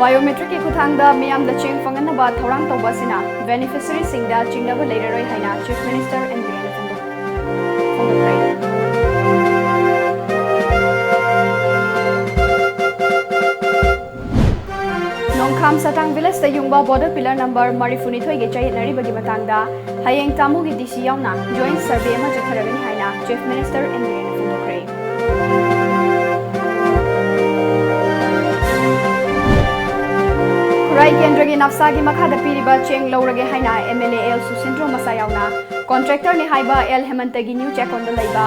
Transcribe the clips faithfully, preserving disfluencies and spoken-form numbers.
Biometricꯀꯤ ꯈꯨꯠꯊꯥꯡꯗ ꯃꯤꯌꯥꯝꯗ ꯆꯦꯡ ꯐꯪꯍꯟꯅꯕ ꯊꯧꯔꯥꯡ ꯇꯧꯕ ꯑꯁꯤꯅ beneficiaryꯁꯤꯡꯗ ꯆꯤꯡꯅꯕ ꯂꯩꯔꯔꯣꯏ ꯍꯥꯏꯅ Chief Minister N Biren ꯐꯣꯡꯗꯣꯛꯈ꯭ꯔꯦ꯫ ꯅꯣꯡꯈꯥꯝ ꯁꯇꯥꯡ villageꯇ ꯌꯨꯡꯕ border pillar number ꯃꯔꯤꯐꯨꯅꯤꯊꯣꯏꯒꯤ ꯆꯌꯦꯠꯅꯔꯤꯕꯒꯤ ꯃꯇꯥꯡꯗ ꯍꯌꯦꯡ ꯇꯥꯃꯨꯒꯤ D C ꯌꯥꯎꯅ joint survey ꯑꯃ ꯆꯠꯊꯔꯒꯅꯤ ꯍꯥꯏꯅ Chief Minister N Biren ꯐꯣꯡꯗꯣꯛꯈ꯭ꯔꯦ꯫ ꯈꯨꯔꯥꯏ ꯀꯦꯟꯗ꯭ꯔꯒꯤ ꯅꯞꯁꯥꯒꯤ ꯃꯈꯥꯗ ꯄꯤꯔꯤꯕ ꯆꯦꯡ ꯂꯧꯔꯒꯦ ꯍꯥꯏꯅ M L A L ꯁꯨꯁꯤꯟꯗ꯭ꯔꯣ ꯃꯁꯥ ꯌꯥꯎꯅ contractorꯅꯤ ꯍꯥꯏꯕ L ꯍꯦꯃꯟꯇꯒꯤ ꯅ꯭ꯌꯨ ꯆꯦꯛꯀꯣꯟꯗ ꯂꯩꯕ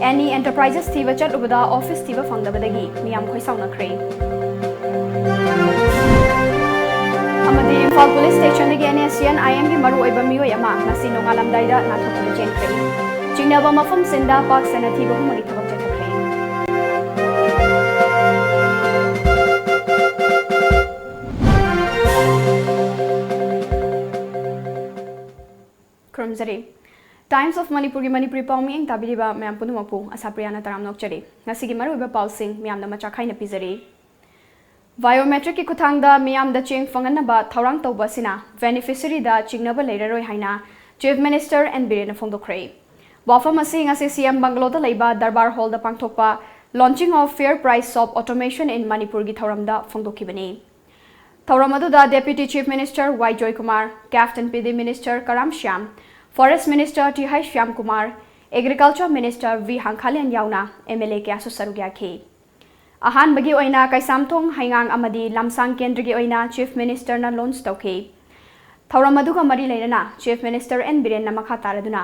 Any Enterprises ꯊꯤꯕ ꯆꯠꯂꯨꯕꯗ office ꯊꯤꯕ ꯐꯪꯗꯕꯗꯒꯤ ꯃꯤꯌꯥꯝ ꯈꯣꯏ ꯁꯥꯎꯅꯈ꯭ꯔꯦ꯫ ꯑꯃꯗꯤ Imphal police stationꯗꯒꯤ N S C N I Mꯒꯤ ꯃꯔꯨꯑꯣꯏꯕ ꯃꯤꯑꯣꯏ ꯑꯃ ꯉꯁꯤ ꯅꯣꯡꯉꯥꯜꯂꯝꯗꯥꯏꯗ ꯅꯥꯟꯊꯣꯛꯇꯨꯅ ꯆꯦꯟꯈ꯭ꯔꯦ꯫ ꯆꯤꯡꯅꯕ ꯃꯐꯝꯁꯤꯡꯗ ꯄꯥꯛ ꯁꯟꯅ ꯊꯤꯕ ꯍꯨꯝꯕꯒꯤ ꯊꯕꯛ ꯆꯠꯊꯈ꯭ꯔꯦ꯫ ꯈꯨꯔꯨꯝꯖꯔꯤ꯫ Times of Manipurꯒꯤ ꯃꯅꯤꯄꯨꯔꯤ ꯄꯥꯎ ꯃꯤꯠꯌꯦꯡ ꯇꯥꯕꯤꯔꯤꯕ ꯃꯌꯥꯝ ꯄꯨꯝꯅꯃꯛꯄꯨ ꯑꯁꯥꯄ꯭ꯔꯤꯌꯥꯅ ꯇꯔꯥꯝꯅ ꯑꯣꯛꯆꯔꯤ꯫ ꯉꯁꯤꯒꯤ ꯃꯔꯨꯑꯣꯏꯕ ꯄꯥꯎꯁꯤꯡ ꯃꯌꯥꯝꯗ ꯃꯆꯥ ꯈꯥꯏꯅ ꯄꯤꯖꯔꯤ꯫ Biometricꯀꯤ ꯈꯨꯠꯊꯥꯡꯗ ꯃꯤꯌꯥꯝꯗ ꯆꯦꯡ ꯐꯪꯍꯟꯅꯕ ꯊꯧꯔꯥꯡ ꯇꯧꯕ ꯑꯁꯤꯅ beneficiaryꯗ ꯆꯤꯡꯅꯕ ꯂꯩꯔꯔꯣꯏ ꯍꯥꯏꯅ Chief Minister N Birenꯅ ꯐꯣꯡꯗꯣꯛꯈ꯭ꯔꯦ꯫ ꯋꯥꯐꯝ ꯑꯁꯤ ꯉꯁꯤ C M bungalow ꯗ ꯂꯩꯕ Darbar Hall ꯗ ꯄꯥꯡꯊꯣꯛꯄ Launching of Fair Price Soap Automation in Manipurꯒꯤ ꯊꯧꯔꯝꯗ ꯐꯣꯡꯗꯣꯛꯈꯤꯕꯅꯤ꯫ ꯊꯧꯔꯝ ꯑꯗꯨꯗ Deputy Chief Minister Y Joykumar, Cabinet Minister Karam Shyam, Forest Minister Th Shyamkumar, Agriculture Minister V Hangkhalen ꯌꯥꯎꯅ M L A ꯀꯌꯥꯁꯨ ꯁꯔꯨꯛ ꯌꯥꯈꯤ꯫ ꯑꯍꯥꯟꯕꯒꯤ ꯑꯣꯏꯅ ꯀꯩꯁꯥꯝꯊꯣꯡ, ꯍꯩꯉꯥꯡ ꯑꯃꯗꯤ ꯂꯝꯁꯥꯡ ꯀꯦꯟꯗ꯭ꯔꯒꯤ ꯑꯣꯏꯅ Chief Ministerꯅ launch ꯇꯧꯈꯤ꯫ ꯊꯧꯔꯝ ꯑꯗꯨꯒ ꯃꯔꯤ ꯂꯩꯅꯅ Chief Minister N Birenꯅ ꯃꯈꯥ ꯇꯥꯔꯗꯨꯅ,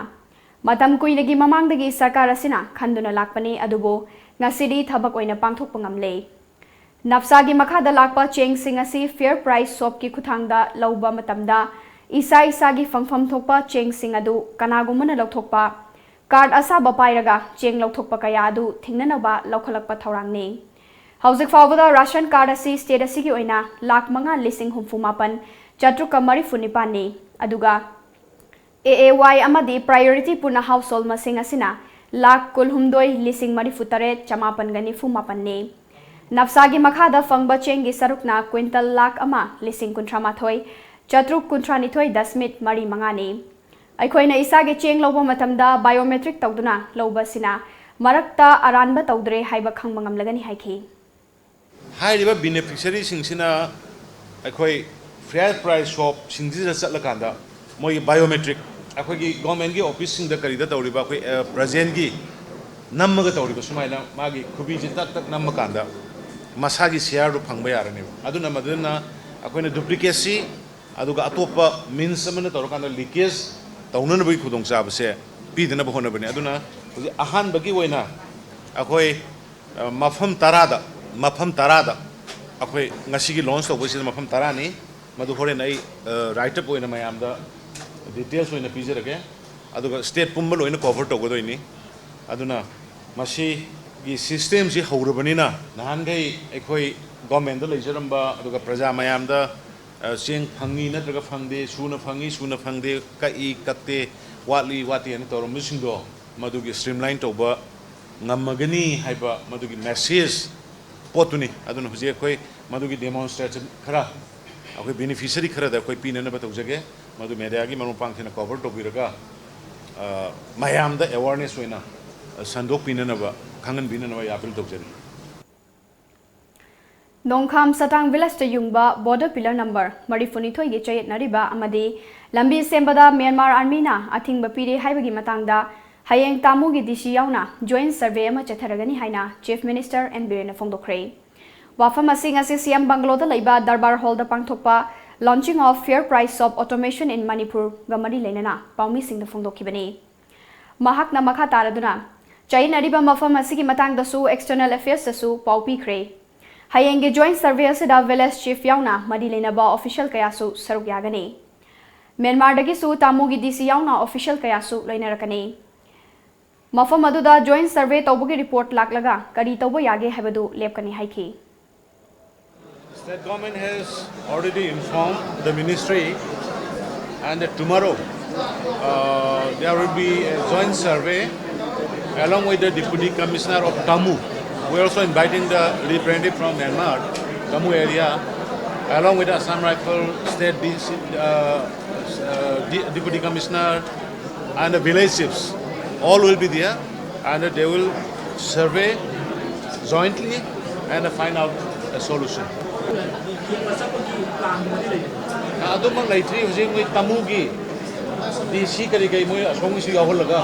ꯃꯇꯝ ꯀꯨꯏꯅꯒꯤ ꯃꯃꯥꯡꯗꯒꯤ ꯁꯔꯀꯥꯔ ꯑꯁꯤꯅ ꯈꯟꯗꯨꯅ ꯂꯥꯛꯄꯅꯤ, ꯑꯗꯨꯕꯨ ꯉꯁꯤꯗꯤ ꯊꯕꯛ ꯑꯣꯏꯅ ꯄꯥꯡꯊꯣꯛꯄ ꯉꯝꯂꯦ꯫ ꯅꯞꯁꯥꯒꯤ ꯃꯈꯥꯗ ꯂꯥꯛꯄ ꯆꯦꯡꯁꯤꯡ ꯑꯁꯤ Fair Price Soapꯀꯤ ꯈꯨꯠꯊꯥꯡꯗ ꯂꯧꯕ ꯃꯇꯝꯗ ꯏꯁꯥ ꯏꯁꯥꯒꯤ ꯐꯪꯐꯝ ꯊꯣꯛꯄ ꯆꯦꯡꯁꯤꯡ ꯑꯗꯨ ꯀꯅꯥꯒꯨꯝꯕꯅ ꯂꯧꯊꯣꯛꯄ, card ꯑꯁꯥꯕ ꯄꯥꯏꯔꯒ ꯆꯦꯡ ꯂꯧꯊꯣꯛꯄ ꯀꯌꯥ ꯑꯗꯨ ꯊꯤꯡꯅꯅꯕ ꯂꯧꯈꯠꯂꯛꯄ ꯊꯧꯔꯥꯡꯅꯤ꯫ ꯍꯧꯖꯤꯛ ꯐꯥꯎꯕꯗ ration card ꯑꯁꯤ state ꯑꯁꯤꯒꯤ ꯑꯣꯏꯅ ꯂꯥꯈ ꯃꯉꯥ ꯂꯤꯁꯤꯡ ꯍꯨꯝꯐꯨ ꯃꯥꯄꯟ ꯆꯥꯇ꯭ꯔꯨꯛꯀ ꯃꯔꯤꯐꯨ ꯅꯤꯄꯥꯟꯅꯤ꯫ ꯑꯗꯨꯒ A A Y ꯑꯃꯗꯤ priority ꯄꯨꯟꯅ household ꯃꯁꯤꯡ ꯑꯁꯤꯅ ꯂꯥꯈ ꯀꯨꯟꯍꯨꯝꯗꯣꯏ ꯂꯤꯁꯤꯡ ꯃꯔꯤꯐꯨ ꯇꯔꯦꯠ ꯆꯃꯥꯄꯟꯒ ꯅꯤꯐꯨ ꯃꯥꯄꯟꯅꯤ꯫ ꯅꯞꯁꯥꯒꯤ ꯃꯈꯥꯗ ꯐꯪꯕ ꯆꯦꯡꯒꯤ ꯁꯔꯨꯛꯅ ꯀ꯭ꯋꯤꯟꯇꯜ ꯂꯥꯈ ꯑꯃ ꯂꯤꯁꯤꯡ ꯀꯨꯟꯊ꯭ꯔꯥ ꯃꯥꯊꯣꯏ ꯆꯥꯇ꯭ꯔꯨꯛ ꯀꯨꯟꯊ꯭ꯔꯥ ꯅꯤꯊꯣꯏ ꯗꯁꯃꯤꯠ ꯃꯔꯤ ꯃꯉꯥꯅꯤ꯫ ꯑꯩꯈꯣꯏꯅ ꯏꯁꯥꯒꯤ ꯆꯦꯡ ꯂꯧꯕ ꯃꯇꯝꯗ ꯕꯥꯏꯑꯣꯃꯦꯇ꯭ꯔꯤꯛ ꯇꯧꯗꯨꯅ ꯂꯧꯕ ꯑꯁꯤꯅ ꯃꯔꯛꯇ ꯑꯔꯥꯟꯕ ꯇꯧꯗ꯭ꯔꯦ ꯍꯥꯏꯕ ꯈꯪꯕ ꯉꯝꯂꯒꯅꯤ ꯍꯥꯏꯈꯤ꯫ ꯍꯥꯏꯔꯤꯕ ꯕꯤꯅꯤꯐꯤꯁꯔꯤꯁꯤꯡꯁꯤꯅ ꯑꯩꯈꯣꯏ ꯐꯦꯌꯔ ꯄ꯭ꯔꯥꯏꯁ ꯁꯣꯞꯁꯤꯡꯁꯤꯗ ꯆꯠꯂꯀꯥꯟꯗ ꯃꯣꯏꯒꯤ ꯕꯥꯏꯑꯣꯃꯦꯇ꯭ꯔꯤꯛ, ꯑꯩꯈꯣꯏꯒꯤ ꯒꯣꯔꯃꯦꯟꯒꯤ ꯑꯣꯐꯤꯁꯁꯤꯡꯗ ꯀꯔꯤꯗ ꯇꯧꯔꯤꯕ ꯑꯩꯈꯣꯏ ꯄ꯭ꯔꯖꯦꯟꯒꯤ ꯅꯝꯃꯒ ꯇꯧꯔꯤꯕ ꯁꯨꯃꯥꯏꯅ ꯃꯥꯒꯤ ꯈꯨꯕꯤꯁꯦ ꯇꯛ ꯇꯛ ꯅꯝꯃꯀꯥꯟꯗ ꯃꯁꯥꯒꯤ ꯁꯤꯌꯥꯔꯗꯨ ꯐꯪꯕ ꯌꯥꯔꯅꯦꯕ꯫ ꯑꯗꯨꯅ ꯃꯗꯨꯅ ꯑꯩꯈꯣꯏꯅ ꯗꯨꯄ꯭ꯂꯤꯀꯦꯁꯤ ꯑꯗꯨꯒ ꯑꯇꯣꯞꯄ ꯃꯤꯟꯁ ꯑꯃꯅ ꯇꯧꯔꯀꯥꯟꯗ ꯂꯤꯀꯦꯖ ꯇꯧꯅꯅꯕꯒꯤ ꯈꯨꯗꯣꯡꯆꯥꯕꯁꯦ ꯄꯤꯗꯅꯕ ꯍꯣꯠꯅꯕꯅꯤ꯫ ꯑꯗꯨꯅ ꯍꯧꯖꯤꯛ ꯑꯍꯥꯟꯕꯒꯤ ꯑꯣꯏꯅ ꯑꯩꯈꯣꯏ ꯃꯐꯝ ꯇꯔꯥꯗ, ꯃꯐꯝ ꯇꯔꯥꯗ ꯑꯩꯈꯣꯏ ꯉꯁꯤꯒꯤ ꯂꯣꯟꯁ ꯇꯧꯕꯁꯤꯗ ꯃꯐꯝ ꯇꯔꯥꯅꯤ꯫ ꯃꯗꯨ ꯍꯣꯔꯦꯟ ꯑꯩ ꯔꯥꯏꯠ ꯑꯞ ꯑꯣꯏꯅ ꯃꯌꯥꯝꯗ ꯗꯤꯇꯦꯜꯁ ꯑꯣꯏꯅ ꯄꯤꯖꯔꯒꯦ꯫ ꯑꯗꯨꯒ ꯁ꯭ꯇꯦꯠ ꯄꯨꯝꯕ ꯂꯣꯏꯅ ꯀꯣꯚꯔ ꯇꯧꯒꯗꯣꯏꯅꯤ꯫ ꯑꯗꯨꯅ ꯃꯁꯤꯒꯤ ꯁꯤꯁꯇꯦꯝꯁꯤ ꯍꯧꯔꯕꯅꯤꯅ ꯅꯍꯥꯟꯈꯩ ꯑꯩꯈꯣꯏ ꯒꯣꯔꯃꯦꯟꯗ ꯂꯩꯖꯔꯝꯕ ꯑꯗꯨꯒ ꯄ꯭ꯔꯖꯥ ꯃꯌꯥꯝꯗ ꯆꯦꯡ ꯐꯪꯉꯤ ꯅꯠꯇ꯭ꯔꯒ ꯐꯪꯗꯦ, ꯁꯨꯅ ꯐꯪꯉꯤ ꯁꯨꯅ ꯐꯪꯗꯦ, ꯀꯛꯏ ꯀꯛꯇꯦ, ꯋꯥꯠꯂꯤ ꯋꯥꯠꯇꯦꯅ ꯇꯧꯔꯝꯕꯁꯤꯡꯗꯣ ꯃꯗꯨꯒꯤ ꯁ꯭ꯇ꯭ꯔꯤꯝꯂꯥꯏꯟ ꯇꯧꯕ ꯉꯝꯃꯒꯅꯤ ꯍꯥꯏꯕ ꯃꯗꯨꯒꯤ ꯃꯦꯁꯦꯖ ꯄꯣꯠꯇꯨꯅꯤ꯫ ꯑꯗꯨꯅ ꯍꯧꯖꯤꯛ ꯑꯩꯈꯣꯏ ꯃꯗꯨꯒꯤ ꯗꯦꯃꯣꯟꯁꯇ꯭ꯔꯦꯁꯟ ꯈꯔ ꯑꯩꯈꯣꯏ ꯕꯦꯅꯤꯐꯤꯁꯔꯤ ꯈꯔꯗ ꯑꯩꯈꯣꯏ ꯄꯤꯅꯅꯕ ꯇꯧꯖꯒꯦ꯫ ꯃꯗꯨ ꯃꯦꯗꯤꯌꯥꯒꯤ ꯃꯔꯨꯞ ꯃꯄꯥꯡꯁꯤꯡꯅ ꯀꯣꯚꯔ ꯇꯧꯕꯤꯔꯒ ꯃꯌꯥꯝꯗ ꯑꯦꯋꯥꯔꯅꯦꯁ ꯑꯣꯏꯅ ꯁꯟꯗꯣꯛꯄꯤꯅꯅꯕ, ꯈꯪꯍꯟꯕꯤꯅꯅꯕ ꯑꯩ ꯑꯥꯄꯤꯜ ꯇꯧꯖꯔꯤ꯫ ꯅꯣꯡꯈꯥꯝ ꯁꯇꯥꯡ ꯚꯤꯂꯦꯖꯇ ꯌꯨꯡꯕ ꯕꯣꯔꯗꯔ ꯄꯤꯂꯔ ꯅꯝꯕꯔ ꯃꯔꯤꯐꯨꯅꯤꯊꯣꯏꯒꯤ ꯆꯌꯦꯠꯅꯔꯤꯕ ꯑꯃꯗꯤ ꯂꯝꯕꯤ ꯁꯦꯝꯕꯗ ꯃ꯭ꯌꯥꯟꯃꯥꯔ ꯑꯥꯔꯃꯤꯅ ꯑꯊꯤꯡꯕ ꯄꯤꯔꯦ ꯍꯥꯏꯕꯒꯤ ꯃꯇꯥꯡꯗ ꯍꯌꯦꯡ ꯇꯥꯃꯨꯒꯤ ꯗꯤ ꯁꯤ ꯌꯥꯎꯅ ꯖꯣꯏꯟ ꯁꯔꯚꯦ ꯑꯃ ꯆꯠꯊꯔꯒꯅꯤ ꯍꯥꯏꯅ ꯆꯤꯐ ꯃꯤꯅꯤꯁꯇꯔ ꯑꯦꯟ ꯕꯤꯔꯦꯟꯅ ꯐꯣꯡꯗꯣꯛꯈ꯭ꯔꯦ꯫ ꯋꯥꯐꯝ ꯑꯁꯤ ꯉꯁꯤ ꯁꯤ ꯑꯦꯝ ꯕꯪꯒꯂꯣꯗ ꯂꯩꯕ ꯗꯔꯕꯥꯔ ꯍꯣꯜꯗ ꯄꯥꯡꯊꯣꯛꯄ Launching of Fair Price of Automation in Manipur ꯒ ꯃꯔꯤ ꯂꯩꯅꯅ ꯄꯥꯎꯃꯤꯁꯤꯡꯗ ꯐꯣꯡꯗꯣꯛꯈꯤꯕꯅꯤ꯫ ꯃꯍꯥꯛꯅ ꯃꯈꯥ ꯇꯥꯔꯗꯨꯅ ꯆꯌꯦꯠꯅꯔꯤꯕ ꯃꯐꯝ ꯑꯁꯤꯒꯤ ꯃꯇꯥꯡꯗꯁꯨ ꯑꯦꯛꯁꯇꯔꯅꯦꯜ ꯑꯦꯐꯤꯌꯔꯁꯇꯁꯨ ꯄꯥꯎ ꯄꯤꯈ꯭ꯔꯦ꯫ ꯍꯌꯦꯡꯒꯤ ꯖꯣꯏꯟ ꯁꯔꯚꯦ ꯑꯁꯤꯗ ꯚꯤꯂꯦꯖ ꯆꯤꯐ ꯌꯥꯎꯅ ꯃꯔꯤ ꯂꯩꯅꯕ ꯑꯣꯐꯤꯁꯤꯌꯦꯜ ꯀꯌꯥꯁꯨ ꯁꯔꯨꯛ ꯌꯥꯒꯅꯤ꯫ ꯃ꯭ꯌꯥꯟꯃꯥꯔꯗꯒꯤꯁꯨ ꯇꯥꯃꯨꯒꯤ ꯗꯤ ꯁꯤ ꯌꯥꯎꯅ ꯑꯣꯐꯤꯁꯤꯌꯦꯜ ꯀꯌꯥꯁꯨ ꯂꯣꯏꯅꯔꯛꯀꯅꯤ꯫ ꯃꯐꯝ ꯑꯗꯨꯗ ꯖꯣꯏꯟ ꯁꯔꯚꯦ ꯇꯧꯕꯒꯤ ꯔꯤꯄꯣꯔꯠ ꯂꯥꯛꯂꯒ ꯀꯔꯤ ꯇꯧꯕ ꯌꯥꯒꯦ ꯍꯥꯏꯕꯗꯨ ꯂꯦꯞꯀꯅꯤ ꯍꯥꯏꯈꯤ꯫ State government has already informed the ministry, and that tomorrow uh, there will be a joint survey along with the Deputy Commissioner of Tamu. We're also inviting the representative from Myanmar, Tamu area, along with Assam Rifle State D C, uh, uh, D- Deputy Commissioner, and the village chiefs. All will be there, and they will survey jointly and find out a solution. ꯑꯗꯨꯃꯛ ꯂꯩꯇ꯭ꯔꯤ꯫ ꯍꯧꯖꯤꯛ ꯃꯣꯏ ꯇꯥꯃꯨꯒꯤ ꯗꯤ ꯁꯤ ꯀꯔꯤ ꯀꯔꯤ ꯃꯣꯏ ꯑꯁꯣꯝꯒꯤꯁꯨ ꯌꯥꯎꯍꯜꯂꯒ,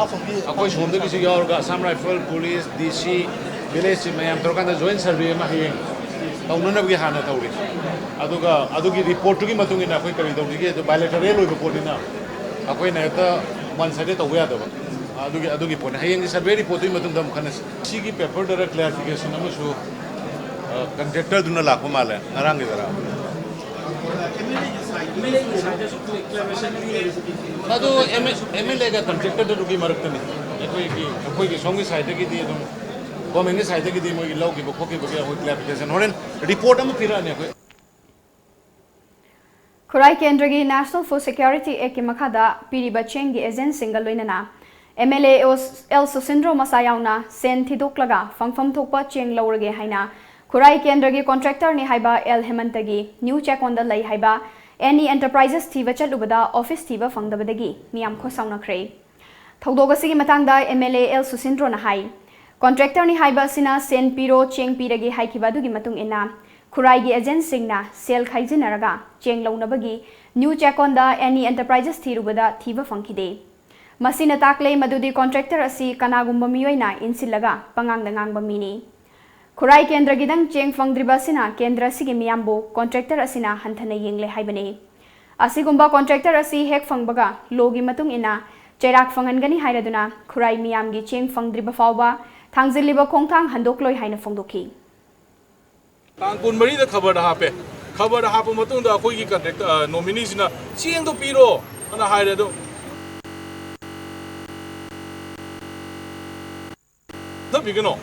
ꯑꯩꯈꯣꯏ ꯁꯣꯝꯗꯒꯤꯁꯨ ꯌꯥꯎꯔꯒ, ꯑꯁꯥꯝ ꯔꯥꯏꯐꯜ, ꯄꯨꯂꯤꯁ, ꯗꯤ ꯁꯤ, ꯚꯤꯂꯦꯖ ꯆꯤꯐ ꯃꯌꯥꯝ ꯇꯧꯔꯀꯥꯟꯗ ꯖꯣꯏꯟ ꯁꯔꯚꯦ ꯑꯃ ꯍꯌꯦꯡ ꯇꯧꯅꯅꯕꯒꯤ ꯍꯥꯟꯅ ꯇꯧꯔꯤ꯫ ꯑꯗꯨꯒ ꯑꯗꯨꯒꯤ ꯔꯤꯄꯣꯔꯠꯇꯨꯒꯤ ꯃꯇꯨꯡ ꯏꯟꯅ ꯑꯩꯈꯣꯏ ꯀꯔꯤ ꯇꯧꯁꯤꯒꯦ, ꯑꯗꯨ ꯕꯥꯏꯂꯦꯇꯔꯦꯜ ꯑꯣꯏꯕ ꯄꯣꯠꯅꯤꯅ ꯑꯩꯈꯣꯏꯅ ꯍꯦꯛꯇ ꯋꯥꯟ ꯁꯥꯏꯗꯦꯗ ꯇꯧꯕ ꯌꯥꯗꯕ꯫ ꯑꯗꯨꯒꯤ ꯑꯗꯨꯒꯤ ꯄꯣꯠꯅꯤ꯫ ꯍꯌꯦꯡꯒꯤ ꯁꯔꯚꯦ ꯔꯤꯄꯣꯔꯠꯇꯨꯒꯤ ꯃꯇꯨꯡꯗ ꯑꯃꯨꯛ ꯈꯟꯅꯁꯤ꯫ ꯁꯤꯒꯤ ꯄꯦꯄꯔꯗꯔ ꯀ꯭ꯂꯦꯔꯤꯐꯤꯀꯦꯁꯟ ꯑꯃꯁꯨ ꯀꯟꯇ꯭ꯔꯦꯛꯇꯔꯗꯨꯅ ꯂꯥꯛꯄ ꯃꯥꯜꯂꯦ ꯉꯔꯥꯡꯒꯤꯗꯔ꯫ ꯑꯗꯨ ꯑꯦꯝ ꯑꯦꯜ ꯑꯦꯒ ꯀꯟꯇ꯭ꯔꯦꯛꯇꯔꯗꯨꯒꯤ ꯃꯔꯛꯇꯅꯤ꯫ ꯑꯩꯈꯣꯏꯒꯤ ꯑꯩꯈꯣꯏꯒꯤ ꯁꯣꯝꯒꯤ ꯁꯥꯏꯠꯇꯒꯤꯗꯤ ꯑꯗꯨꯝ, ꯒꯣꯔꯃꯦꯟꯒꯤ ꯁꯥꯏꯠꯇꯒꯤꯗꯤ ꯃꯣꯏꯒꯤ ꯂꯧꯈꯤꯕ ꯈꯣꯠꯈꯤꯕꯒꯤ ꯑꯩꯈꯣꯏ ꯀ꯭ꯂꯦꯔꯤꯐꯤꯀꯦꯁꯟ ꯍꯣꯔꯦꯟ ꯔꯤꯄꯣꯔꯠ ꯑꯃ ꯄꯤꯔꯛꯑꯅꯤ ꯑꯩꯈꯣꯏ꯫ ꯈꯨꯔꯥꯏ ꯀꯦꯟꯗ꯭ꯔꯒꯤ National Food Security Act ꯀꯤ ꯃꯈꯥꯗ ꯄꯤꯔꯤꯕ ꯆꯦꯡꯒꯤ ꯑꯦꯖꯦꯟꯁꯤꯡꯒ ꯂꯣꯏꯅꯅ ꯑꯦꯝ ꯑꯦꯜ ꯑꯦ ꯑꯦꯜ ꯁꯨꯁꯤꯟꯗ꯭ꯔꯣ ꯃꯁꯥ ꯌꯥꯎꯅ ꯁꯦꯟ ꯊꯤꯗꯣꯛꯂꯒ ꯐꯪꯐꯝ ꯊꯣꯛꯄ ꯆꯦꯡ ꯂꯧꯔꯒꯦ ꯍꯥꯏꯅ ꯈꯨꯔꯥꯏ ꯀꯦꯟꯗ꯭ꯔꯒꯤ ꯀꯣꯟꯇ꯭ꯔꯦꯛꯇꯔꯅꯤ ꯍꯥꯏꯕ ꯑꯦꯜ ꯍꯦꯃꯟꯇꯒꯤ ꯅ꯭ꯌꯨ ꯆꯦꯛꯀꯣꯟꯗ ꯂꯩ ꯍꯥꯏꯕ ꯑꯦꯅꯤ ꯑꯦꯟꯇꯔꯄ꯭ꯔꯥꯏꯖꯦꯁ ꯊꯤꯕ ꯆꯠꯂꯨꯕꯗ ꯑꯣꯐꯤꯁ ꯊꯤꯕ ꯐꯪꯗꯕꯗꯒꯤ ꯃꯤꯌꯥꯝ ꯈꯣꯏ ꯁꯥꯎꯅꯈ꯭ꯔꯦ꯫ ꯊꯧꯗꯣꯛ ꯑꯁꯤꯒꯤ ꯃꯇꯥꯡꯗ ꯑꯦꯝ ꯑꯦꯜ ꯑꯦ ꯑꯦꯜ ꯁꯨꯁꯤꯟꯗ꯭ꯔꯣꯅ ꯍꯥꯏ, ꯀꯣꯟꯇ꯭ꯔꯦꯛꯇꯔꯅꯤ ꯍꯥꯏꯕ ꯑꯁꯤꯅ ꯁꯦꯟ ꯄꯤꯔꯣ, ꯆꯦꯡ ꯄꯤꯔꯒꯦ ꯍꯥꯏꯈꯤꯕ ꯑꯗꯨꯒꯤ ꯃꯇꯨꯡ ꯏꯟꯅ ꯈꯨꯔꯥꯏꯒꯤ ꯑꯦꯖꯦꯟꯁꯤꯡꯅ ꯁꯦꯜ ꯈꯥꯏꯖꯤꯟꯅꯔꯒ ꯆꯦꯡ ꯂꯧꯅꯕꯒꯤ ꯅ꯭ꯌꯨ ꯆꯦꯛꯀꯣꯟꯗ ꯑꯦꯅꯤ ꯑꯦꯟꯇꯔꯄ꯭ꯔꯥꯏꯖꯦꯁ ꯊꯤꯔꯨꯕꯗ ꯊꯤꯕ ꯐꯪꯈꯤꯗꯦ꯫ ꯃꯁꯤꯅ ꯇꯥꯛꯂꯦ ꯃꯗꯨꯗꯤ ꯀꯣꯟꯇ꯭ꯔꯦꯛꯇꯔ ꯑꯁꯤ ꯀꯅꯥꯒꯨꯝꯕ ꯃꯤꯑꯣꯏꯅ ꯏꯟꯁꯤꯜꯂꯒ ꯄꯉꯥꯡꯗ ꯉꯥꯡꯕ ꯃꯤꯅꯤ꯫ ꯈꯨꯔꯥꯏ ꯀꯦꯟꯗ꯭ꯔꯒꯤꯗꯪ ꯆꯦꯡ ꯐꯪꯗ꯭ꯔꯤꯕ ꯑꯁꯤꯅ ꯀꯦꯟꯗ꯭ꯔ ꯑꯁꯤꯒꯤ ꯃꯤꯌꯥꯝꯕꯨ ꯀꯣꯟꯇ꯭ꯔꯦꯛꯇꯔ ꯑꯁꯤꯅ ꯍꯟꯊꯅ ꯌꯦꯡꯂꯦ ꯍꯥꯏꯕꯅꯤ꯫ ꯑꯁꯤꯒꯨꯝꯕ ꯀꯣꯟꯇ꯭ꯔꯦꯛꯇꯔ ꯑꯁꯤ ꯍꯦꯛ ꯐꯪꯕꯒ ꯂꯣꯒꯤ ꯃꯇꯨꯡ ꯏꯟꯅ ꯆꯩꯔꯥꯛ ꯐꯪꯍꯟꯒꯅꯤ ꯍꯥꯏꯔꯗꯨꯅ ꯈꯨꯔꯥꯏ ꯃꯤꯌꯥꯝꯒꯤ ꯆꯦꯡ ꯐꯪꯗ꯭ꯔꯤꯕ ꯐꯥꯎꯕ ꯊꯥꯡꯖꯤꯜꯂꯤꯕ ꯈꯣꯡꯊꯥꯡ ꯍꯟꯗꯣꯛꯂꯣꯏ ꯍꯥꯏꯅ ꯐꯣꯡꯗꯣꯛꯈꯤ꯫ ꯇꯥꯡ ꯀꯨꯟꯃꯔꯤꯗ ꯈꯕꯔꯗ ꯍꯥꯞꯄꯦ꯫ ꯈꯕꯔꯗ ꯍꯥꯞꯄ ꯃꯇꯨꯡꯗ ꯑꯩꯈꯣꯏꯒꯤ ꯀꯟꯇ꯭ꯔꯦꯛꯇ, ꯑ, ꯅꯣꯃꯤꯅꯤꯁꯤꯅ "ꯆꯦꯡꯗꯣ ꯄꯤꯔꯣ" ꯑꯅ ꯍꯥꯏꯔꯦ꯫ ꯑꯗꯣ ꯅꯝꯊꯕꯤꯒꯅꯣ꯫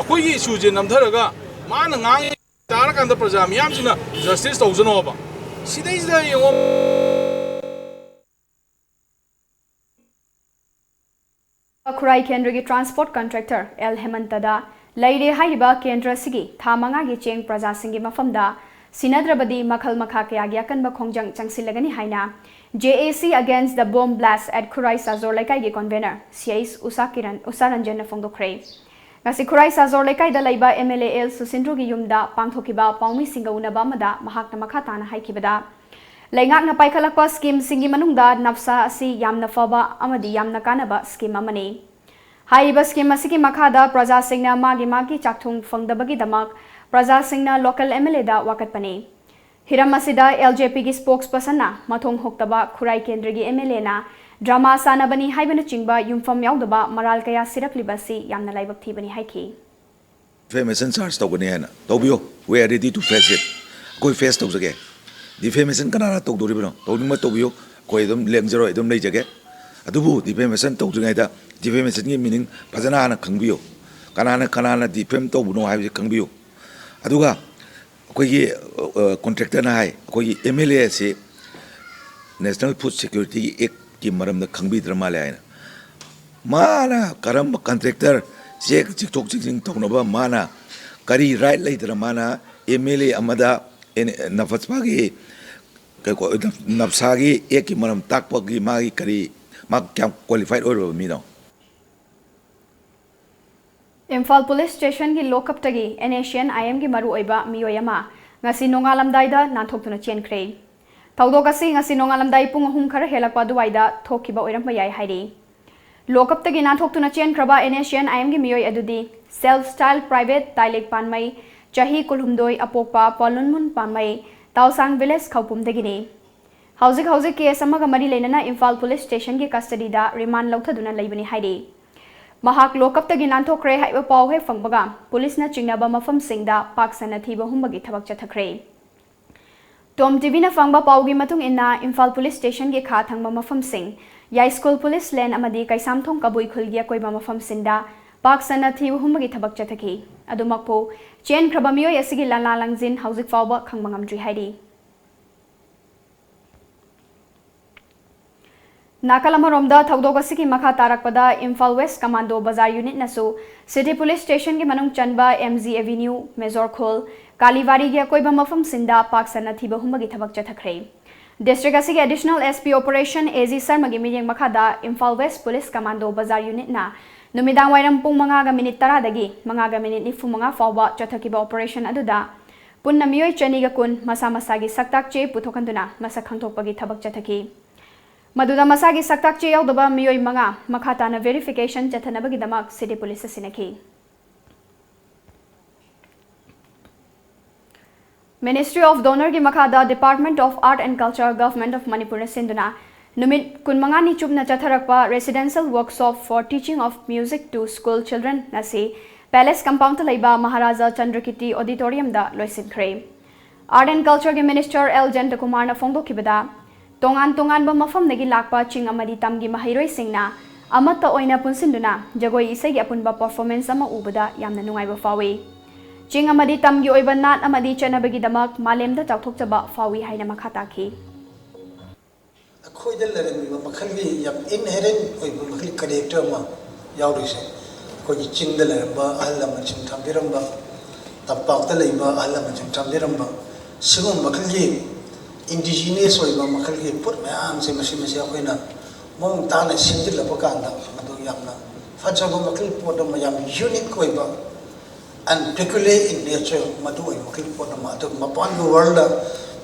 ꯑꯩꯈꯣꯏꯒꯤ ꯏꯁꯨꯁꯦ ꯅꯝꯊꯔꯒ ꯃꯥꯅ ꯉꯥꯡꯉꯤ ꯇꯥꯔꯀꯥꯟꯗ ꯄ꯭ꯔꯖꯥ ꯃꯤꯌꯥꯝꯁꯤꯅ ꯖꯁꯇꯤꯁ ꯇꯧꯖꯅꯣꯕ꯫ ꯁꯤꯗꯩꯁꯤꯗ ꯌꯦꯡꯉꯣ꯫ ꯈꯨꯔꯥꯏ ꯀꯦꯟꯗ꯭ꯔꯒꯤ ꯇ꯭ꯔꯥꯟꯁꯄꯣꯔꯠ ꯀꯟꯇ꯭ꯔꯦꯛꯇꯔ ꯑꯦꯜ ꯍꯦꯃꯟꯇꯗ ꯂꯩꯔꯦ ꯍꯥꯏꯔꯤꯕ ꯀꯦꯟꯗ꯭ꯔ ꯑꯁꯤꯒꯤ ꯊꯥ ꯃꯉꯥꯒꯤ ꯆꯦꯡ ꯄ꯭ꯔꯖꯥꯁꯤꯡꯒꯤ ꯃꯐꯝꯗ ꯁꯤꯟꯅꯗ꯭ꯔꯕꯗꯤ ꯃꯈꯜ ꯃꯈꯥ ꯀꯌꯥꯒꯤ ꯑꯀꯟꯕ ꯈꯣꯡꯖꯪ ꯆꯪꯁꯤꯜꯂꯒꯅꯤ ꯍꯥꯏꯅ J A C Against the Bomb Blast at Khurrai Sajor ꯂꯩꯀꯥꯏꯒꯤ convener C H ꯎꯁꯥ ꯀꯤꯔꯟ, ꯎꯁꯥ ꯔꯟꯖꯟꯅ ꯐꯣꯡꯗꯣꯛꯈ꯭ꯔꯦ꯫ ꯉꯁꯤ ꯈꯨꯔꯥꯏ ꯁꯥꯖꯣꯔ ꯂꯩꯀꯥꯏꯗ ꯂꯩꯕ M L A L ꯁꯨꯁꯤꯟꯗ꯭ꯔꯣꯒꯤ ꯌꯨꯝꯗ ꯄꯥꯡꯊꯣꯛꯈꯤꯕ ꯄꯥꯎꯃꯤꯁꯤꯡꯒ ꯎꯅꯕ ꯑꯃꯗ ꯃꯍꯥꯛꯅ ꯃꯈꯥ ꯇꯥꯅ ꯍꯥꯏꯈꯤꯕꯗ, ꯂꯩꯉꯥꯛꯅ ꯄꯥꯏꯈꯠꯂꯛꯄ scheme ꯁꯤꯡꯒꯤ ꯃꯅꯨꯡꯗ ꯅꯞꯁꯥ ꯑꯁꯤ ꯌꯥꯝꯅ ꯐꯕ ꯑꯃꯗꯤ ꯌꯥꯝꯅ ꯀꯥꯟꯅꯕ scheme ꯑꯃꯅꯤ꯫ ꯍꯥꯏꯔꯤꯕ scheme ꯑꯁꯤꯒꯤ ꯃꯈꯥꯗ ꯄ꯭ꯔꯖꯥꯁꯤꯡꯅ ꯃꯥꯒꯤ ꯃꯥꯒꯤ ꯆꯥꯛꯊꯨꯡ ꯐꯪꯗꯕꯒꯤꯗꯃꯛ ꯄ꯭ꯔꯖꯥꯁꯤꯡꯅ local M L A ꯗ ꯋꯥꯀꯠꯄꯅꯤ꯫ ꯍꯤꯔꯝ ꯑꯁꯤꯗ L J P ꯒꯤ spokesperson ꯅ ꯃꯊꯣꯡ ꯍꯣꯛꯇꯕ ꯈꯨꯔꯥꯏ ꯀꯦꯟꯗ꯭ꯔꯒꯤ M L A ꯅ drama ꯁꯥꯟꯅꯕꯅꯤ ꯍꯥꯏꯕꯅꯆꯤꯡꯕ ꯌꯨꯝꯐꯝ ꯌꯥꯎꯗꯕ ꯃꯔꯥꯜ ꯀꯌꯥ ꯁꯤꯔꯛꯂꯤꯕ ꯑꯁꯤ ꯌꯥꯝꯅ ꯂꯥꯏꯕꯛ ꯊꯤꯕꯅꯤ ꯍꯥꯏꯈꯤ꯫ Defamation charge ꯇꯧꯒꯅꯤ ꯍꯥꯏꯅ ꯇꯧꯕꯤꯌꯨ꯫ We are ready to face it. ꯑꯩꯈꯣꯏ face ꯇꯧꯖꯒꯦ꯫ Defamation ꯀꯅꯥꯅ ꯇꯧꯗꯣꯔꯤꯕꯅꯣ? ꯇꯧꯅꯤꯡꯕ ꯇꯧꯕꯤꯌꯨ, ꯑꯩꯈꯣꯏ ꯑꯗꯨꯝ ꯂꯦꯡꯖꯔꯣꯏ, ꯑꯗꯨꯝ ꯂꯩꯖꯒꯦ꯫ ꯑꯗꯨꯕꯨ defamation ꯇꯧꯗ꯭ꯔꯤꯉꯩꯗ defamation ꯒꯤ meaning ꯐꯖꯅ ꯍꯥꯟꯅ ꯈꯪꯕꯤꯌꯨ꯫ ꯀꯅꯥꯅ ꯀꯅꯥꯅ defame ꯇꯧꯕꯅꯣ ꯍꯥꯏꯕꯁꯤ ꯈꯪꯕꯤꯌꯨ꯫ ꯑꯗꯨꯒ ꯑꯩꯈꯣꯏꯒꯤ contractor ꯅ ꯍꯥꯏ, ꯑꯩꯈꯣꯏꯒꯤ M L A ꯑꯁꯤ National Food Security Act ꯀꯤ ꯃꯔꯝꯗ ꯈꯪꯕꯤꯗ꯭ꯔ ꯃꯥꯜꯂꯦ ꯍꯥꯏꯅ꯫ ꯃꯥꯅ ꯀꯔꯝꯕ contractor, ꯆꯦꯛ ꯆꯤꯛꯊꯣꯛ ꯆꯤꯛꯁꯤꯟ ꯇꯧꯅꯕ ꯃꯥꯅ ꯀꯔꯤ right ꯂꯩꯗꯅ ꯃꯥꯅ M L A ꯑꯃꯗ ꯅꯐꯁꯄꯥꯒꯤ, ꯀꯩꯀꯣ, ꯅꯞꯁꯥꯒꯤ act ꯀꯤ ꯃꯔꯝ ꯇꯥꯛꯄꯒꯤ ꯃꯥꯒꯤ ꯀꯔꯤ, ꯃꯥ ꯀꯌꯥꯝ qualified ꯑꯣꯏꯔꯕ ꯃꯤꯅꯣ? ꯏꯝꯐꯥꯜ police station ꯒꯤ lockup ꯇꯒꯤ N S C N I M ꯒꯤ ꯃꯔꯨꯑꯣꯏꯕ ꯃꯤꯑꯣꯏ ꯑꯃ ꯉꯁꯤ ꯅꯣꯡꯉꯥꯜꯂꯝꯗꯥꯏꯗ ꯅꯥꯟꯊꯣꯛꯇꯨꯅ ꯆꯦꯟꯈ꯭ꯔꯦ꯫ ꯊꯧꯗꯣꯛ ꯑꯁꯤ ꯉꯁꯤ ꯅꯣꯡꯉꯥꯜꯂꯝꯗꯥꯏ ꯄꯨꯡ ꯑꯍꯨꯝ ꯈꯔ ꯍꯦꯜꯂꯛꯄ ꯑꯗꯨꯋꯥꯏꯗ ꯊꯣꯛꯈꯤꯕ ꯑꯣꯏꯔꯝꯕ ꯌꯥꯏ ꯍꯥꯏꯔꯤ꯫ Lockup ꯇꯒꯤ ꯅꯥꯟꯊꯣꯛꯇꯨꯅ ꯆꯦꯟꯈ꯭ꯔꯕ N S C N I M ꯒꯤ ꯃꯤꯑꯣꯏ ꯑꯗꯨꯗꯤ Self Style Private ꯇꯥꯏꯂꯦꯛ ꯄꯥꯟꯃꯩ, ꯆꯍꯤ ꯀꯨꯟꯍꯨꯝꯗꯣꯏ, ꯑꯄꯣꯛꯄ ꯄꯣꯂꯨꯟꯃꯨꯟ ꯄꯥꯟꯃꯩ, ꯇꯥꯎꯁꯥꯡ village ꯈꯧꯄꯨꯝꯗꯒꯤꯅꯤ꯫ ꯍꯧꯖꯤꯛ ꯍꯧꯖꯤꯛ case ꯑꯃꯒ ꯃꯔꯤ ꯂꯩꯅꯅ ꯏꯝꯐꯥꯜ police station ꯒꯤ custody ꯗ remand ꯂꯧꯊꯗꯨꯅ ꯂꯩꯕꯅꯤ ꯍꯥꯏꯔꯤ꯫ ꯃꯍꯥꯛ lockup ꯇꯒꯤ ꯅꯥꯟꯊꯣꯛꯈ꯭ꯔꯦ ꯍꯥꯏꯕ ꯄꯥꯎ ꯍꯦꯛ ꯐꯪꯕꯒ police ꯅ ꯆꯤꯡꯅꯕ ꯃꯐꯝꯁꯤꯡꯗ ꯄꯥꯛ ꯁꯟꯅ ꯊꯤꯕ ꯍꯨꯝꯕꯒꯤ ꯊꯕꯛ ꯆꯠꯊꯈ꯭ꯔꯦ꯫ Tom T V ꯅ ꯐꯪꯕ ꯄꯥꯎꯒꯤ ꯃꯇꯨꯡ ꯏꯟꯅ, ꯏꯝꯐꯥꯜ police station ꯒꯤ ꯈꯥ ꯊꯪꯕ ꯃꯐꯝꯁꯤꯡ, ꯌꯥꯏꯁ꯭ꯀꯨꯜ police lane ꯑꯃꯗꯤ ꯀꯩꯁꯥꯝꯊꯣꯡ ꯀꯕꯨꯏ ꯈꯨꯜꯒꯤ ꯑꯀꯣꯏꯕ ꯃꯐꯝꯁꯤꯡꯗ ꯄꯥꯛ ꯁꯟꯅ ꯊꯤꯕ ꯍꯨꯝꯕꯒꯤ ꯊꯕꯛ ꯆꯠꯊꯈꯤ꯫ ꯑꯗꯨꯃꯛꯄꯨ, ꯆꯦꯟꯈ꯭ꯔꯕ ꯃꯤꯑꯣꯏ ꯑꯁꯤꯒꯤ ꯂꯥꯟꯂꯥ ꯂꯥꯡꯖꯤꯟ ꯍꯧꯖꯤꯛ ꯐꯥꯎꯕ ꯈꯪꯕ ꯉꯝꯗ꯭ꯔꯤ ꯍꯥꯏꯔꯤ꯫ ꯅꯥꯀꯜ ꯑꯃꯔꯣꯝꯗ, ꯊꯧꯗꯣꯛ ꯑꯁꯤꯒꯤ ꯃꯈꯥ ꯇꯥꯔꯛꯄꯗ ꯏꯝꯐꯥꯜ ꯋꯦꯁ ꯀꯃꯥꯟꯗꯣ ꯕꯖꯥꯔ ꯌꯨꯅꯤꯠꯅꯁꯨ ꯁꯤꯇꯤ ꯄꯨꯂꯤꯁ ꯁ꯭ꯇꯦꯁꯟꯒꯤ ꯃꯅꯨꯡ ꯆꯟꯕ ꯑꯦꯝ ꯖꯤ ꯑꯦꯚꯤꯅ꯭ꯌꯨ, ꯃꯦꯖꯣꯔ ꯈꯨꯜ, ꯀꯥꯂꯤꯕꯥꯔꯤꯒꯤ ꯑꯀꯣꯏꯕ ꯃꯐꯝꯁꯤꯡꯗ ꯄꯥꯛ ꯁꯟꯅ ꯊꯤꯕ ꯍꯨꯝꯕꯒꯤ ꯊꯕꯛ ꯆꯠꯊꯈ꯭ꯔꯦ꯫ ꯗꯤꯁꯇ꯭ꯔꯤꯛ ꯑꯁꯤꯒꯤ additional S P operation A G ꯁꯔꯃꯒꯤ ꯃꯤꯠꯌꯦꯡ ꯃꯈꯥꯗ ꯏꯝꯐꯥꯜ ꯋꯦꯁ ꯄꯨꯂꯤꯁ ꯀꯃꯥꯟꯗꯣ ꯕꯖꯥꯔ ꯌꯨꯅꯤꯠꯅ ꯅꯨꯃꯤꯗꯥꯡ ꯋꯥꯏꯔꯝ ꯄꯨꯡ ꯃꯉꯥꯒ ꯃꯤꯅꯤꯠ ꯇꯔꯥꯗꯒꯤ ꯃꯉꯥꯒ ꯃꯤꯅꯤꯠ ꯅꯤꯐꯨ ꯃꯉꯥ ꯐꯥꯎꯕ ꯆꯠꯊꯈꯤꯕ ꯑꯣꯄꯔꯦꯁꯟ ꯑꯗꯨꯗ ꯄꯨꯟꯅ ꯃꯤꯑꯣꯏ ꯆꯅꯤꯒ ꯀꯨꯟ ꯃꯁꯥ ꯃꯁꯥꯒꯤ ꯁꯛꯇꯥꯛ ꯆꯦ ꯄꯨꯊꯣꯛꯍꯟꯗꯨꯅ ꯃꯁꯛ ꯈꯪꯗꯣꯛꯄꯒꯤ ꯊꯕꯛ ꯆꯠꯊꯈꯤ꯫ ꯃꯗꯨꯗ ꯃꯁꯥꯒꯤ ꯁꯛꯇꯥꯛ ꯆꯦ ꯌꯥꯎꯗꯕ ꯃꯤꯑꯣꯏ ꯃꯉꯥ ꯃꯈꯥ ꯇꯥꯅ ꯚꯦꯔꯤꯐꯤꯀꯦꯁꯟ ꯆꯠꯊꯅꯕꯒꯤꯗꯃꯛ ꯁꯤꯇꯤ ꯄꯨꯂꯤꯁꯇ ꯁꯤꯟꯅꯈꯤ꯫ Ministry of DoNERꯒꯤ ꯃꯈꯥꯗ Department of Art and Culture, Government of Manipurꯅ ꯁꯤꯟꯗꯨꯅ ꯅꯨꯃꯤꯠ ꯀꯨꯟꯃꯉꯥꯅꯤ ꯆꯨꯞꯅ ꯆꯠꯊꯔꯛꯄ Residential Workshop for Teaching of Music to School Children ꯑꯁꯤ Palace Compoundꯇ ꯂꯩꯕ ꯃꯍꯥꯔꯥꯖꯥ ꯆꯟꯗ꯭ꯔꯀꯤꯔꯇꯤ Auditoriumꯗ ꯂꯣꯏꯁꯤꯟꯈ꯭ꯔꯦ꯫ Art and Cultureꯒꯤ Minister ꯑꯦꯜ ꯖꯌꯟꯇꯀꯨꯃꯥꯔꯅ ꯐꯣꯡꯗꯣꯛꯈꯤꯕꯗ, ꯇꯣꯉꯥꯟ ꯇꯣꯉꯥꯟꯕ ꯃꯐꯝꯗꯒꯤ ꯂꯥꯛꯄ ꯆꯤꯡ ꯑꯃꯗꯤ ꯇꯝꯒꯤ ꯃꯍꯩꯔꯣꯏꯁꯤꯡꯅ ꯑꯃꯠꯇ ꯑꯣꯏꯅ ꯄꯨꯟꯁꯤꯟꯗꯨꯅ ꯖꯒꯣꯏ ꯏꯁꯩꯒꯤ ꯑꯄꯨꯟꯕ performance ꯑꯃ ꯎꯕꯗ ꯌꯥꯝꯅ ꯅꯨꯡꯉꯥꯏꯕ ꯐꯥꯎꯏ꯫ ꯆꯤꯡ ꯑꯃꯗꯤ ꯇꯝꯒꯤ ꯑꯣꯏꯕ ꯅꯥꯠ ꯑꯃꯗꯤ ꯆꯠꯅꯕꯒꯤꯗꯃꯛ ꯃꯥꯂꯦꯝꯗ ꯆꯥꯎꯊꯣꯛꯆꯕ ꯐꯥꯎꯏ ꯍꯥꯏꯅ ꯃꯈꯥ ꯇꯥꯈꯤ꯫ ꯑꯩꯈꯣꯏꯗ ꯂꯩꯔꯝꯃꯤꯕ ꯃꯈꯜꯒꯤ ꯌꯥꯝ inherent ꯑꯣꯏꯕ ꯃꯈꯜꯒꯤ character ꯑꯃ ꯌꯥꯎꯔꯤꯁꯦ, ꯑꯩꯈꯣꯏꯒꯤ ꯆꯤꯡꯗ ꯂꯩꯔꯝꯕ ꯑꯍꯜ ꯂꯃꯟꯁꯤꯡ ꯊꯝꯕꯤꯔꯝꯕ, ꯇꯝꯄꯥꯛꯇ ꯂꯩꯕ ꯑꯍꯜ ꯂꯃꯟꯁꯤꯡ ꯊꯝꯕꯤꯔꯝꯕ, ꯁꯤꯒꯨꯝꯕ ꯃꯈꯜꯒꯤ indigenous ꯑꯣꯏꯕ ꯃꯈꯜꯒꯤ ꯄꯣꯠ ꯃꯌꯥꯝꯁꯦ, ꯃꯁꯤ, ꯃꯁꯤ ꯑꯩꯈꯣꯏꯅ ꯃꯑꯣꯡ ꯇꯥꯅ ꯁꯦꯝꯖꯤꯜꯂꯕ ꯀꯥꯟꯗ, ꯃꯗꯨ ꯌꯥꯝꯅ ꯐꯖꯕ ꯃꯈꯜꯒꯤ ꯄꯣꯠ ꯑꯃ, ꯌꯥꯝ unique ꯑꯣꯏꯕ and peculiar in nature, ꯃꯗꯨ ꯑꯣꯏꯕ ꯃꯈꯜꯒꯤ ꯄꯣꯠ ꯑꯃ꯫ ꯑꯗꯨꯒ ꯃꯄꯥꯟꯒꯤ worldꯗ,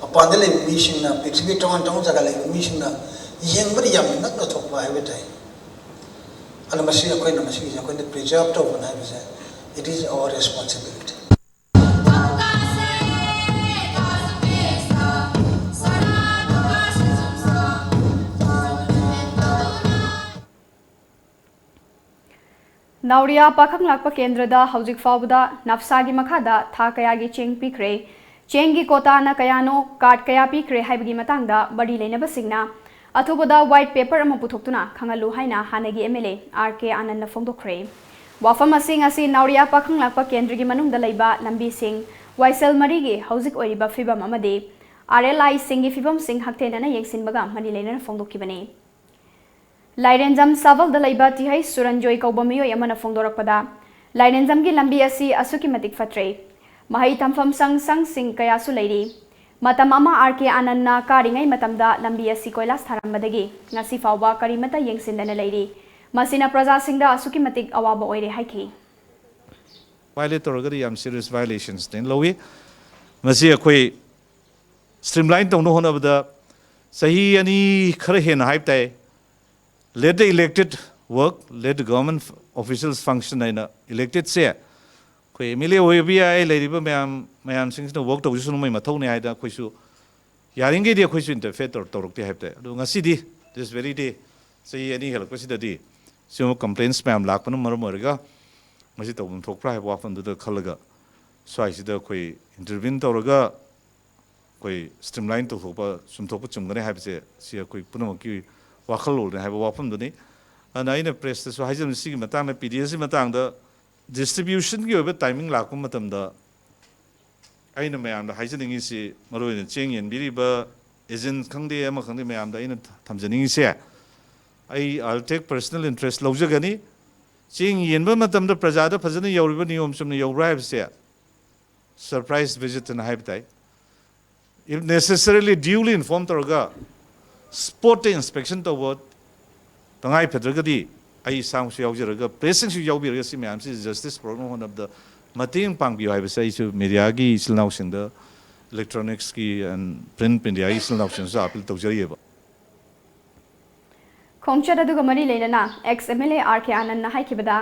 ꯃꯄꯥꯟꯗ ꯂꯩꯕ ꯃꯤꯁꯤꯡꯅ, ꯄ꯭ꯔꯤꯊꯤꯕꯤ ꯇꯣꯉꯥꯟ ꯇꯣꯉꯥꯟ ꯖꯒꯥ ꯂꯩꯕ ꯃꯤꯁꯤꯡꯅ ꯌꯦꯡꯕꯗ ꯌꯥꯝꯅ ꯏꯅꯛ ꯅꯛꯊꯣꯛꯄ ꯍꯥꯏꯕ ꯇꯥꯏ꯫ ꯑꯗꯨꯅ ꯃꯁꯤ ꯑꯩꯈꯣꯏꯅ, ꯃꯁꯤꯒꯤꯁꯦ ꯑꯩꯈꯣꯏꯅ preserve ꯇꯧꯕꯅ ꯍꯥꯏꯕꯁꯦ, it is our responsibility. ꯅꯥꯎꯔꯤꯌꯥ ꯄꯥꯈꯪ ꯂꯥꯛꯄ ꯀꯦꯟꯗ꯭ꯔꯗ ꯍꯧꯖꯤꯛ ꯐꯥꯎꯕꯗ ꯅꯥꯐꯁꯥꯒꯤ ꯃꯈꯥꯗ ꯊꯥ ꯀꯌꯥꯒꯤ ꯆꯦꯡ ꯄꯤꯈ꯭ꯔꯦ꯫ ꯆꯦꯡꯒꯤ ꯀꯣꯇꯥꯅ ꯀꯌꯥꯅꯣ, ꯀꯥꯔꯗ ꯀꯌꯥ ꯄꯤꯈ꯭ꯔꯦ ꯍꯥꯏꯕꯒꯤ ꯃꯇꯥꯡꯗ ꯃꯔꯤ ꯂꯩꯅꯕꯁꯤꯡꯅ ꯑꯊꯨꯕꯗ white paper ꯑꯃ ꯄꯨꯊꯣꯛꯇꯨꯅ ꯈꯪꯍꯜꯂꯨ ꯍꯥꯏꯅ ꯍꯥꯟꯅꯒꯤ ꯑꯦꯝ ꯑꯦꯜ ꯑꯦ ꯑꯥꯔ ꯀꯦ ꯑꯥꯅꯟꯗꯅ ꯐꯣꯡꯗꯣꯛꯈ꯭ꯔꯦ꯫ ꯋꯥꯐꯝ ꯑꯁꯤ ꯉꯁꯤ ꯅꯥꯎꯔꯤꯌꯥ ꯄꯥꯈꯪ ꯂꯥꯛꯄ ꯀꯦꯟꯗ꯭ꯔꯒꯤ ꯃꯅꯨꯡꯗ ꯂꯩꯕ ꯂꯝꯕꯤꯁꯤꯡ, ꯋꯥꯏꯁꯦꯜ ꯃꯔꯤꯒꯤ ꯍꯧꯖꯤꯛ ꯑꯣꯏꯔꯤꯕ ꯐꯤꯕꯝ ꯑꯃꯗꯤ ꯑꯥꯔ ꯑꯦꯜ ꯑꯥꯏꯁꯤꯡꯒꯤ ꯐꯤꯕꯝꯁꯤꯡ ꯍꯛꯊꯦꯡꯅꯅ ꯌꯦꯡꯁꯤꯟꯕꯒ ꯃꯔꯤ ꯂꯩꯅꯅ ꯐꯣꯡꯗꯣꯛꯈꯤꯕꯅꯤ꯫ ꯂꯥꯏꯔꯦꯟꯖꯝ ꯁꯥꯕꯜꯗ ꯂꯩꯕ ꯇꯤꯍꯩ ꯁꯨꯔꯟꯖꯣꯏ ꯀꯧꯕ ꯃꯤꯑꯣꯏ ꯑꯃꯅ ꯐꯣꯡꯗꯣꯔꯛꯄꯗ, ꯂꯥꯏꯔꯦꯟꯖꯝꯒꯤ ꯂꯝꯕꯤ ꯑꯁꯤ ꯑꯁꯨꯛꯀꯤ ꯃꯇꯤꯛ ꯐꯠꯇ꯭ꯔꯦ꯫ ꯃꯍꯩ ꯇꯝꯐꯝ ꯁꯪ ꯁꯪꯁꯤꯡ ꯀꯌꯥꯁꯨ ꯂꯩꯔꯤ꯫ ꯃꯇꯝ ꯑꯃ ꯑꯥꯔ ꯀꯦ ꯑꯥꯅꯟꯅ ꯀꯥꯔꯤꯉꯩ ꯃꯇꯝꯗ ꯂꯝꯕꯤ ꯑꯁꯤ ꯀꯣꯏꯂꯥꯁ ꯊꯥꯔꯝꯕꯗꯒꯤ ꯉꯁꯤ ꯐꯥꯎꯕ ꯀꯔꯤꯃꯠꯇ ꯌꯦꯡꯁꯤꯟꯗꯅ ꯂꯩꯔꯤ꯫ ꯃꯁꯤꯅ ꯄ꯭ꯔꯖꯥꯁꯤꯡꯗ ꯑꯁꯨꯛꯀꯤ ꯃꯇꯤꯛ ꯑꯋꯥꯕ ꯑꯣꯏꯔꯦ ꯍꯥꯏꯈꯤ꯫ Violate ꯇꯧꯔꯒꯗꯤ ꯌꯥꯝ serious violationsꯅꯦꯅ ꯂꯧꯏ꯫ ꯃꯁꯤ ꯑꯩꯈꯣꯏ streamline ꯇꯧꯅꯕ ꯍꯣꯠꯅꯕꯗ ꯆꯍꯤ ꯑꯅꯤ ꯈꯔ ꯍꯦꯟꯅ ꯍꯥꯏꯕ ꯇꯥꯏ, let the elected work, let the government officials function ꯍꯥꯏꯅ electedꯁꯦ ꯑꯩꯈꯣꯏ M L A ꯑꯣꯏꯕ ꯌꯥꯏ, ꯂꯩꯔꯤꯕ ꯃꯌꯥꯝ ꯃꯌꯥꯝꯁꯤꯡꯁꯤꯅ work ꯇꯧꯖꯁꯅꯨ, ꯃꯣꯏ ꯃꯊꯧꯅꯤ ꯍꯥꯏꯗꯅ ꯑꯩꯈꯣꯏꯁꯨ ꯌꯥꯔꯤꯈꯩꯗꯤ ꯑꯩꯈꯣꯏꯁꯨ interfere ꯇꯧꯔ-, ꯇꯧꯔꯛꯇꯦ ꯍꯥꯏꯕ ꯇꯥꯏ꯫ ꯑꯗꯣ ꯉꯁꯤꯗꯤ, this very day, ꯆꯍꯤ ꯑꯅꯤ ꯍꯦꯜꯂꯛꯄꯁꯤꯗꯗꯤ ꯁꯤꯒꯨꯝꯕ complaints ꯃꯌꯥꯝ ꯂꯥꯛꯄꯅ ꯃꯔꯝ ꯑꯣꯏꯔꯒ ꯃꯁꯤ ꯇꯧꯐꯝ ꯊꯣꯛꯄ꯭ꯔꯥ ꯍꯥꯏꯕ ꯋꯥꯐꯝꯗꯨꯗ ꯈꯜꯂꯒ ꯁ꯭ꯋꯥꯏꯁꯤꯗ ꯑꯩꯈꯣꯏ intervene ꯇꯧꯔꯒ ꯑꯩꯈꯣꯏ streamline ꯇꯧꯊꯣꯛꯄ, ꯆꯨꯝꯊꯣꯛꯄ ꯆꯨꯝꯒꯅꯤ ꯍꯥꯏꯕꯁꯦ ꯁꯤ ꯑꯩꯈꯣꯏ ꯄꯨꯝꯅꯃꯛꯀꯤ ꯋꯥꯈꯜꯂꯣꯟꯅꯤ ꯍꯥꯏꯕ ꯋꯥꯐꯝꯗꯨꯅꯤ꯫ ꯑꯗꯨꯅ ꯑꯩꯅ pressꯇꯁꯨ ꯍꯥꯏꯖꯕꯅꯤ, ꯁꯤꯒꯤ ꯃꯇꯥꯡꯗ, P D Sꯒꯤ ꯃꯇꯥꯡꯗ distributionꯒꯤ ꯑꯣꯏꯕ timing ꯂꯥꯛꯄ ꯃꯇꯝꯗ ꯑꯩꯅ ꯃꯌꯥꯝꯗ ꯍꯥꯏꯖꯅꯤꯡꯉꯤꯁꯤ, ꯃꯔꯨꯑꯣꯏꯅ ꯆꯦꯡ ꯌꯦꯟꯕꯤꯔꯤꯕ agent ꯈꯪꯗꯦ, ꯑꯃ ꯈꯪꯗꯦ, ꯃꯌꯥꯝꯗ ꯑꯩꯅ ꯊꯝꯖꯅꯤꯡꯉꯤꯁꯦ, ꯑꯩ, I'll take personal interest ꯂꯧꯖꯒꯅꯤ꯫ ꯆꯦꯡ ꯌꯦꯟꯕ ꯃꯇꯝꯗ ꯄ꯭ꯔꯖꯥꯗ ꯐꯖꯅ ꯌꯧꯔꯤꯕ, ꯅꯤꯌꯣꯝ ꯆꯨꯝꯅ ꯌꯧꯕ꯭ꯔꯥ ꯍꯥꯏꯕꯁꯦ surprise visit ꯍꯥꯏꯅ ꯍꯥꯏꯕ ꯇꯥꯏ꯫ If necessarily duly inform ꯇꯧꯔꯒ spotꯇ inspection ꯇꯧꯕ ꯇꯉꯥꯏ ꯐꯗ꯭ꯔꯒꯗꯤ ꯑꯩ ꯏꯁꯥꯃꯛꯁꯨ ꯌꯥꯎꯖꯔꯒ pressꯁꯤꯡꯁꯨ ꯌꯥꯎꯕꯤꯔꯒ ꯁꯤ ꯃꯌꯥꯝꯁꯤ justice ꯄꯨꯔꯛꯅꯕ ꯍꯣꯠꯅꯕꯗ ꯃꯇꯦꯡ ꯄꯥꯡꯕꯤꯌꯨ ꯍꯥꯏꯕꯁꯦ ꯑꯩꯁꯨ mediaꯒꯤ ꯏꯆꯤꯜ ꯏꯅꯥꯎꯁꯤꯡꯗ, electronicsꯀꯤ and print mediaꯒꯤ ꯏꯆꯤꯜ ꯏꯅꯥꯎꯁꯤꯡꯗꯁꯨ appeal ꯇꯧꯖꯔꯤꯑꯕ꯫ ꯈꯣꯡꯆꯠ ꯑꯗꯨꯒ ꯃꯔꯤ ꯂꯩꯅꯅ ex M L A R K ꯑꯥꯅꯟꯅ ꯍꯥꯏꯈꯤꯕꯗ,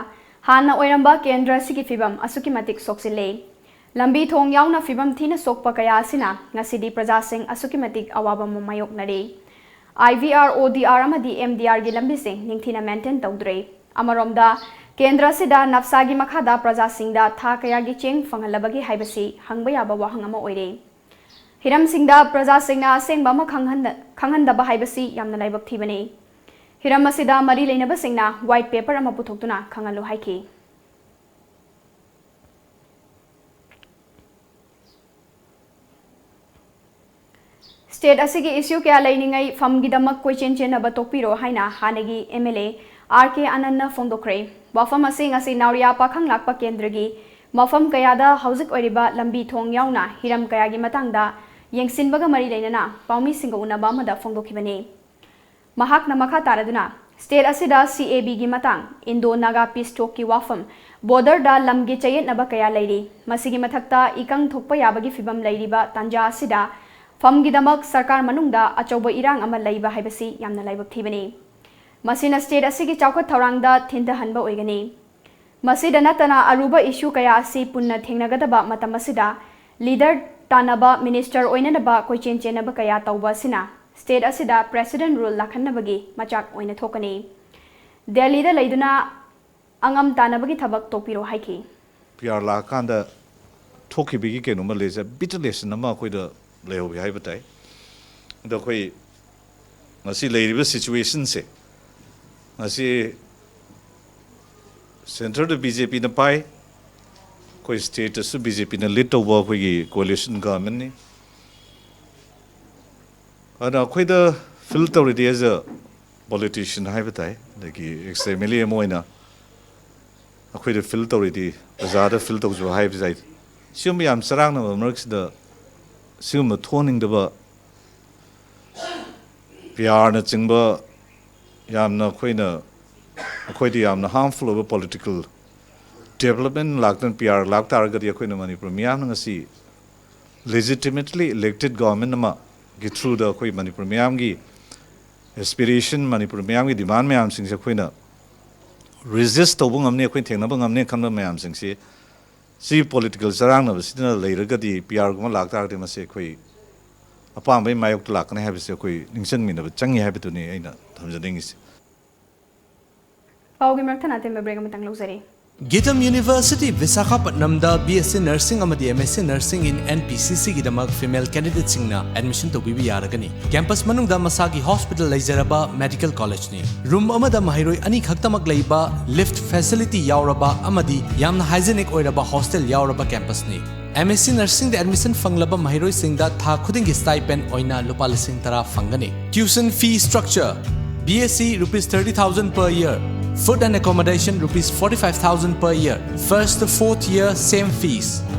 ꯍꯥꯟꯅ ꯑꯣꯏꯔꯝꯕ ꯀꯦꯟꯗ꯭ꯔ ꯑꯁꯤꯒꯤ ꯐꯤꯕꯝ ꯑꯁꯨꯛꯀꯤ ꯃꯇꯤꯛ ꯁꯣꯛꯆꯤꯜꯂꯦ꯫ ꯂꯝꯕꯤ ꯊꯣꯡ ꯌꯥꯎꯅ ꯐꯤꯕꯝ ꯊꯤꯅ ꯁꯣꯛꯄ ꯀꯌꯥ ꯑꯁꯤꯅ ꯉꯁꯤꯗꯤ ꯄ꯭ꯔꯖꯥꯁꯤꯡ ꯑꯁꯨꯛꯀꯤ ꯃꯇꯤꯛ ꯑꯋꯥꯕ ꯑꯃ ꯃꯥꯌꯣꯛꯅꯔꯤ꯫ I V R, O D R ꯑꯃꯗꯤ M D Rꯒꯤ ꯂꯝꯕꯤꯁꯤꯡ ꯅꯤꯡꯊꯤꯅ maintain ꯇꯧꯗ꯭ꯔꯦ꯫ ꯑꯃꯔꯣꯝꯗ, ꯀꯦꯟꯗ꯭ꯔ ꯑꯁꯤꯗ ꯅꯞꯁꯥꯒꯤ ꯃꯈꯥꯗ ꯄ꯭ꯔꯖꯥꯁꯤꯡꯗ ꯊꯥ ꯀꯌꯥꯒꯤ ꯆꯦꯡ ꯐꯪꯍꯜꯂꯕꯒꯦ ꯍꯥꯏꯕꯁꯤ ꯍꯪꯕ ꯌꯥꯕ ꯋꯥꯍꯪ ꯑꯃ ꯑꯣꯏꯔꯦ꯫ ꯍꯤꯔꯝꯁꯤꯡꯗ ꯄ꯭ꯔꯖꯥꯁꯤꯡꯅ ꯑꯁꯦꯡꯕ ꯑꯃ ꯈꯪꯍꯟꯗ-, ꯈꯪꯍꯟꯗꯕ ꯍꯥꯏꯕꯁꯤ ꯌꯥꯝꯅ ꯂꯥꯏꯕꯛ ꯊꯤꯕꯅꯤ꯫ ꯍꯤꯔꯝ ꯑꯁꯤꯗ ꯃꯔꯤ ꯂꯩꯅꯕꯁꯤꯡꯅ white paper ꯑꯃ ꯄꯨꯊꯣꯛꯇꯨꯅ ꯈꯪꯍꯜꯂꯨ ꯍꯥꯏꯈꯤ꯫ ꯁ꯭ꯇꯦꯠ ꯑꯁꯤꯒꯤ ꯏꯁꯨ ꯀꯌꯥ ꯂꯩꯔꯤꯉꯩ ꯐꯝꯒꯤꯗꯃꯛ ꯀꯣꯏꯆꯦꯟ ꯆꯦꯟꯅꯕ ꯇꯣꯛꯄꯤꯔꯣ ꯍꯥꯏꯅ ꯍꯥꯟꯅꯒꯤ ꯑꯦꯝ ꯑꯦꯜ ꯑꯦ ꯑꯥꯔ ꯀꯦ ꯑꯅꯟꯅ ꯐꯣꯡꯗꯣꯛꯈ꯭ꯔꯦ꯫ ꯋꯥꯐꯝ ꯑꯁꯤ ꯉꯁꯤ ꯅꯥꯎꯔꯤꯌꯥ ꯄꯥꯈꯪ ꯂꯥꯛꯄ ꯀꯦꯟꯗ꯭ꯔꯒꯤ ꯃꯐꯝ ꯀꯌꯥꯗ ꯍꯧꯖꯤꯛ ꯑꯣꯏꯔꯤꯕ ꯂꯝꯕꯤ ꯊꯣꯡ ꯌꯥꯎꯅ ꯍꯤꯔꯝ ꯀꯌꯥꯒꯤ ꯃꯇꯥꯡꯗ ꯌꯦꯡꯁꯤꯟꯕꯒ ꯃꯔꯤ ꯂꯩꯅꯅ ꯄꯥꯎꯃꯤꯁꯤꯡꯒ ꯎꯅꯕ ꯑꯃꯗ ꯐꯣꯡꯗꯣꯛꯈꯤꯕꯅꯤ꯫ ꯃꯍꯥꯛꯅ ꯃꯈꯥ ꯇꯥꯔꯗꯨꯅ, ꯁ꯭ꯇꯦꯠ ꯑꯁꯤꯗ ꯁꯤ ꯑꯦ ꯕꯤꯒꯤ ꯃꯇꯥꯡ, ꯏꯟꯗꯣ ꯅꯥꯒꯥ ꯄꯤꯁ ꯇꯣꯛꯀꯤ ꯋꯥꯐꯝ, ꯕꯣꯔꯗꯔꯗ ꯂꯝꯒꯤ ꯆꯌꯦꯠꯅꯕ ꯀꯌꯥ ꯂꯩꯔꯤ꯫ ꯃꯁꯤꯒꯤ ꯃꯊꯛꯇ ꯏꯀꯪ ꯊꯣꯛꯄ ꯌꯥꯕꯒꯤ ꯐꯤꯕꯝ ꯂꯩꯔꯤꯕ ꯇꯥꯟꯖꯥ ꯑꯁꯤꯗ ꯐꯝꯒꯤꯗꯃꯛ ꯁꯔꯀꯥꯔ ꯃꯅꯨꯡꯗ ꯑꯆꯧꯕ ꯏꯔꯥꯡ ꯑꯃ ꯂꯩꯕ ꯍꯥꯏꯕꯁꯤ ꯌꯥꯝꯅ ꯂꯥꯏꯕꯛ ꯊꯤꯕꯅꯤ꯫ ꯃꯁꯤꯅ ꯁ꯭ꯇꯦꯠ ꯑꯁꯤꯒꯤ ꯆꯥꯎꯈꯠ ꯊꯧꯔꯥꯡꯗ ꯊꯤꯟꯊꯍꯟꯕ ꯑꯣꯏꯒꯅꯤ꯫ ꯃꯁꯤꯗ ꯅꯠꯇꯅ ꯑꯔꯨꯕ ꯏꯁꯨ ꯀꯌꯥ ꯑꯁꯤ ꯄꯨꯟꯅ ꯊꯦꯡꯅꯒꯗꯕ ꯃꯇꯝ ꯑꯁꯤꯗ ꯂꯤꯗꯔ ꯇꯥꯟꯅꯕ, ꯃꯤꯅꯤꯁꯇꯔ ꯑꯣꯏꯅꯅꯕ ꯀꯣꯏꯆꯦꯟ ꯆꯦꯟꯅꯕ ꯀꯌꯥ ꯇꯧꯕ ꯑꯁꯤꯅ ꯁ꯭ꯇꯦꯠ ꯑꯁꯤꯗ ꯄ꯭ꯔꯦꯁꯤꯗꯦꯟ ꯔꯨꯜ ꯂꯥꯛꯍꯟꯅꯕꯒꯤ ꯃꯆꯥꯛ ꯑꯣꯏꯅ ꯊꯣꯛꯀꯅꯤ꯫ ꯗꯦꯜꯂꯤꯗ ꯂꯩꯗꯨꯅ ꯑꯉꯝ ꯇꯥꯟꯅꯕꯒꯤ ꯊꯕꯛ ꯇꯣꯛꯄꯤꯔꯣ ꯍꯥꯏꯈꯤ꯫ ꯄꯤ ꯑꯥꯔ ꯂꯥꯛꯑꯀꯥꯟꯗ ꯊꯣꯛꯈꯤꯕꯒꯤ ꯀꯩꯅꯣꯝꯃ ꯂꯩꯖ-, ꯕꯤꯇꯔ ꯂꯦꯁꯟ ꯑꯃ ꯑꯩꯈꯣꯏꯗ ꯂꯩꯍꯧꯋꯤ ꯍꯥꯏꯕ ꯇꯥꯏ꯫ ꯑꯗꯣ ꯑꯩꯈꯣꯏ ꯉꯁꯤ ꯂꯩꯔꯤꯕ ꯁꯤꯆꯨꯋꯦꯁꯟꯁꯦ, ꯉꯁꯤ ꯁꯦꯟꯇꯔꯗ ꯕꯤ ꯖꯦ ꯄꯤꯅ ꯄꯥꯏ, ꯑꯩꯈꯣꯏ ꯁ꯭ꯇꯦꯠꯇꯁꯨ ꯕꯤ ꯖꯦ ꯄꯤꯅ ꯂꯤꯗ ꯇꯧꯕ ꯑꯩꯈꯣꯏꯒꯤ ꯀꯣꯑꯦꯂꯤꯁꯟ ꯒꯚꯔꯟꯃꯦꯟꯠꯅꯤ꯫ ꯑꯗꯨꯅ ꯑꯩꯈꯣꯏꯗ ꯐꯤꯜ ꯇꯧꯔꯤꯗꯤ, ꯑꯦꯖ ꯑ ꯄꯣꯂꯤꯇꯤꯁꯤꯌꯟ ꯍꯥꯏꯕ ꯇꯥꯏ, ꯑꯗꯒꯤ ꯑꯦꯛꯁ ꯑꯦꯝ ꯑꯦꯜ ꯑꯦ ꯑꯃ ꯑꯣꯏꯅ ꯑꯩꯈꯣꯏꯗ ꯐꯤꯜ ꯇꯧꯔꯤꯗꯤ, ꯄ꯭ꯔꯖꯥꯗ ꯐꯤꯜ ꯇꯧꯖꯧ ꯍꯥꯏꯕꯁꯤ ꯍꯥꯏ꯫ ꯁꯤꯒꯨꯝꯕ ꯌꯥꯝ ꯆꯔꯥꯡꯅꯕ ꯃꯔꯛꯁꯤꯗ ꯁꯤꯒꯨꯝꯕ ꯊꯣꯛꯍꯟꯅꯤꯡꯗꯕ, ꯄꯤ ꯑꯥꯔꯅꯆꯤꯡꯕ ꯌꯥꯝꯅ ꯑꯩꯈꯣꯏꯅ, ꯑꯩꯈꯣꯏꯗ ꯌꯥꯝꯅ ꯍꯥꯔꯝꯐꯨꯜ ꯑꯣꯏꯕ ꯄꯣꯂꯤꯇꯤꯀꯦꯜ ꯗꯦꯕꯂꯞꯃꯦꯟ ꯂꯥꯛꯇꯅ ꯄꯤ ꯑꯥꯔ ꯂꯥꯛ ꯇꯥꯔꯒꯗꯤ ꯑꯩꯈꯣꯏꯅ ꯃꯅꯤꯄꯨꯔ ꯃꯤꯌꯥꯝꯅ ꯉꯁꯤ ꯂꯦꯖꯤꯇꯤꯃꯦꯠꯂꯤ ꯏꯂꯦꯛꯇꯦꯠ ꯒꯚꯔꯟꯃꯦꯟꯠ ꯑꯃꯒꯤ ꯊ꯭ꯔꯨꯗ ꯑꯩꯈꯣꯏ ꯃꯅꯤꯄꯨꯔ ꯃꯤꯌꯥꯝꯒꯤ ꯑꯦꯁꯄꯤꯔꯦꯁꯟ, ꯃꯅꯤꯄꯨꯔ ꯃꯤꯌꯥꯝꯒꯤ ꯗꯤꯃꯥꯟ ꯃꯌꯥꯝꯁꯤꯡꯁꯦ ꯑꯩꯈꯣꯏꯅ ꯔꯤꯖꯤꯁ ꯇꯧꯕ ꯉꯝꯅꯤ, ꯑꯩꯈꯣꯏꯅ ꯊꯦꯡꯅꯕ ꯉꯝꯅꯤ ꯈꯟꯕ ꯃꯌꯥꯝꯁꯤꯡꯁꯤ, ꯁꯤ ꯄꯣꯂꯤꯇꯤꯀꯦꯜ ꯆꯔꯥꯡꯅꯕꯁꯤꯗꯅ ꯂꯩꯔꯒꯗꯤ, ꯄꯤ ꯑꯥꯔꯒꯨꯝꯕ ꯂꯥꯛꯇꯥꯔꯒꯗꯤ ꯃꯁꯤ ꯑꯩꯈꯣꯏ ꯑꯄꯥꯝꯕꯒꯤ ꯃꯥꯌꯣꯛꯇ ꯂꯥꯛꯀꯅꯤ ꯍꯥꯏꯕꯁꯤ ꯑꯩꯈꯣꯏ ꯅꯤꯡꯁꯤꯡꯃꯤꯟꯅꯕ ꯆꯪꯉꯤ ꯍꯥꯏꯕꯗꯨꯅꯤ ꯑꯩꯅ ꯊꯝꯖꯅꯤꯡꯉꯤꯁꯤ꯫ ꯄꯥꯎꯒꯤ ꯃꯔꯛ ꯊꯠꯅ ꯑꯇꯦꯟꯕ ꯕ꯭ꯔꯦꯛ ꯑꯃꯇꯪ ꯂꯧꯖꯔꯤ꯫ Gitam University ꯕꯤꯁꯥꯈꯥꯄꯠꯅꯝꯗ ꯕꯤ ꯑꯦꯁ ꯁꯤ ꯅꯔꯁꯤꯡ ꯑꯃꯗꯤ M S C nursing in N P C C ꯒꯤꯗꯃꯛ ꯐꯤꯃꯦꯜ ꯀꯦꯟꯗꯤꯗꯦꯠꯁꯤꯡꯅ ꯑꯦꯗꯃꯤꯁꯟ ꯇꯧꯕꯤꯕ ꯌꯥꯔꯒꯅꯤ꯫ ꯀꯦꯝꯄꯁ ꯃꯅꯨꯡꯗ ꯃꯁꯥꯒꯤ ꯍꯣꯁꯄꯤꯇꯥꯜ ꯂꯩꯖꯔꯕ ꯃꯦꯗꯤꯀꯦꯜ ꯀꯣꯂꯦꯖꯅꯤ꯫ ꯔꯨꯝ ꯑꯃꯗ ꯃꯍꯩꯔꯣꯏ ꯑꯅꯤ ꯈꯛꯇꯃꯛ ꯂꯩꯕ, ꯂꯤꯐꯠ ꯐꯦꯁꯤꯂꯤꯇꯤ ꯌꯥꯎꯔꯕ ꯑꯃꯗꯤ ꯌꯥꯝꯅ ꯍꯥꯏꯖꯤꯅꯤꯛ ꯑꯣꯏꯔꯕ ꯍꯣꯁꯇꯦꯜ ꯌꯥꯎꯔꯕ ꯀꯦꯝꯄꯁꯅꯤ꯫ M S C Nursingꯗ admission ꯐꯪꯂꯕ ꯃꯍꯩꯔꯣꯏꯁꯤꯡꯗ ꯊꯥ ꯈꯨꯗꯤꯡꯒꯤ stipend ꯑꯣꯏꯅ ꯂꯨꯄꯥ ꯂꯤꯁꯤꯡ ꯇꯔꯥ ꯐꯪꯒꯅꯤ꯫ Tuition fee structure: B S C rupees thirty thousand per year, food and accommodation rupees forty-five thousand per year, first to fourth year same fees.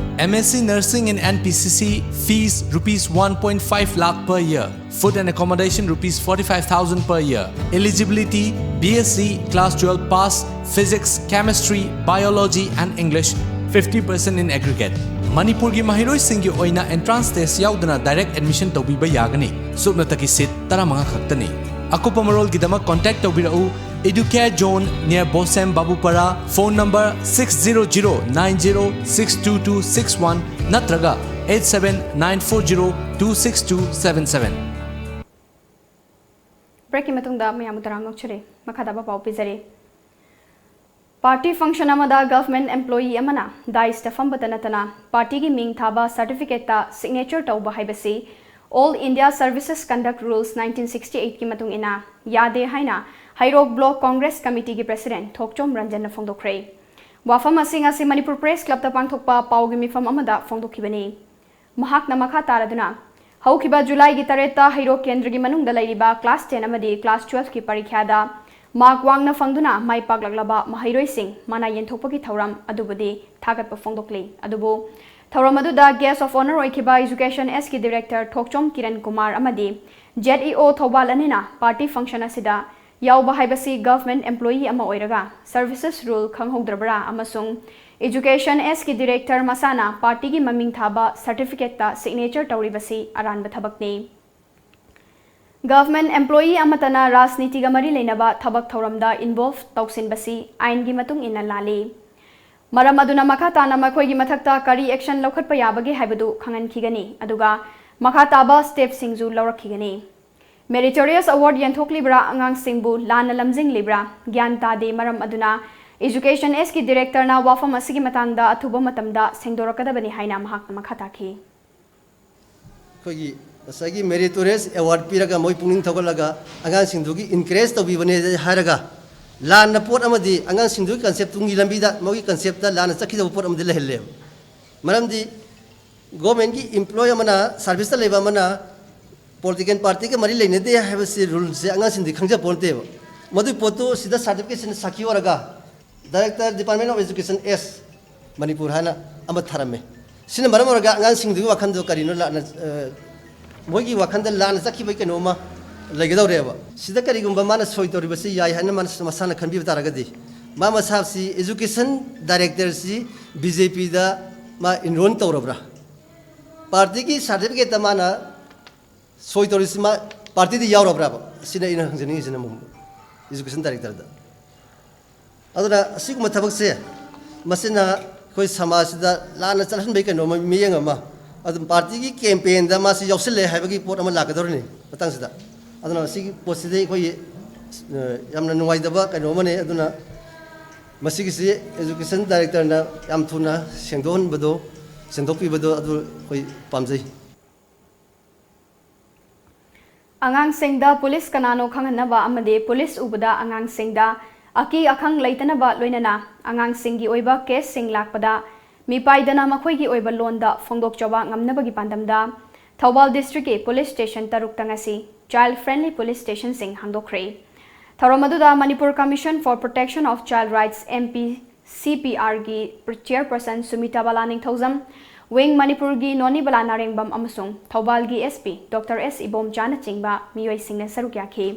M S C Nursing in N P C C fees rupees one point five lakh per year, food and accommodation rupees forty-five thousand per year. Eligibility: B S C, class twelve pass, physics, chemistry, biology and English, fifty percent in aggregate. ꯃꯅꯤꯄꯨꯔꯒꯤ ꯃꯍꯩꯔꯣꯏꯁꯤꯡꯒꯤ ꯑꯣꯏꯅ entrance test ꯌꯥꯎꯗꯅ direct admission ꯇꯧꯕꯤꯕ ꯌꯥꯒꯅꯤ꯫ ꯁꯨꯞꯅꯇꯒꯤ seat ꯇꯔꯥꯃꯉꯥ ꯈꯛꯇꯅꯤ꯫ ꯑꯀꯨꯞꯄ ꯃꯔꯣꯜꯒꯤꯗꯃꯛ contact ꯇꯧꯕꯤꯔꯛꯎ Educare Zone near Bosem Babupara, phone number six zero zero nine zero six two two six one ꯅꯠꯇ꯭ꯔꯒ eight seven nine four zero two six two seven seven꯫ Breakꯀꯤ ꯃꯇꯨꯡꯗ ꯃꯌꯥꯝꯕꯨ ꯇꯔꯥꯝꯅ ꯑꯣꯛꯆꯔꯤ꯫ ꯃꯈꯥ ꯇꯥꯕ ꯄꯥꯎ ꯄꯤꯖꯔꯤ꯫ Party function ꯑꯃꯗ government employee ꯑꯃꯅ dais ꯐꯝꯕꯇ ꯅꯠꯇꯅ partyꯒꯤ ꯃꯤꯡ ꯊꯥꯕ certificateꯇ signature ꯇꯧꯕ ꯍꯥꯏꯕꯁꯤ All India Services Conduct Rules nineteen sixty eightꯀꯤ ꯃꯇꯨꯡ ꯏꯟꯅ ꯌꯥꯗꯦ ꯍꯥꯏꯅ ꯍꯩꯔꯣꯛ Block Congress Committeeꯒꯤ president ꯊꯣꯛꯆꯣꯝ ꯔꯟꯖꯟꯅ ꯐꯣꯡꯗꯣꯛꯈ꯭ꯔꯦ꯫ ꯋꯥꯐꯝ ꯑꯁꯤ ꯉꯁꯤ ꯃꯅꯤꯄꯨꯔ Press Clubꯇ ꯄꯥꯡꯊꯣꯛꯄ ꯄꯥꯎꯒꯤ ꯃꯤꯐꯝ ꯑꯃꯗ ꯐꯣꯡꯗꯣꯛꯈꯤꯕꯅꯤ꯫ ꯃꯍꯥꯛꯅ ꯃꯈꯥ ꯇꯥꯔꯗꯨꯅ, ꯍꯧꯈꯤꯕ Julyꯒꯤ ꯇꯔꯦꯠꯇ ꯍꯩꯔꯣꯛ ꯀꯦꯟꯗ꯭ꯔꯒꯤ ꯃꯅꯨꯡꯗ ꯂꯩꯔꯤꯕ class ten ꯑꯃꯗꯤ class twelveꯀꯤ ꯄꯔꯤꯈ꯭ꯌꯥꯗ mark ꯋꯥꯡꯅ ꯐꯪꯗꯨꯅ ꯃꯥꯏ ꯄꯥꯛꯂꯛꯂꯕ ꯃꯍꯩꯔꯣꯏꯁꯤꯡ ꯃꯅꯥ ꯌꯦꯟꯊꯣꯛꯄꯒꯤ ꯊꯧꯔꯝ ꯑꯗꯨꯕꯨꯗꯤ ꯊꯥꯒꯠꯄ ꯐꯣꯡꯗꯣꯛꯂꯤ꯫ ꯑꯗꯨꯕꯨ ꯊꯧꯔꯝ ꯑꯗꯨꯗ guest of honour ꯑꯣꯏꯈꯤꯕ Education Sꯀꯤ director ꯊꯣꯛꯆꯣꯝ ꯀꯤꯔꯟ ꯀꯨꯃꯥꯔ ꯑꯃꯗꯤ Z E O ꯊꯧꯕꯥꯜ ꯑꯅꯤꯅ party function ꯑꯁꯤꯗ ꯌꯥꯎꯕ ꯍꯥꯏꯕꯁꯤ government employee ꯑꯃ ꯑꯣꯏꯔꯒ services rule ꯈꯪꯍꯧꯗ꯭ꯔꯕ꯭ꯔꯥ ꯑꯃꯁꯨꯡ Education Sꯀꯤ director ꯃꯁꯥꯅ partyꯒꯤ ꯃꯃꯤꯡ ꯊꯥꯕ certificateꯇ signature ꯇꯧꯔꯤꯕꯁꯤ ꯑꯔꯥꯟꯕ ꯊꯕꯛꯅꯤ꯫ Government employee ꯑꯃꯠꯇꯅ ꯔꯥꯖꯅꯤꯇꯤꯒ ꯃꯔꯤ ꯂꯩꯅꯕ ꯊꯕꯛ ꯊꯧꯔꯝꯗ involve ꯇꯧꯁꯤꯟꯕꯁꯤ ꯑꯥꯏꯟꯒꯤ ꯃꯇꯨꯡ ꯏꯟꯅ ꯂꯥꯜꯂꯤ꯫ ꯃꯔꯝ ꯑꯗꯨꯅ ꯃꯈꯥ ꯇꯥꯅ ꯃꯈꯣꯏꯒꯤ ꯃꯊꯛꯇ ꯀꯔꯤ action ꯂꯧꯈꯠꯄ ꯌꯥꯕꯒꯦ ꯍꯥꯏꯕꯗꯨ ꯈꯪꯍꯟꯈꯤꯒꯅꯤ, ꯑꯗꯨꯒ ꯃꯈꯥ ꯇꯥꯕ stepꯁꯤꯡꯁꯨ ꯂꯧꯔꯛꯈꯤꯒꯅꯤ꯫ Meritorious award ꯌꯦꯟꯊꯣꯛꯂꯤꯕ꯭ꯔꯥ, ꯑꯉꯥꯡꯁꯤꯡꯕꯨ ꯂꯥꯟꯅ ꯂꯝꯖꯤꯡꯂꯤꯕ꯭ꯔꯥ, ꯒ꯭ꯌꯥꯟ ꯇꯥꯗꯦ꯫ ꯃꯔꯝ ꯑꯗꯨꯅ Education Sꯀꯤ directorꯅ ꯋꯥꯐꯝ ꯑꯁꯤꯒꯤ ꯃꯇꯥꯡꯗ ꯑꯊꯨꯕ ꯃꯇꯝꯗ ꯁꯦꯡꯗꯣꯔꯛꯀꯗꯕꯅꯤ ꯍꯥꯏꯅ ꯃꯍꯥꯛꯅ ꯃꯈꯥ ꯇꯥꯈꯤ꯫ ꯑꯩꯈꯣꯏꯒꯤ ꯉꯁꯥꯏꯒꯤ meritorious award ꯄꯤꯔꯒ ꯃꯣꯏ ꯄꯨꯛꯅꯤꯡ ꯊꯧꯒꯠꯂꯒ ꯑꯉꯥꯡꯁꯤꯡꯗꯨꯒꯤ encourage ꯇꯧꯕꯤꯕꯅꯦ ꯍꯥꯏꯔꯒ ꯂꯥꯟꯅ ꯄꯣꯠ ꯑꯃꯗꯤ ꯑꯉꯥꯡꯁꯤꯡꯗꯨꯒꯤ concept, ꯇꯨꯡꯒꯤ ꯂꯝꯕꯤꯗ ꯃꯣꯏꯒꯤ conceptꯇ ꯂꯥꯟꯅ ꯆꯠꯈꯤꯗꯕ ꯄꯣꯠ ꯑꯃꯗꯤ ꯂꯩꯍꯜꯂꯦꯕ꯫ ꯃꯔꯝꯗꯤ ꯒꯣꯔꯃꯦꯟꯒꯤ ꯏꯝꯄ꯭ꯂꯣꯏ ꯑꯃꯅ, ꯁꯥꯔꯚꯤꯁꯇ ꯂꯩꯕ ꯑꯃꯅ ꯄꯣꯂꯤꯇꯤꯀꯦꯜ ꯄꯥꯔꯇꯤꯒ ꯃꯔꯤ ꯂꯩꯅꯗꯦ ꯍꯥꯏꯕꯁꯤ ꯔꯨꯜꯁꯦ ꯑꯉꯥꯡꯁꯤꯡꯗꯤ ꯈꯪꯖꯄꯣꯟꯇꯦꯕ꯫ ꯃꯗꯨꯒꯤ ꯄꯣꯠꯇꯨ ꯁꯤꯗ ꯁꯥꯔꯇꯤꯐꯤꯀꯦꯠꯁꯤꯅ ꯁꯥꯈꯤ ꯑꯣꯏꯔꯒ Director Department of Education S Manipur ꯍꯥꯏꯅ ꯑꯃ ꯊꯥꯔꯝꯃꯦ꯫ ꯁꯤꯅ ꯃꯔꯝ ꯑꯣꯏꯔꯒ ꯑꯉꯥꯡꯁꯤꯡꯗꯨꯒꯤ ꯋꯥꯈꯜꯗꯣ ꯀꯔꯤꯅꯣ ꯂꯥꯟꯅ, ꯑ, ꯃꯣꯏꯒꯤ ꯋꯥꯈꯜꯗ ꯂꯥꯟꯅ ꯆꯠꯈꯤꯕꯒꯤ ꯀꯩꯅꯣꯝꯃ ꯂꯩꯒꯗꯧꯔꯦꯕ꯫ ꯁꯤꯗ ꯀꯔꯤꯒꯨꯝꯕ ꯃꯥꯅ ꯁꯣꯏ ꯇꯧꯔꯤꯕꯁꯤ ꯌꯥꯏ ꯍꯥꯏꯅ ꯃꯥꯅ ꯃꯁꯥꯅ ꯈꯟꯕꯤꯕ ꯇꯥꯔꯒꯗꯤ, ꯃꯥ ꯃꯁꯥꯁꯤ education directorꯁꯤ BJPꯗ ꯃꯥ enroll ꯇꯧꯔꯕ꯭ꯔꯥ? ꯄꯥꯔꯇꯤꯒꯤ ꯁꯥꯔꯇꯤꯐꯤꯀꯦꯠꯇ ꯃꯥꯅ ꯁꯣꯏ ꯇꯧꯔꯤꯁꯤ ꯃꯥ ꯄꯥꯔꯇꯤꯗ ꯌꯥꯎꯔꯕ꯭ꯔꯕ? ꯁꯤꯅ ꯑꯩꯅ ꯍꯪꯖꯅꯤꯡꯉꯤꯁꯤꯅ ꯑꯃꯨꯛ education directorꯗ꯫ ꯑꯗꯨꯅ ꯑꯁꯤꯒꯨꯝꯕ ꯊꯕꯛꯁꯦ, ꯃꯁꯤꯅ ꯑꯩꯈꯣꯏ ꯁꯃꯥꯖꯁꯤꯗ ꯂꯥꯟꯅ ꯆꯠꯍꯟꯕꯒꯤ ꯀꯩꯅꯣꯝꯃ, ꯃꯤꯠꯌꯦꯡ ꯑꯃ, ꯑꯗꯨꯝ ꯄꯥꯔꯇꯤꯒꯤ ꯀꯦꯝꯄꯦꯟꯗ ꯃꯥꯁꯤ ꯌꯥꯎꯁꯤꯜꯂꯦ ꯍꯥꯏꯕꯒꯤ ꯄꯣꯠ ꯑꯃ ꯂꯥꯛꯀꯗꯧꯔꯤꯅꯤ ꯃꯇꯥꯡꯁꯤꯗ꯫ ꯑꯗꯨꯅ ꯃꯁꯤꯒꯤ ꯄꯣꯠꯁꯤꯗꯤ ꯑꯩꯈꯣꯏꯒꯤ, ꯑ, ꯌꯥꯝꯅ ꯅꯨꯡꯉꯥꯏꯇꯕ ꯀꯩꯅꯣ ꯑꯃꯅꯤ꯫ ꯑꯗꯨꯅ ꯃꯁꯤꯒꯤꯁꯤ education directorꯅ ꯌꯥꯝ ꯊꯨꯅ ꯁꯦꯡꯗꯣꯛꯍꯟꯕꯗꯣ, ꯁꯦꯡꯗꯣꯛꯄꯤꯕꯗꯣ ꯑꯗꯨ ꯑꯩꯈꯣꯏ ꯄꯥꯝꯖꯩ꯫ ꯑꯉꯥꯡꯁꯤꯡꯗ ꯄꯨꯂꯤꯁ ꯀꯅꯥꯅꯣ ꯈꯪꯍꯟꯅꯕ ꯑꯃꯗꯤ ꯄꯨꯂꯤꯁ ꯎꯕꯗ ꯑꯉꯥꯡꯁꯤꯡꯗ ꯑꯀꯤ ꯑꯈꯪ ꯂꯩꯇꯅꯕ, ꯂꯣꯏꯅꯅ ꯑꯉꯥꯡꯁꯤꯡꯒꯤ ꯑꯣꯏꯕ ꯀꯦꯁꯁꯤꯡ ꯂꯥꯛꯄꯗ ꯃꯤꯄꯥꯏꯗꯅ ꯃꯈꯣꯏꯒꯤ ꯑꯣꯏꯕ ꯂꯣꯟꯗ ꯐꯣꯡꯗꯣꯛꯆꯕ ꯉꯝꯅꯕꯒꯤ ꯄꯥꯟꯗꯝꯗ ꯊꯧꯕꯥꯜ ꯗꯤꯁꯇ꯭ꯔꯤꯛꯀꯤ ꯄꯨꯂꯤꯁ ꯁ꯭ꯇꯦꯁꯟ ꯇꯔꯨꯛꯇ ꯉꯁꯤ Child Friendly Police Stationꯁꯤꯡ ꯍꯥꯡꯗꯣꯛꯈ꯭ꯔꯦ꯫ ꯊꯧꯔꯝ ꯑꯗꯨꯗ Manipur Commission for Protection of Child Rights, M P C P Rꯒꯤ ꯆꯤꯌꯔꯄꯔꯁꯟ Sumita Bala Ningthoujam, wing ꯃꯅꯤꯄꯨꯔꯒꯤ ꯅꯣꯅꯤ ꯕꯥꯂꯥ ꯅꯥꯔꯦꯡꯕꯝ ꯑꯃꯁꯨꯡ ꯊꯧꯕꯥꯜꯒꯤ S P Doctor S ꯏꯕꯣꯝꯆꯥꯅꯆꯤꯡꯕ ꯃꯤꯑꯣꯏꯁꯤꯡꯅ ꯁꯔꯨꯛ ꯌꯥꯈꯤ꯫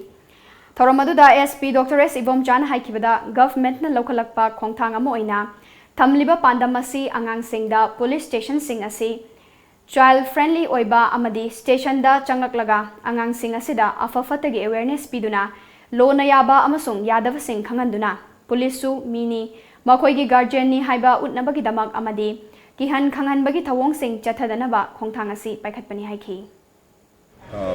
ꯊꯧꯔꯝ ꯑꯗꯨꯗ S P Doctor S ꯏꯕꯣꯝꯆꯥꯅ ꯍꯥꯏꯈꯤꯕꯗ, ꯒꯚꯔꯟꯃꯦꯟꯠꯅ ꯂꯧꯈꯠꯂꯛꯄ ꯈꯣꯡꯊꯥꯡ ꯑꯃ ꯑꯣꯏꯅ ꯊꯝꯂꯤꯕ ꯄꯥꯟꯗꯝ ꯑꯁꯤ ꯑꯉꯥꯡꯁꯤꯡꯗ ꯄꯨꯂꯤꯁ ꯁ꯭ꯇꯦꯁꯟꯁꯤꯡ ꯑꯁꯤ ꯆꯥꯏꯜꯗ ꯐ꯭ꯔꯦꯟꯗꯂꯤ ꯑꯣꯏꯕ ꯑꯃꯗꯤ ꯁ꯭ꯇꯦꯁꯟꯗ ꯆꯪꯂꯛꯂꯒ ꯑꯉꯥꯡꯁꯤꯡ ꯑꯁꯤꯗ ꯑꯐ ꯐꯠꯇꯒꯤ ꯑꯦꯋꯦꯔꯅꯦꯁ ꯄꯤꯗꯨꯅ ꯂꯣꯅ ꯌꯥꯕ ꯑꯃꯁꯨꯡ ꯌꯥꯗꯕꯁꯤꯡ ꯈꯪꯍꯟꯗꯨꯅ ꯄꯨꯂꯤꯁꯁꯨ ꯃꯤꯅꯤ, ꯃꯈꯣꯏꯒꯤ ꯒꯥꯔꯖꯤꯌꯟꯅꯤ ꯍꯥꯏꯕ ꯎꯠꯅꯕꯒꯤꯗꯃꯛ ꯑꯃꯗꯤ ꯀꯤꯍꯟ ꯈꯪꯍꯟꯕꯒꯤ ꯊꯧꯑꯣꯡꯁꯤꯡ ꯆꯠꯊꯗꯅꯕ ꯈꯣꯡꯊꯥꯡ ꯑꯁꯤ ꯄꯥꯏꯈꯠꯄꯅꯤ ꯍꯥꯏꯈꯤ꯫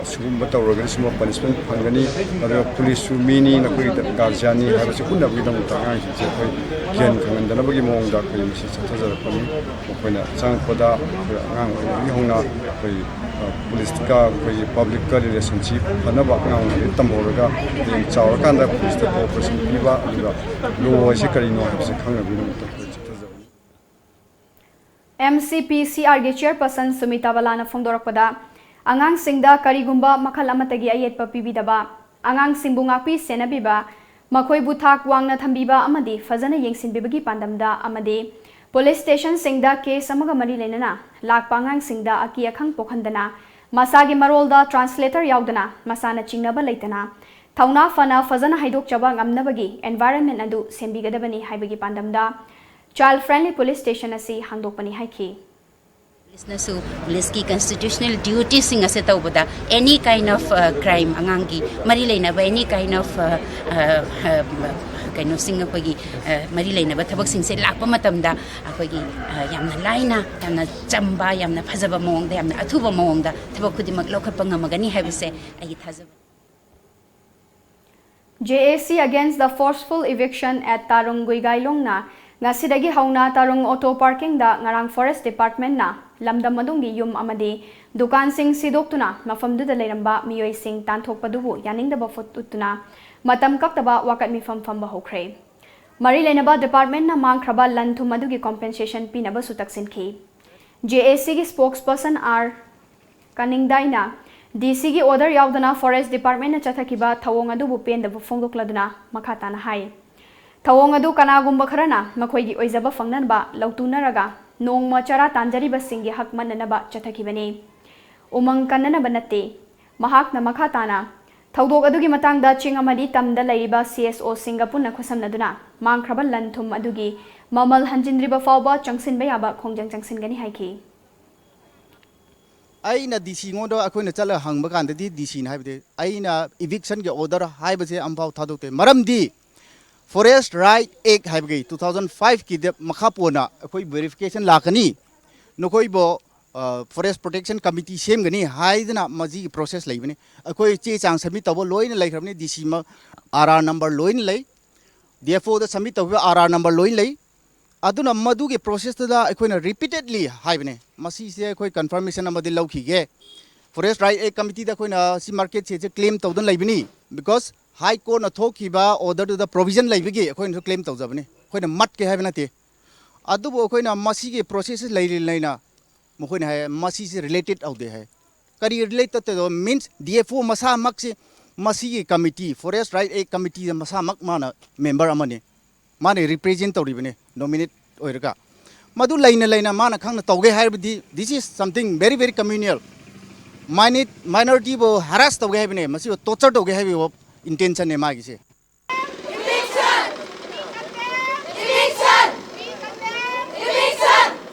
ꯁꯤꯒꯨꯝꯕ ꯇꯧꯔꯒꯗꯤ ꯁꯤꯒꯨꯝꯕ ꯄꯅꯤꯁꯃꯦꯟ ꯐꯪꯒꯅꯤ, ꯑꯗꯨꯒ ꯄꯨꯂꯤꯁꯁꯨ ꯃꯤꯅꯤ, ꯅꯈꯣꯏꯒꯤ ꯒꯥꯔꯖꯤꯌꯥꯟꯅꯤ ꯍꯥꯏꯕꯁꯤ ꯎꯠꯅꯕꯒꯤꯗꯃꯛꯇ ꯑꯉꯥꯡꯁꯤꯡꯁꯦ ꯑꯩꯈꯣꯏ ꯒ꯭ꯌꯥꯟ ꯈꯪꯍꯟꯗꯅꯕꯒꯤ ꯃꯑꯣꯡꯗ ꯑꯩꯈꯣꯏ ꯃꯁꯤ ꯆꯠꯊꯖꯔꯛꯄꯅꯤ꯫ ꯃꯈꯣꯏꯅ ꯆꯪꯉꯛꯄꯗ ꯑꯩꯈꯣꯏ ꯑꯉꯥꯡ ꯑꯣꯏꯔꯤꯉꯩꯗꯒꯤ ꯍꯧꯅ ꯑꯩꯈꯣꯏ ꯄꯨꯂꯤꯁꯀ ꯑꯩꯈꯣꯏꯒꯤ ꯄꯕ꯭ꯂꯤꯛꯀ ꯔꯤꯂꯦꯁꯟꯁꯤꯞ ꯐꯅꯕ ꯑꯉꯥꯡ ꯑꯣꯏꯔꯤꯉꯩꯗꯒꯤ ꯇꯝꯍꯧꯔꯒ ꯍꯌꯦꯡ ꯆꯥꯎꯔꯀꯥꯟꯗ ꯄꯨꯂꯤꯁꯇ ꯀꯣꯑꯣꯄꯔꯦꯁꯟ ꯄꯤꯕ, ꯑꯗꯨꯒ ꯂꯣ ꯍꯥꯏꯁꯤ ꯀꯔꯤꯅꯣ ꯍꯥꯏꯕꯁꯤ ꯈꯪꯅꯕꯒꯤꯗꯃꯛꯇ ꯑꯩꯈꯣꯏ ꯆꯠꯊꯖꯕꯅꯤ꯫ ꯑꯦꯝ ꯁꯤ ꯄꯤ ꯁꯤ ꯑꯥꯔꯒꯤ ꯆꯤꯌꯔꯄꯔꯁꯟ ꯁꯨꯃꯤꯇꯥ ꯕꯂꯥꯅ ꯐꯣꯡꯗꯣꯔꯛꯄꯗ, ꯑꯉꯥꯡꯁꯤꯡꯗ ꯀꯔꯤꯒꯨꯝꯕ ꯃꯈꯜ ꯑꯃꯠꯇꯒꯤ ꯑꯌꯦꯠꯄ ꯄꯤꯕꯤꯗꯕ, ꯑꯉꯥꯡꯁꯤꯡꯕꯨ ꯉꯥꯛꯄꯤ ꯁꯦꯟꯅꯕꯤꯕ, ꯃꯈꯣꯏꯕꯨ ꯊꯥꯛ ꯋꯥꯡꯅ ꯊꯝꯕꯤꯕ ꯑꯃꯗꯤ ꯐꯖꯅ ꯌꯦꯡꯁꯤꯟꯕꯤꯕꯒꯤ ꯄꯥꯟꯗꯝꯗ ꯑꯃꯗꯤ ꯄꯨꯂꯤꯁ ꯁ꯭ꯇꯦꯁꯟꯁꯤꯡꯗ ꯀꯦꯁ ꯑꯃꯒ ꯃꯔꯤ ꯂꯩꯅꯅ ꯂꯥꯛꯄ ꯑꯉꯥꯡꯁꯤꯡꯗ ꯑꯀꯤ ꯑꯈꯪ ꯄꯣꯛꯍꯟꯗꯅ, ꯃꯁꯥꯒꯤ ꯃꯔꯣꯜꯗ ꯇ꯭ꯔꯥꯟꯁꯂꯦꯇꯔ ꯌꯥꯎꯗꯅ ꯃꯁꯥꯅ ꯆꯤꯡꯅꯕ ꯂꯩꯇꯅ ꯊꯧꯅꯥ ꯐꯅ ꯐꯖꯅ ꯍꯥꯏꯗꯣꯛꯆꯕ ꯉꯝꯅꯕꯒꯤ ꯑꯦꯟꯚꯥꯏꯔꯟꯃꯦꯟ ꯑꯗꯨ ꯁꯦꯝꯕꯤꯒꯗꯕꯅꯤ ꯍꯥꯏꯕꯒꯤ ꯄꯥꯟꯗꯝꯗ Child Friendly Police Station ꯑꯁꯤ ꯍꯥꯡꯗꯣꯛꯄꯅꯤ ꯍꯥꯏꯈꯤ꯫ ꯄꯨꯂꯤꯁꯅꯁꯨ ꯄꯨꯂꯤꯁꯀꯤ ꯀꯟꯁꯇꯤꯇ꯭ꯌꯨꯁꯅꯦꯜ ꯗ꯭ꯌꯨꯇꯤꯁꯤꯡ ꯑꯁꯦ ꯇꯧꯕꯗ any kind of crime, ꯑꯉꯥꯡꯒꯤ ꯃꯔꯤ ꯂꯩꯅꯕ any kind of ꯀꯩꯅꯣꯁꯤꯡ, ꯑꯩꯈꯣꯏꯒꯤ ꯃꯔꯤ ꯂꯩꯅꯕ ꯊꯕꯛꯁꯤꯡꯁꯦ ꯂꯥꯛꯄ ꯃꯇꯝꯗ ꯑꯩꯈꯣꯏꯒꯤ ꯌꯥꯝꯅ ꯂꯥꯏꯅ, ꯌꯥꯝꯅ ꯆꯝꯕ, ꯌꯥꯝꯅ ꯐꯖꯕ ꯃꯑꯣꯡꯗ, ꯌꯥꯝꯅ ꯑꯊꯨꯕ ꯃꯑꯣꯡꯗ ꯊꯕꯛ ꯈꯨꯗꯤꯡꯃꯛ ꯂꯧꯈꯠꯄ ꯉꯝꯃꯒꯅꯤ ꯍꯥꯏꯕꯁꯦ ꯑꯩꯒꯤ ꯊꯥꯖꯕꯅꯤ꯫ J A C against the forceful eviction at ꯇꯥꯔꯨꯡ ꯒꯨꯏꯒꯥꯏꯂꯣꯡꯅ ꯉꯁꯤꯗꯒꯤ ꯍꯧꯅ ꯇꯥꯔꯨꯡ ꯑꯣꯇꯣ ꯄꯥꯔꯀꯤꯡꯗ ꯉꯔꯥꯡ ꯐꯣꯔꯦꯁ ꯗꯤꯄꯥꯔꯠꯃꯦꯟꯅ ꯂꯝꯗꯝ ꯑꯗꯨꯒꯤ ꯌꯨꯝ ꯑꯃꯗꯤ ꯗꯨꯀꯥꯟꯁꯤꯡ ꯁꯤꯗꯣꯛꯇꯨꯅ ꯃꯐꯝꯗꯨꯗ ꯂꯩꯔꯝꯕ ꯃꯤꯑꯣꯏꯁꯤꯡ ꯇꯥꯟꯊꯣꯛꯄꯗꯨꯕꯨ ꯌꯥꯅꯤꯡꯗꯕ ꯐꯨꯠ ꯎꯠꯇꯨꯅ ꯃꯇꯝ ꯀꯛꯇꯕ ꯋꯥꯀꯠ ꯃꯤꯐꯝ ꯐꯝꯕ ꯍꯧꯈ꯭ꯔꯦ꯫ ꯃꯔꯤ ꯂꯩꯅꯕ ꯗꯤꯄꯥꯔꯠꯃꯦꯟꯅ ꯃꯥꯡꯈ꯭ꯔꯕ ꯂꯟ ꯊꯨꯝ ꯑꯗꯨꯒꯤ ꯀꯣꯝꯄꯦꯟꯁꯦꯁꯟ ꯄꯤꯅꯕꯁꯨ ꯇꯛꯁꯤꯟꯈꯤ꯫ J A C ꯒꯤ ꯁ꯭ꯄꯣꯛꯁꯄꯔꯁꯟ ꯑꯥꯔ ꯀꯅꯤꯡꯗꯥꯏꯅ D C ꯒꯤ ꯑꯣꯔꯗꯔ ꯌꯥꯎꯗꯅ ꯐꯣꯔꯦꯁ ꯗꯤꯄꯥꯔꯠꯃꯦꯟꯅ ꯆꯠꯊꯈꯤꯕ ꯊꯧꯑꯣꯡ ꯑꯗꯨꯕꯨ ꯄꯦꯟꯗꯕ ꯐꯣꯡꯗꯣꯛꯂꯗꯨꯅ ꯃꯈꯥ ꯇꯥꯅ ꯍꯥꯏ, ꯊꯧꯑꯣꯡ ꯑꯗꯨ ꯀꯅꯥꯒꯨꯝꯕ ꯈꯔꯅ ꯃꯈꯣꯏꯒꯤ ꯑꯣꯏꯖꯕ ꯐꯪꯅꯅꯕ ꯂꯧꯇꯨꯅꯔꯒ ꯅꯣꯡꯃ ꯆꯔꯥ ꯇꯥꯟꯖꯔꯤꯕꯁꯤꯡꯒꯤ ꯍꯛ ꯃꯟꯅꯅꯕ ꯆꯠꯊꯈꯤꯕꯅꯤ꯫ ꯎꯃꯪ ꯀꯟꯅꯅꯕ ꯅꯠꯇꯦ꯫ ꯃꯍꯥꯛꯅ ꯃꯈꯥ ꯇꯥꯅ, ꯊꯧꯗꯣꯛ ꯑꯗꯨꯒꯤ ꯃꯇꯥꯡꯗ ꯆꯤꯡ ꯑꯃꯗꯤ ꯇꯝꯗ ꯂꯩꯔꯤꯕ C S O ꯁꯤꯡꯒ ꯄꯨꯟꯅ ꯈꯨꯠꯁꯝꯅꯗꯨꯅ ꯃꯥꯡꯈ꯭ꯔꯕ ꯂꯟ ꯊꯨꯝ ꯑꯗꯨꯒꯤ ꯃꯃꯜ ꯍꯟꯖꯤꯟꯗ꯭ꯔꯤꯕ ꯐꯥꯎꯕ ꯆꯪꯁꯤꯟꯕ ꯌꯥꯕ ꯈꯣꯡꯖꯪ ꯆꯪꯁꯤꯟꯒꯅꯤ ꯍꯥꯏꯈꯤ꯫ ꯑꯩꯅ D C ꯉꯣꯟꯗ ꯑꯩꯈꯣꯏꯅ ꯆꯠꯂꯒ ꯍꯪꯕ ꯀꯥꯟꯗꯗꯤ D C ꯅ ꯍꯥꯏꯕꯗꯤ ꯑꯩꯅ evictionꯒꯤ order ꯍꯥꯏꯕꯁꯦ ꯑꯃꯐꯥꯎ ꯊꯥꯗꯣꯛꯇꯦ꯫ ꯃꯔꯝꯗꯤ Forest Right Act ꯍꯥꯏꯕꯒꯤ two thousand five ꯀꯤꯗ ꯃꯈꯥ ꯄꯣꯟꯅ ꯑꯩꯈꯣꯏ verification ꯂꯥꯛꯀꯅꯤ, ꯅꯈꯣꯏꯕꯨ forest protection committee ꯁꯦꯝꯒꯅꯤ ꯍꯥꯏꯗꯅ ꯃꯁꯤꯒꯤ process ꯂꯩꯕꯅꯤ꯫ ꯑꯩꯈꯣꯏ ꯆꯦ ꯆꯥꯡ submit ꯇꯧꯕ ꯂꯣꯏꯅ ꯂꯩꯈ꯭ꯔꯕꯅꯤ꯫ D C ꯃ R R number ꯂꯣꯏꯅ ꯂꯩ, D F O ꯗ submit ꯇꯧꯈꯤꯕ R R number ꯂꯣꯏꯅ ꯂꯩ꯫ ꯑꯗꯨꯅ ꯃꯗꯨꯒꯤ processꯇꯨꯗ ꯑꯩꯈꯣꯏꯅ repeatedly ꯍꯥꯏꯕꯅꯦ, ꯃꯁꯤꯁꯦ ꯑꯩꯈꯣꯏ confirmation ꯑꯃꯗꯤ ꯂꯧꯈꯤꯒꯦ꯫ Forest Right Act committeeꯗ ꯑꯩꯈꯣꯏꯅ ꯁꯤ market shedꯁꯦ claim ꯇꯧꯗꯨꯅ ꯂꯩꯕꯅꯤ, because High Courtꯅ ꯊꯣꯛꯈꯤꯕ orderꯗꯨꯗ provision ꯂꯩꯕꯒꯤ ꯑꯩꯈꯣꯏꯅꯁꯨ claim ꯇꯧꯖꯕꯅꯤ꯫ ꯑꯩꯈꯣꯏꯅ ꯃꯠꯀꯦ ꯍꯥꯏꯕ ꯅꯠꯇꯦ꯫ ꯑꯗꯨꯕꯨ ꯑꯩꯈꯣꯏꯅ ꯃꯁꯤꯒꯤ ꯄ꯭ꯔꯣꯁꯦꯁꯁꯤ ꯂꯩꯔꯤ ꯂꯩꯅ ꯃꯈꯣꯏꯅ ꯍꯥꯏ, "ꯃꯁꯤꯁꯤ ꯔꯤꯂꯦꯇꯦꯠ ꯇꯧꯗꯦ" ꯍꯥꯏ꯫ ꯀꯔꯤ ꯔꯤꯂꯦꯠ ꯇꯧꯗꯦ? ꯃꯤꯟꯁ, ꯗꯤ ꯑꯦꯐ ꯑꯣ ꯃꯁꯥꯃꯛꯁꯤ ꯃꯁꯤꯒꯤ ꯀꯃꯤꯇꯤ, ꯐꯣꯔꯦꯁ ꯔꯥꯏꯠ ꯑꯦꯛ ꯀꯃꯤꯇꯤꯗ ꯃꯁꯥꯃꯛ ꯃꯥꯅ ꯃꯦꯝꯕꯔ ꯑꯃꯅꯤ, ꯃꯥꯅ ꯔꯤꯄ꯭ꯔꯦꯖꯦꯟ ꯇꯧꯔꯤꯕꯅꯤ, ꯅꯣꯃꯤꯅꯦꯠ ꯑꯣꯏꯔꯒ꯫ ꯃꯗꯨ ꯂꯩꯅ ꯂꯩꯅ ꯃꯥꯅ ꯈꯪꯅ ꯇꯧꯒꯦ ꯍꯥꯏꯔꯕꯗꯤ, this is something very, very communal. ꯃꯥꯏꯅꯤ-, ꯃꯥꯏꯅꯣꯔꯤꯇꯤꯕꯨ ꯍꯔꯥꯁ ꯇꯧꯒꯦ ꯍꯥꯏꯕꯅꯦ, ꯃꯁꯤꯕꯨ ꯇꯣꯔꯆꯔ ꯇꯧꯒꯦ ꯍꯥꯏꯕꯒꯤ ꯏꯟꯇꯦꯟꯁꯟꯅꯦ ꯃꯥꯒꯤꯁꯦ꯫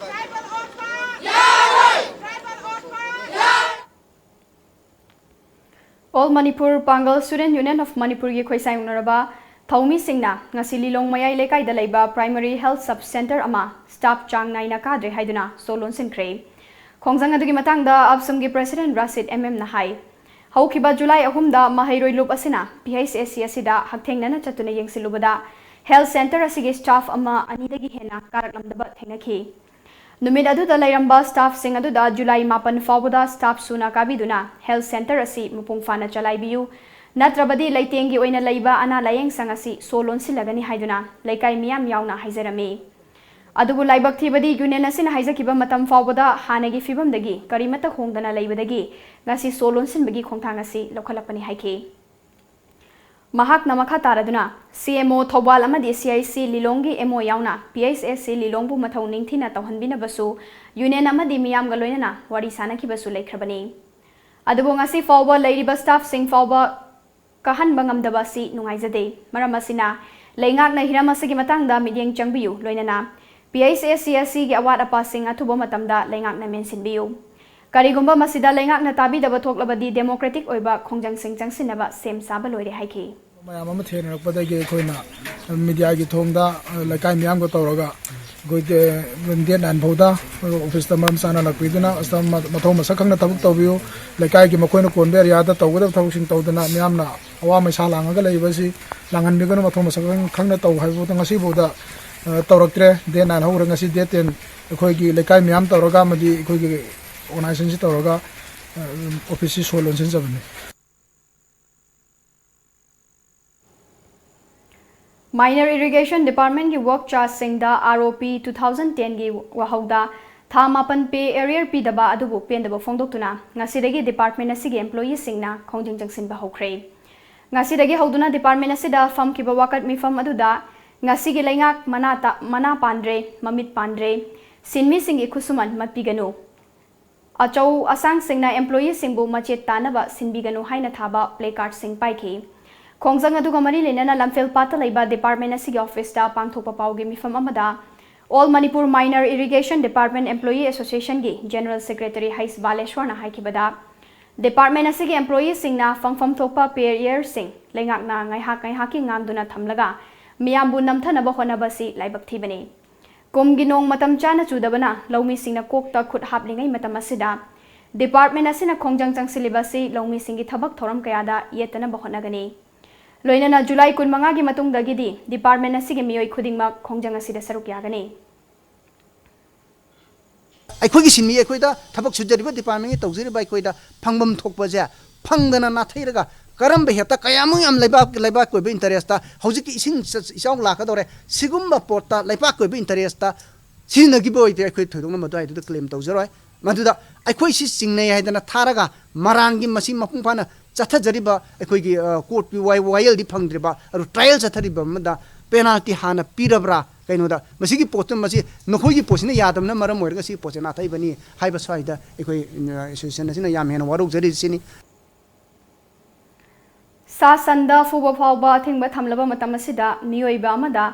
All Manipur Pangal Student Union of Manipurꯒꯤ ꯈꯣꯏꯁꯥꯏ ꯎꯅꯔꯕ ꯊꯧꯃꯤꯁꯤꯡꯅ ꯉꯁꯤ ꯂꯤꯂꯣꯡ ꯃꯌꯥꯏ ꯂꯩꯀꯥꯏꯗ ꯂꯩꯕ primary health sub center ꯑꯃ staff ꯆꯥꯡ ꯅꯥꯏꯅ ꯀꯥꯗ꯭ꯔꯦ ꯍꯥꯏꯗꯨꯅ ꯁꯣ ꯂꯣꯟꯁꯤꯟꯈ꯭ꯔꯦ꯫ ꯈꯣꯡꯖꯪ ꯑꯗꯨꯒꯤ ꯃꯇꯥꯡꯗ ꯑꯞꯁꯨꯝꯒꯤ president ꯔꯥꯁꯤꯗ ꯑꯦꯝ ꯑꯦꯝꯅ ꯍꯥꯏ, ꯍꯧꯈꯤꯕ ꯖꯨꯂꯥꯏ ꯑꯍꯨꯝꯗ ꯃꯍꯩꯔꯣꯏ ꯂꯨꯞ ꯑꯁꯤꯅ ꯄꯤ ꯑꯩꯆ ꯑꯦꯁ ꯁꯤ ꯑꯁꯤꯗ ꯍꯛꯊꯦꯡꯅꯅ ꯆꯠꯇꯨꯅ ꯌꯦꯡꯁꯤꯜꯂꯨꯕꯗ health center ꯑꯁꯤꯒꯤ staff ꯑꯃ ꯑꯅꯤꯗꯒꯤ ꯍꯦꯟꯅ ꯀꯥꯔꯛꯂꯝꯗꯕ ꯊꯦꯡꯅꯈꯤ꯫ ꯅꯨꯃꯤꯠ ꯑꯗꯨꯗ ꯂꯩꯔꯝꯕ staffꯁꯤꯡ ꯑꯗꯨꯗ ꯖꯨꯂꯥꯏ ꯃꯥꯄꯟ ꯐꯥꯎꯕꯗ staff ꯁꯨꯅ ꯀꯥꯕꯤꯗꯨꯅ health center ꯑꯁꯤ ꯃꯄꯨꯡ ꯐꯥꯅ ꯆꯂꯥꯏꯕꯤꯌꯨ, ꯅꯠꯇ꯭ꯔꯕꯗꯤ ꯂꯩꯇꯦꯡꯒꯤ ꯑꯣꯏꯅ ꯂꯩꯕ ꯑꯅꯥ ꯂꯥꯌꯦꯡ ꯁꯪ ꯑꯁꯤ ꯁꯣ ꯂꯣꯟꯁꯤꯜꯂꯒꯅꯤ ꯍꯥꯏꯗꯨꯅ ꯂꯩꯀꯥꯏ ꯃꯤꯌꯥꯝ ꯌꯥꯎꯅ ꯍꯥꯏꯖꯔꯝꯃꯤ꯫ ꯑꯗꯨꯕꯨ ꯂꯥꯏꯕꯛ ꯊꯤꯕꯗꯤ union ꯑꯁꯤꯅ ꯍꯥꯏꯖꯈꯤꯕ ꯃꯇꯝ ꯐꯥꯎꯕꯗ ꯍꯥꯟꯅꯒꯤ ꯐꯤꯕꯝꯗꯒꯤ ꯀꯔꯤꯃꯠꯇ ꯍꯣꯡꯗꯅ ꯂꯩꯕꯗꯒꯤ ꯉꯁꯤ ꯁꯣ ꯂꯣꯟꯁꯤꯟꯕꯒꯤ ꯈꯣꯡꯊꯥꯡ ꯑꯁꯤ ꯂꯧꯈꯠꯂꯛꯄꯅꯤ ꯍꯥꯏꯈꯤ꯫ ꯃꯍꯥꯛꯅ ꯃꯈꯥ ꯇꯥꯔꯗꯨꯅ ꯁꯤ ꯑꯦꯝ ꯑꯣ ꯊꯧꯕꯥꯜ ꯑꯃꯗꯤ C I C ꯂꯤꯂꯣꯡꯒꯤ M O ꯌꯥꯎꯅ ꯄꯤ ꯑꯩꯆ ꯑꯦꯁ ꯁꯤ ꯂꯤꯂꯣꯡꯕꯨ ꯃꯊꯧ ꯅꯤꯡꯊꯤꯅ ꯇꯧꯍꯟꯕꯤꯅꯕꯁꯨ union ꯑꯃꯗꯤ ꯃꯤꯌꯥꯝꯒ ꯂꯣꯏꯅꯅ ꯋꯥꯔꯤ ꯁꯥꯅꯈꯤꯕꯁꯨ ꯂꯩꯈ꯭ꯔꯕꯅꯤ꯫ ꯑꯗꯨꯕꯨ ꯉꯁꯤ ꯐꯥꯎꯕ ꯂꯩꯔꯤꯕ staffꯁꯤꯡ ꯐꯥꯎꯕ ꯀꯥꯍꯟꯕ ꯉꯝꯗꯕ ꯑꯁꯤ ꯅꯨꯡꯉꯥꯏꯖꯗꯦ꯫ ꯃꯔꯝ ꯑꯁꯤꯅ ꯂꯩꯉꯥꯛꯅ ꯍꯤꯔꯝ ꯑꯁꯤꯒꯤ ꯃꯇꯥꯡꯗ ꯃꯤꯠꯌꯦꯡ ꯆꯪꯕꯤꯌꯨ, ꯂꯣꯏꯅꯅ ꯄꯤ ꯑꯩꯆ ꯑꯦꯁ ꯁꯤ ꯑꯁꯤꯒꯤ ꯑꯋꯥꯠ ꯑꯄꯥꯁꯤꯡ ꯑꯊꯨꯕ ꯃꯇꯝꯗ ꯂꯩꯉꯥꯛꯅ ꯃꯦꯟꯁꯤꯟꯕꯤꯌꯨ꯫ ꯀꯔꯤꯒꯨꯝꯕ ꯃꯁꯤꯗ ꯂꯩꯉꯥꯛꯅ ꯇꯥꯕꯤꯗꯕ ꯊꯣꯛꯂꯕꯗꯤ democratic ꯑꯣꯏꯕ ꯈꯣꯡꯖꯪꯁꯤꯡ ꯆꯪꯁꯤꯟꯅꯕ ꯁꯦꯝ ꯁꯥꯕ ꯂꯣꯏꯔꯦ ꯍꯥꯏꯈꯤ꯫ ꯃꯌꯥꯝ ꯑꯃ ꯊꯦꯡꯅꯔꯛꯄꯗꯒꯤ ꯑꯩꯈꯣꯏꯅ ꯃꯤꯗꯤꯌꯥꯒꯤ ꯊꯣꯡꯗ, ꯂꯩꯀꯥꯏ ꯃꯤꯌꯥꯝꯒ ꯇꯧꯔꯒ ꯑꯩꯈꯣꯏ ꯗꯦꯠ ꯅꯥꯏꯟ ꯐꯥꯎꯗ ꯑꯣꯐꯤꯁꯇ ꯃꯔꯝ ꯆꯥꯅ ꯂꯥꯛꯄꯤꯗꯨꯅ ꯃꯊꯧ ꯃꯁꯛ ꯈꯪꯅ ꯊꯕꯛ ꯇꯧꯕꯤꯌꯨ꯫ ꯂꯩꯀꯥꯏꯒꯤ ꯃꯈꯣꯏꯅ ꯀꯣꯟꯕ ꯑꯦꯔꯤꯌꯥꯗ ꯇꯧꯒꯗꯕ ꯊꯕꯛꯁꯤꯡ ꯇꯧꯗꯅ ꯃꯤꯌꯥꯝꯅ ꯑꯋꯥ ꯃꯩꯁꯥ ꯂꯥꯡꯉꯒ ꯂꯩꯕꯁꯤ ꯂꯥꯡꯍꯟꯕꯤꯒꯅꯨ, ꯃꯊꯧ ꯃꯁꯛ ꯈꯪꯅ ꯇꯧ ꯍꯥꯏꯕꯐꯥꯎꯗ ꯉꯁꯤꯐꯥꯎꯗ ꯇꯧꯔꯛꯇ꯭ꯔꯦ꯫ ꯗꯦꯠ ꯅꯥꯏꯟ ꯍꯧꯈ꯭ꯔꯦ, ꯉꯁꯤ ꯗꯦꯠ ꯇꯦꯟ꯫ ꯑꯩꯈꯣꯏꯒꯤ ꯂꯩꯀꯥꯏ ꯃꯤꯌꯥꯝ ꯇꯧꯔꯒ ꯑꯃꯗꯤ ꯑꯩꯈꯣꯏꯒꯤ organisationꯁꯤ ꯇꯧꯔꯒ ꯑꯣꯐꯤꯁꯁꯤ ꯁꯣ ꯂꯣꯟꯁꯤꯟꯖꯕꯅꯤ꯫ Minor Irrigation Departmentꯀꯤ work chargeꯁꯤꯡꯗ R O P two thousand tenꯒꯤ ꯋꯥꯍꯧꯗ ꯊꯥ ꯃꯥꯄꯟ pay arrear ꯄꯤꯗꯕ ꯑꯗꯨꯕꯨ ꯄꯦꯟꯗꯕ ꯐꯣꯡꯗꯣꯛꯇꯨꯅ ꯉꯁꯤꯗꯒꯤ department ꯑꯁꯤꯒꯤ employeeꯁꯤꯡꯅ ꯈꯣꯡꯖꯪ ꯆꯪꯁꯤꯟꯕ ꯍꯧꯈ꯭ꯔꯦ꯫ ꯉꯁꯤꯗꯒꯤ ꯍꯧꯗꯨꯅ department ꯑꯁꯤꯗ ꯐꯝꯈꯤꯕ ꯋꯥꯀꯠ ꯃꯤꯐꯝ ꯑꯗꯨꯗ ꯉꯁꯤꯒꯤ ꯂꯩꯉꯥꯛ ꯃꯅꯥ ꯇ-, ꯃꯅꯥ ꯄꯥꯟꯗ꯭ꯔꯦ, ꯃꯃꯤꯠ ꯄꯥꯟꯗ꯭ꯔꯦ, ꯁꯤꯟꯃꯤꯁꯤꯡꯒꯤ ꯈꯨꯠꯁꯨꯃꯟ ꯃꯠꯄꯤꯒꯅꯨ, ꯑꯆꯧ ꯑꯁꯥꯡꯁꯤꯡꯅ employeeꯁꯤꯡꯕꯨ ꯃꯆꯦꯠ ꯇꯥꯅꯕ ꯁꯤꯟꯕꯤꯒꯅꯨ ꯍꯥꯏꯅ ꯊꯥꯕ placardꯁꯤꯡ ꯄꯥꯏꯈꯤ꯫ ꯈꯣꯡꯖꯪ ꯑꯗꯨꯒ ꯃꯔꯤ ꯂꯩꯅꯅ ꯂꯝꯐꯦꯜ ꯄꯥꯠꯇ ꯂꯩꯕ department ꯑꯁꯤꯒꯤ officeꯇ ꯄꯥꯡꯊꯣꯛꯄ ꯄꯥꯎꯒꯤ ꯃꯤꯐꯝ ꯑꯃꯗ All Manipur Minor Irrigation Department Employee Associationꯒꯤ General Secretary ꯍꯩꯁ ꯕꯥꯂꯦꯁ꯭ꯋꯔꯅ ꯍꯥꯏꯈꯤꯕꯗ, department ꯑꯁꯤꯒꯤ employeeꯁꯤꯡꯅ ꯐꯪꯐꯝ ꯊꯣꯛꯄ pay arrearꯁꯤꯡ ꯂꯩꯉꯥꯛꯅ ꯉꯥꯏꯍꯥꯛ ꯉꯥꯏꯍꯥꯛꯀꯤ ꯉꯥꯡꯗꯨꯅ ꯊꯝꯂꯒ ꯃꯤꯌꯥꯝꯕꯨ ꯅꯝꯊꯅꯕ ꯍꯣꯠꯅꯕꯁꯤ ꯂꯥꯏꯕꯛ ꯊꯤꯕꯅꯤ꯫ ꯀꯨꯝꯒꯤ ꯅꯣꯡ ꯃꯇꯝ ꯆꯥꯅ ꯆꯨꯗꯕꯅ ꯂꯧꯃꯤꯁꯤꯡꯅ ꯀꯣꯛꯇ ꯈꯨꯠ ꯍꯥꯞꯂꯤꯉꯩ ꯃꯇꯝ ꯑꯁꯤꯗ department ꯑꯁꯤꯅ ꯈꯣꯡꯖꯪ ꯆꯪꯁꯤꯜꯂꯤꯕ ꯑꯁꯤ ꯂꯧꯃꯤꯁꯤꯡꯒꯤ ꯊꯕꯛ ꯊꯧꯔꯝ ꯀꯌꯥꯗ ꯌꯦꯠꯇꯅꯕ ꯍꯣꯠꯅꯒꯅꯤ꯫ ꯂꯣꯏꯅꯅ ꯖꯨꯂꯥꯏ ꯀꯨꯟꯃꯉꯥꯒꯤ ꯃꯇꯨꯡꯗꯒꯤꯗꯤ department ꯑꯁꯤꯒꯤ ꯃꯤꯑꯣꯏ ꯈꯨꯗꯤꯡꯃꯛ ꯈꯣꯡꯖꯪ ꯑꯁꯤꯗ ꯁꯔꯨꯛ ꯌꯥꯒꯅꯤ꯫ ꯑꯩꯈꯣꯏꯒꯤ ꯁꯤꯟꯃꯤ ꯑꯩꯈꯣꯏꯗ ꯊꯕꯛ ꯁꯨꯖꯔꯤꯕ departmentꯀꯤ ꯇꯧꯖꯔꯤꯕ ꯑꯩꯈꯣꯏꯗ ꯐꯪꯐꯝ ꯊꯣꯛꯄꯁꯦ ꯐꯪꯗꯅ ꯅꯥꯊꯩꯔꯒ ꯀꯔꯝꯕ ꯍꯦꯛꯇ ꯀꯌꯥꯃꯨꯛ ꯌꯥꯝ ꯂꯩꯕꯥꯛ, ꯂꯩꯕꯥꯛꯀꯤ ꯑꯣꯏꯕ interestꯇ ꯍꯧꯖꯤꯛꯀꯤ ꯏꯁꯤꯡ ꯏꯆꯥꯎ ꯂꯥꯛꯀꯗꯧꯔꯦ, ꯁꯤꯒꯨꯝꯕ ꯄꯣꯠꯇ ꯂꯩꯕꯥꯛꯀꯤ ꯑꯣꯏꯕ interestꯇ ꯁꯤꯖꯤꯟꯅꯈꯤꯕ ꯑꯣꯏꯗꯤ ꯑꯩꯈꯣꯏ ꯊꯣꯏꯗꯣꯛꯅ ꯃꯗꯨꯋꯥꯏꯗꯨꯗ claim ꯇꯧꯖꯔꯣꯏ꯫ ꯃꯗꯨꯗ ꯑꯩꯈꯣꯏ ꯁꯤ ꯆꯤꯡꯅꯩ ꯍꯥꯏꯗꯅ ꯊꯥꯔꯒ ꯃꯔꯥꯟꯒꯤ ꯃꯁꯤ ꯃꯄꯨꯡ ꯐꯥꯅ ꯆꯠꯊꯖꯔꯤꯕ ꯑꯩꯈꯣꯏꯒꯤ, ꯑ, courtꯀꯤ ꯋꯥ-, ꯋꯥꯌꯦꯜꯗꯤ ꯐꯪꯗ꯭ꯔꯤꯕ, ꯑꯗꯨ trial ꯆꯠꯊꯔꯤꯕ ꯑꯃꯗ penalty ꯍꯥꯟꯅ ꯄꯤꯔꯕ꯭ꯔꯥ? ꯀꯩꯅꯣꯗ ꯃꯁꯤꯒꯤ ꯄꯣꯠꯇꯨ, ꯃꯁꯤ ꯅꯈꯣꯏꯒꯤ ꯄꯣꯠꯁꯤꯅ ꯌꯥꯗꯕꯅ ꯃꯔꯝ ꯑꯣꯏꯔꯒ ꯁꯤꯒꯤ ꯄꯣꯠꯁꯦ ꯅꯥꯊꯩꯕꯅꯤ ꯍꯥꯏꯕ ꯁ꯭ꯋꯥꯏꯗ ꯑꯩꯈꯣꯏ, ꯑ, association ꯑꯁꯤꯅ ꯌꯥꯝ ꯍꯦꯟꯅ ꯋꯥꯔꯧꯖꯔꯤꯁꯤꯅꯤ꯫ ꯁꯥ ꯁꯟꯗ ꯐꯨꯕ ꯐꯥꯎꯕ ꯑꯊꯤꯡꯕ ꯊꯝꯂꯕ ꯃꯇꯝ ꯑꯁꯤꯗ ꯃꯤꯑꯣꯏꯕ ꯑꯃꯗ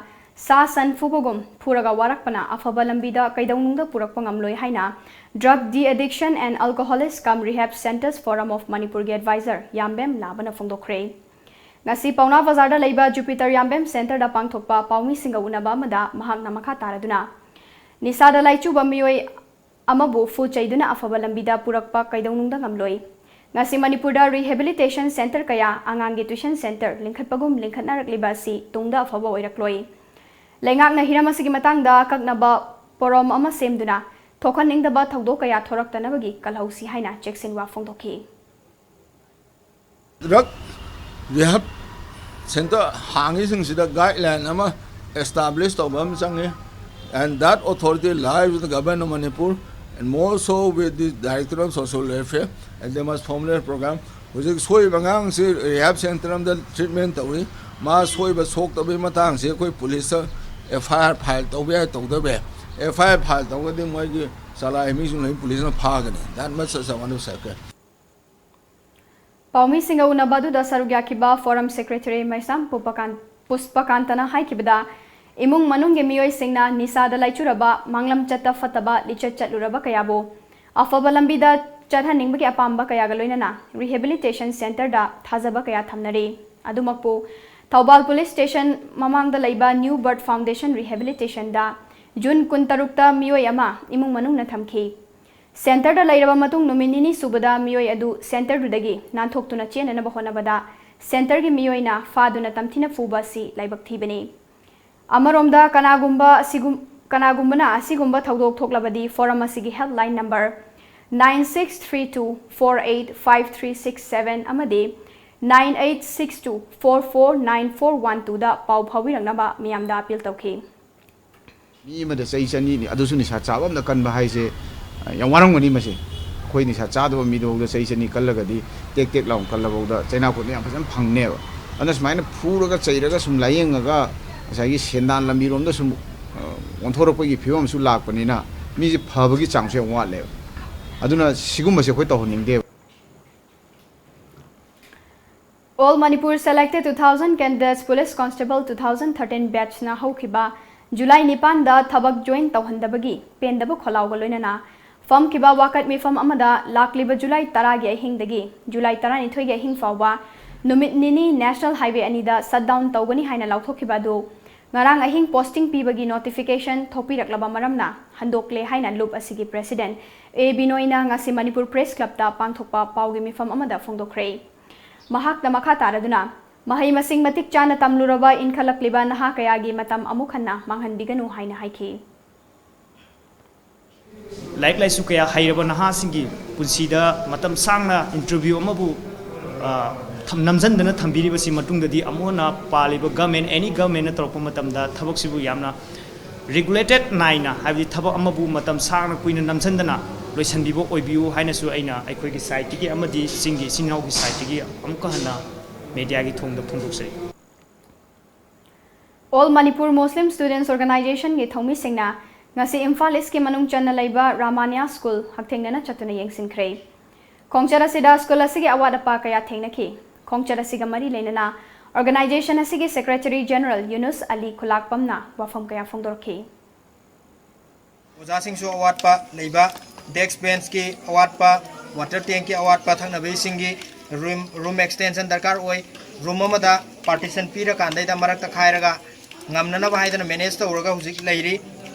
ꯁꯥ ꯁꯟ ꯐꯨꯕꯒꯨꯝ ꯐꯨꯔꯒ ꯋꯥꯔꯛꯄꯅ ꯑꯐꯕ ꯂꯝꯕꯤꯗ ꯀꯩꯗꯧꯅꯨꯡꯗ ꯄꯨꯔꯛꯄ ꯉꯝꯂꯣꯏ ꯍꯥꯏꯅ Drug De-Addiction and Alcoholics cum Rehab Centres Forum of Manipurꯒꯤ advisor ꯌꯥꯝꯕꯦꯝ ꯂꯥꯕꯅ ꯐꯣꯡꯗꯣꯛꯈ꯭ꯔꯦ꯫ ꯉꯁꯤ ꯄꯥꯎꯅꯥ ꯕꯖꯥꯔꯗ ꯂꯩꯕ Jupiter ꯌꯥꯝꯕꯦꯝ centreꯗ ꯄꯥꯡꯊꯣꯛꯄ ꯄꯥꯎꯃꯤꯁꯤꯡꯒ ꯎꯅꯕ ꯑꯃꯗ ꯃꯍꯥꯛꯅ ꯃꯈꯥ ꯇꯥꯔꯗꯨꯅ, ꯅꯤꯁꯥꯗ ꯂꯥꯏꯆꯨꯕ ꯃꯤꯑꯣꯏ ꯑꯃꯕꯨ ꯐꯨ ꯆꯩꯗꯨꯅ ꯑꯐꯕ ꯂꯝꯕꯤꯗ ꯄꯨꯔꯛꯄ ꯀꯩꯗꯧꯅꯨꯡꯗ ꯉꯝꯂꯣꯏ꯫ ꯉꯁꯤ ꯃꯅꯤꯄꯨꯔꯗ rehabilitation centre ꯀꯌꯥ, ꯑꯉꯥꯡꯒꯤ tuition centre ꯂꯤꯡꯈꯠꯄꯒꯨꯝ ꯂꯤꯡꯈꯠꯅꯔꯛꯂꯤꯕ ꯑꯁꯤ ꯇꯨꯡꯗ ꯑꯐꯕ ꯑꯣꯏꯔꯛꯂꯣꯏ꯫ ꯂꯩꯉꯥꯛꯅ ꯍꯤꯔꯝ ꯑꯁꯤꯒꯤ ꯃꯇꯥꯡꯗ ꯑꯀꯛꯅꯕ ꯄꯣꯔꯣꯝ ꯑꯃ ꯁꯦꯝꯗꯨꯅ ꯊꯣꯛꯍꯟꯅꯤꯡꯗꯕ ꯊꯧꯗꯣꯛ ꯀꯌꯥ ꯊꯣꯔꯛꯇꯅꯕꯒꯤ ꯀꯜꯍꯧꯁꯤ ꯍꯥꯏꯅ ꯆꯦꯛꯁꯤꯟꯋꯥ ꯐꯣꯡꯗꯣꯛꯈꯤ꯫ Drug rehab ꯁꯦꯟꯇꯔ ꯍꯥꯡꯉꯤꯁꯤꯡꯁꯤꯗ ꯒꯥꯏꯗꯂꯥꯏꯟ ꯑꯃ ꯑꯦꯁꯇꯥꯕ꯭ꯂꯤꯁ ꯇꯧꯕ ꯑꯃ ꯆꯪꯉꯤ, and that authority lies with the Government of Manipur and more so with the Director of Social Welfare, and they must formulate a program. ꯍꯧꯖꯤꯛ ꯁꯣꯏꯕ ꯑꯉꯥꯡꯁꯤ ꯔꯤꯍꯦꯕ ꯁꯦꯟꯇꯔ ꯑꯃꯗ ꯇ꯭ꯔꯤꯠꯃꯦꯟ ꯇꯧꯔꯤ, ꯃꯥ ꯁꯣꯏꯕ ꯁꯣꯛꯇꯕꯒꯤ ꯃꯇꯥꯡꯁꯤ ꯑꯩꯈꯣꯏ ꯄꯨꯂꯤꯁꯇ ꯑꯦꯐ ꯑꯥꯏ ꯑꯥꯔ ꯐꯥꯏꯜ ꯇꯧꯕ ꯌꯥꯏ ꯇꯧꯗꯕ ꯌꯥꯏ, ꯑꯦꯐ ꯑꯥꯏ ꯑꯥꯔ ꯐꯥꯏꯜ ꯇꯧꯔꯒꯗꯤ ꯃꯣꯏꯒꯤ ꯆꯂꯥꯏ ꯃꯤꯁꯤꯡ ꯂꯣꯏ ꯄꯨꯂꯤꯁꯅ ꯐꯥꯒꯅꯤ꯫ That much such a one of second. ꯄꯥꯎꯃꯤꯁꯤꯡꯒ ꯎꯅꯕ ꯑꯗꯨꯗ ꯁꯔꯨꯛ ꯌꯥꯈꯤꯕ ꯐꯣꯔꯝ ꯁꯦꯀ꯭ꯔꯦꯇꯔꯤ ꯃꯩꯁꯥꯝ ꯄꯨꯄꯀꯥꯟ- ꯄꯨꯁꯄꯀꯥꯟꯇꯅ ꯍꯥꯏꯈꯤꯕꯗ, ꯏꯃꯨꯡ ꯃꯅꯨꯡꯒꯤ ꯃꯤꯑꯣꯏꯁꯤꯡꯅ ꯅꯤꯁꯥꯗ ꯂꯥꯏꯆꯨꯔꯕ, ꯃꯥꯡꯂꯝ ꯆꯠꯇ ꯐꯠꯇꯕ ꯂꯤꯆꯠ ꯆꯠꯂꯨꯔꯕ ꯀꯌꯥꯕꯨ ꯑꯐꯕ ꯂꯝꯕꯤꯗ ꯆꯠꯍꯟꯅꯤꯡꯕꯒꯤ ꯑꯄꯥꯝꯕ ꯀꯌꯥꯒ ꯂꯣꯏꯅꯅ ꯔꯤꯍꯦꯕꯤꯂꯤꯇꯦꯁꯟ ꯁꯦꯟꯇꯔꯗ ꯊꯥꯖꯕ ꯀꯌꯥ ꯊꯝꯅꯔꯤ꯫ ꯑꯗꯨꯃꯛꯄꯨ ꯊꯧꯕꯥꯜ ꯄꯨꯂꯤꯁ ꯁ꯭ꯇꯦꯁꯟ ꯃꯃꯥꯡꯗ ꯂꯩꯕ ꯅ꯭ꯌꯨ ꯕꯔꯠ ꯐꯥꯎꯟꯗꯦꯁꯟ ꯔꯤꯍꯦꯕꯤꯂꯤꯇꯦꯁꯟꯗ ꯖꯨꯟ ꯀꯨꯟꯇꯔꯨꯛꯇ ꯃꯤꯑꯣꯏ ꯑꯃ ꯏꯃꯨꯡ ꯃꯅꯨꯡꯅ ꯊꯝꯈꯤ꯫ ꯁꯦꯟꯇꯔꯗ ꯂꯩꯔꯕ ꯃꯇꯨꯡ ꯅꯨꯃꯤꯠ ꯅꯤꯅꯤ ꯁꯨꯕꯗ ꯃꯤꯑꯣꯏ ꯑꯗꯨ ꯁꯦꯟꯇꯔꯗꯨꯗꯒꯤ ꯅꯥꯟꯊꯣꯛꯇꯨꯅ ꯆꯦꯟꯅꯅꯕ ꯍꯣꯠꯅꯕꯗ ꯁꯦꯟꯇꯔꯒꯤ ꯃꯤꯑꯣꯏꯅ ꯐꯥꯗꯨꯅ ꯇꯝꯊꯤꯅ ꯐꯨꯕ ꯑꯁꯤ ꯂꯥꯏꯕꯛ ꯊꯤꯕꯅꯤ꯫ ꯑꯃꯔꯣꯝꯗ ꯀꯅꯥꯒꯨꯝꯕ ꯑꯁꯤꯒꯨꯝ-, ꯀꯅꯥꯒꯨꯝꯕꯅ ꯑꯁꯤꯒꯨꯝꯕ ꯊꯧꯗꯣꯛ ꯊꯣꯛꯂꯕꯗꯤ ꯐꯣꯔꯝ ꯑꯁꯤꯒꯤ helpline number nine six three two four eight five three six seven ꯑꯃꯗꯤ nine eight six two four four nine four one twoꯗ ꯄꯥꯎ ꯐꯥꯎꯕꯤꯔꯛꯅꯕ ꯃꯤꯌꯥꯝꯗ ꯑꯄꯤꯜ ꯇꯧꯈꯤ꯫ ꯃꯤ ꯑꯃꯗ ꯆꯍꯤ ꯆꯅꯤꯅꯤ, ꯑꯗꯨꯁꯨ ꯅꯤꯁꯥ ꯆꯥꯕ ꯑꯃꯗ ꯀꯟꯕ ꯍꯥꯏꯁꯦ, ꯑ, ꯌꯥꯝ ꯋꯥꯔꯝꯒꯅꯤ꯫ ꯃꯁꯤ ꯑꯩꯈꯣꯏ ꯅꯤꯁꯥ ꯆꯥꯗꯕ ꯃꯤꯗꯐꯥꯎꯗ ꯆꯍꯤ ꯆꯅꯤ ꯀꯜꯂꯒꯗꯤ ꯇꯦꯛ ꯇꯦꯛ ꯂꯥꯎꯅ ꯀꯜꯂꯐꯥꯎꯗ ꯆꯩꯅꯥ ꯈꯨꯠꯅ ꯌꯥꯝ ꯐꯖꯅ ꯐꯪꯅꯦꯕ꯫ ꯑꯗꯨꯅ ꯁꯨꯃꯥꯏꯅ ꯐꯨꯔꯒ ꯆꯩꯔꯒ ꯁꯨꯝ ꯂꯥꯏꯌꯦꯡꯉꯒ ꯉꯁꯥꯏꯒꯤ ꯁꯦꯟꯗꯥꯟ ꯂꯝꯕꯤꯔꯣꯝꯗ ꯁꯨꯝ, ꯑ, ꯑꯣꯟꯊꯣꯔꯛꯄꯒꯤ ꯐꯤꯕꯝ ꯑꯃꯁꯨ ꯂꯥꯛꯄꯅꯤꯅ ꯃꯤꯁꯦ ꯐꯕꯒꯤ ꯆꯥꯡꯁꯨ ꯌꯥꯝ ꯋꯥꯠꯂꯦꯕ꯫ ꯑꯗꯨꯅ ꯁꯤꯒꯨꯝꯕꯁꯦ ꯑꯩꯈꯣꯏ ꯇꯧꯍꯟꯅꯤꯡꯗꯦꯕ꯫ All Manipur Selected two thousand Candidates Police Constable two thousand thirteen batchꯅ ꯍꯧꯈꯤꯕ ꯖꯨꯂꯥꯏ ꯅꯤꯄꯥꯟꯗ ꯊꯕꯛ ꯖꯣꯏꯟ ꯇꯧꯍꯟꯗꯕꯒꯤ ꯄꯦꯟꯗꯕ ꯈꯣꯜꯂꯥꯎꯒ ꯂꯣꯏꯅꯅ ꯐꯝꯈꯤꯕ ꯋꯥꯀꯠ ꯃꯤꯐꯝ ꯑꯃꯗ ꯂꯥꯛꯂꯤꯕ ꯖꯨꯂꯥꯏ ꯇꯔꯥꯒꯤ ꯑꯍꯤꯡꯗꯒꯤ ꯖꯨꯂꯥꯏ ꯇꯔꯥꯅꯤꯊꯣꯏꯒꯤ ꯑꯍꯤꯡ ꯐꯥꯎꯕ ꯅꯨꯃꯤꯠ ꯅꯤꯅꯤ ꯅꯦꯁꯅꯦꯜ ꯍꯥꯏꯋꯦ ꯑꯅꯤꯗ ꯁꯠꯗꯥꯎꯟ ꯇꯧꯒꯅꯤ ꯍꯥꯏꯅ ꯂꯥꯎꯊꯣꯛꯈꯤꯕ ꯑꯗꯨ ꯉꯔꯥꯡ ꯑꯍꯤꯡ ꯄꯣꯁꯇꯤꯡ ꯄꯤꯕꯒꯤ ꯅꯣꯇꯤꯐꯤꯀꯦꯁꯟ ꯊꯣꯛꯄꯤꯔꯛꯂꯕ ꯃꯔꯝꯅ ꯍꯟꯗꯣꯛꯂꯦ ꯍꯥꯏꯅ ꯂꯨꯞ ꯑꯁꯤꯒꯤ ꯄ꯭ꯔꯦꯁꯤꯗꯦꯟꯠ ꯑꯦ ꯕꯤꯅꯣꯏꯅ ꯉꯁꯤ ꯃꯅꯤꯄꯨꯔ ꯄ꯭ꯔꯦꯁ ꯀ꯭ꯂꯕꯇ ꯄꯥꯡꯊꯣꯛꯄ ꯄꯥꯎꯒꯤ ꯃꯤꯐꯝ ꯑꯃꯗ ꯐꯣꯡꯗꯣꯛꯈ꯭ꯔꯦ꯫ ꯃꯍꯥꯛꯅ ꯃꯈꯥ ꯇꯥꯔꯗꯨꯅ, ꯃꯍꯩ ꯃꯁꯤꯡ ꯃꯇꯤꯛ ꯆꯥꯅ ꯇꯝꯂꯨꯔꯕ ꯏꯟꯈꯠꯂꯛꯂꯤꯕ ꯅꯍꯥ ꯀꯌꯥꯒꯤ ꯃꯇꯝ ꯑꯃꯨꯛ ꯍꯟꯅ ꯃꯥꯡꯍꯟꯕꯤꯒꯅꯨ ꯍꯥꯏꯅ ꯍꯥꯏꯈꯤ꯫ ꯂꯥꯏꯔꯤꯛ ꯂꯥꯏꯁꯨ ꯀꯌꯥ ꯍꯩꯔꯕ ꯅꯍꯥꯁꯤꯡꯒꯤ ꯄꯨꯟꯁꯤꯗ ꯃꯇꯝ ꯁꯥꯡꯅ ꯏꯟꯇꯔꯚ꯭ꯌꯨ ꯑꯃꯕꯨ, ꯑ, ꯊꯝ- ꯅꯝꯁꯤꯟꯗꯅ ꯊꯝꯕꯤꯔꯤꯕꯁꯤ ꯃꯇꯨꯡꯗꯗꯤ ꯑꯃꯨꯛ ꯍꯟꯅ ꯄꯥꯜꯂꯤꯕ ꯒꯃꯦꯟ, ꯑꯦꯅꯤ ꯒꯃꯦꯟꯅ ꯇꯧꯔꯛꯄ ꯃꯇꯝꯗ ꯊꯕꯛꯁꯤꯕꯨ ꯌꯥꯝꯅ ꯔꯤꯒꯨꯂꯦꯇꯦꯠ ꯅꯥꯏꯅ, ꯍꯥꯏꯕꯗꯤ ꯊꯕꯛ ꯑꯃꯕꯨ ꯃꯇꯝ ꯁꯥꯡꯅ ꯀꯨꯏꯅ ꯅꯝꯁꯤꯟꯗꯅ ꯂꯣꯏꯁꯤꯟꯕꯤꯕ ꯑꯣꯏꯕꯤꯌꯨ ꯍꯥꯏꯅꯁꯨ ꯑꯩꯅ ꯑꯩꯈꯣꯏꯒꯤ ꯁꯥꯏꯠꯇꯒꯤ ꯑꯃꯗꯤ ꯆꯤꯡꯒꯤ ꯏꯆꯤꯟ ꯏꯅꯥꯎꯒꯤ ꯁꯥꯏꯠꯇꯒꯤ ꯑꯃꯨꯛꯀ ꯍꯟꯅ ꯃꯦꯗꯤꯌꯥꯒꯤ ꯊꯣꯡꯗ ꯐꯣꯡꯗꯣꯛꯆꯔꯤ꯫ All Manipur Muslim Students Organizationꯒꯤ ꯊꯧꯃꯤꯁꯤꯡꯅ ꯉꯁꯤ ꯏꯝꯐꯥꯜ ꯏꯁꯀꯤ ꯃꯅꯨꯡ ꯆꯟꯅ ꯂꯩꯕ ꯔꯥꯃꯥꯅꯤꯌꯥ ꯁ꯭ꯀꯨꯜ ꯍꯛꯊꯦꯡꯅꯅ ꯆꯠꯇꯨꯅ ꯌꯦꯡꯁꯤꯟꯈ꯭ꯔꯦ꯫ ꯈꯣꯡꯆꯠ ꯑꯁꯤꯗ ꯁ꯭ꯀꯨꯜ ꯑꯁꯤꯒꯤ ꯑꯋꯥꯠ ꯑꯄꯥ ꯀꯌꯥ ꯊꯦꯡꯅꯈꯤ꯫ ꯈꯣꯡꯆꯠ ꯑꯁꯤꯒ ꯃꯔꯤ ꯂꯩꯅꯅ organization ꯑꯁꯤꯒꯤ Secretary General ꯌꯨꯅꯨꯁ ꯑꯂꯤ ꯈꯨꯂꯥꯛꯄꯝꯅ ꯋꯥꯐꯝ ꯀꯌꯥ ꯐꯣꯡꯗꯣꯔꯛꯈꯤ꯫ ꯑꯣꯖꯥꯁꯤꯡꯁꯨ ꯑꯋꯥꯠꯄ ꯂꯩꯕ, desk benchꯀꯤ ꯑꯋꯥꯠꯄ, water tankꯀꯤ ꯑꯋꯥꯠꯄ, ꯊꯛꯅꯕ ꯏꯁꯤꯡꯒꯤ room, room extension ꯗꯔꯀꯥꯔ ꯑꯣꯏ꯫ Room ꯑꯃꯗ partition ꯄꯤꯔꯀꯥꯟꯗꯩꯗ ꯃꯔꯛꯇ ꯈꯥꯏꯔꯒ ꯉꯝꯅꯅꯕ ꯍꯥꯏꯗꯅ manage ꯇꯧꯔꯒ ꯍꯧꯖꯤꯛ ꯂꯩꯔꯤ꯫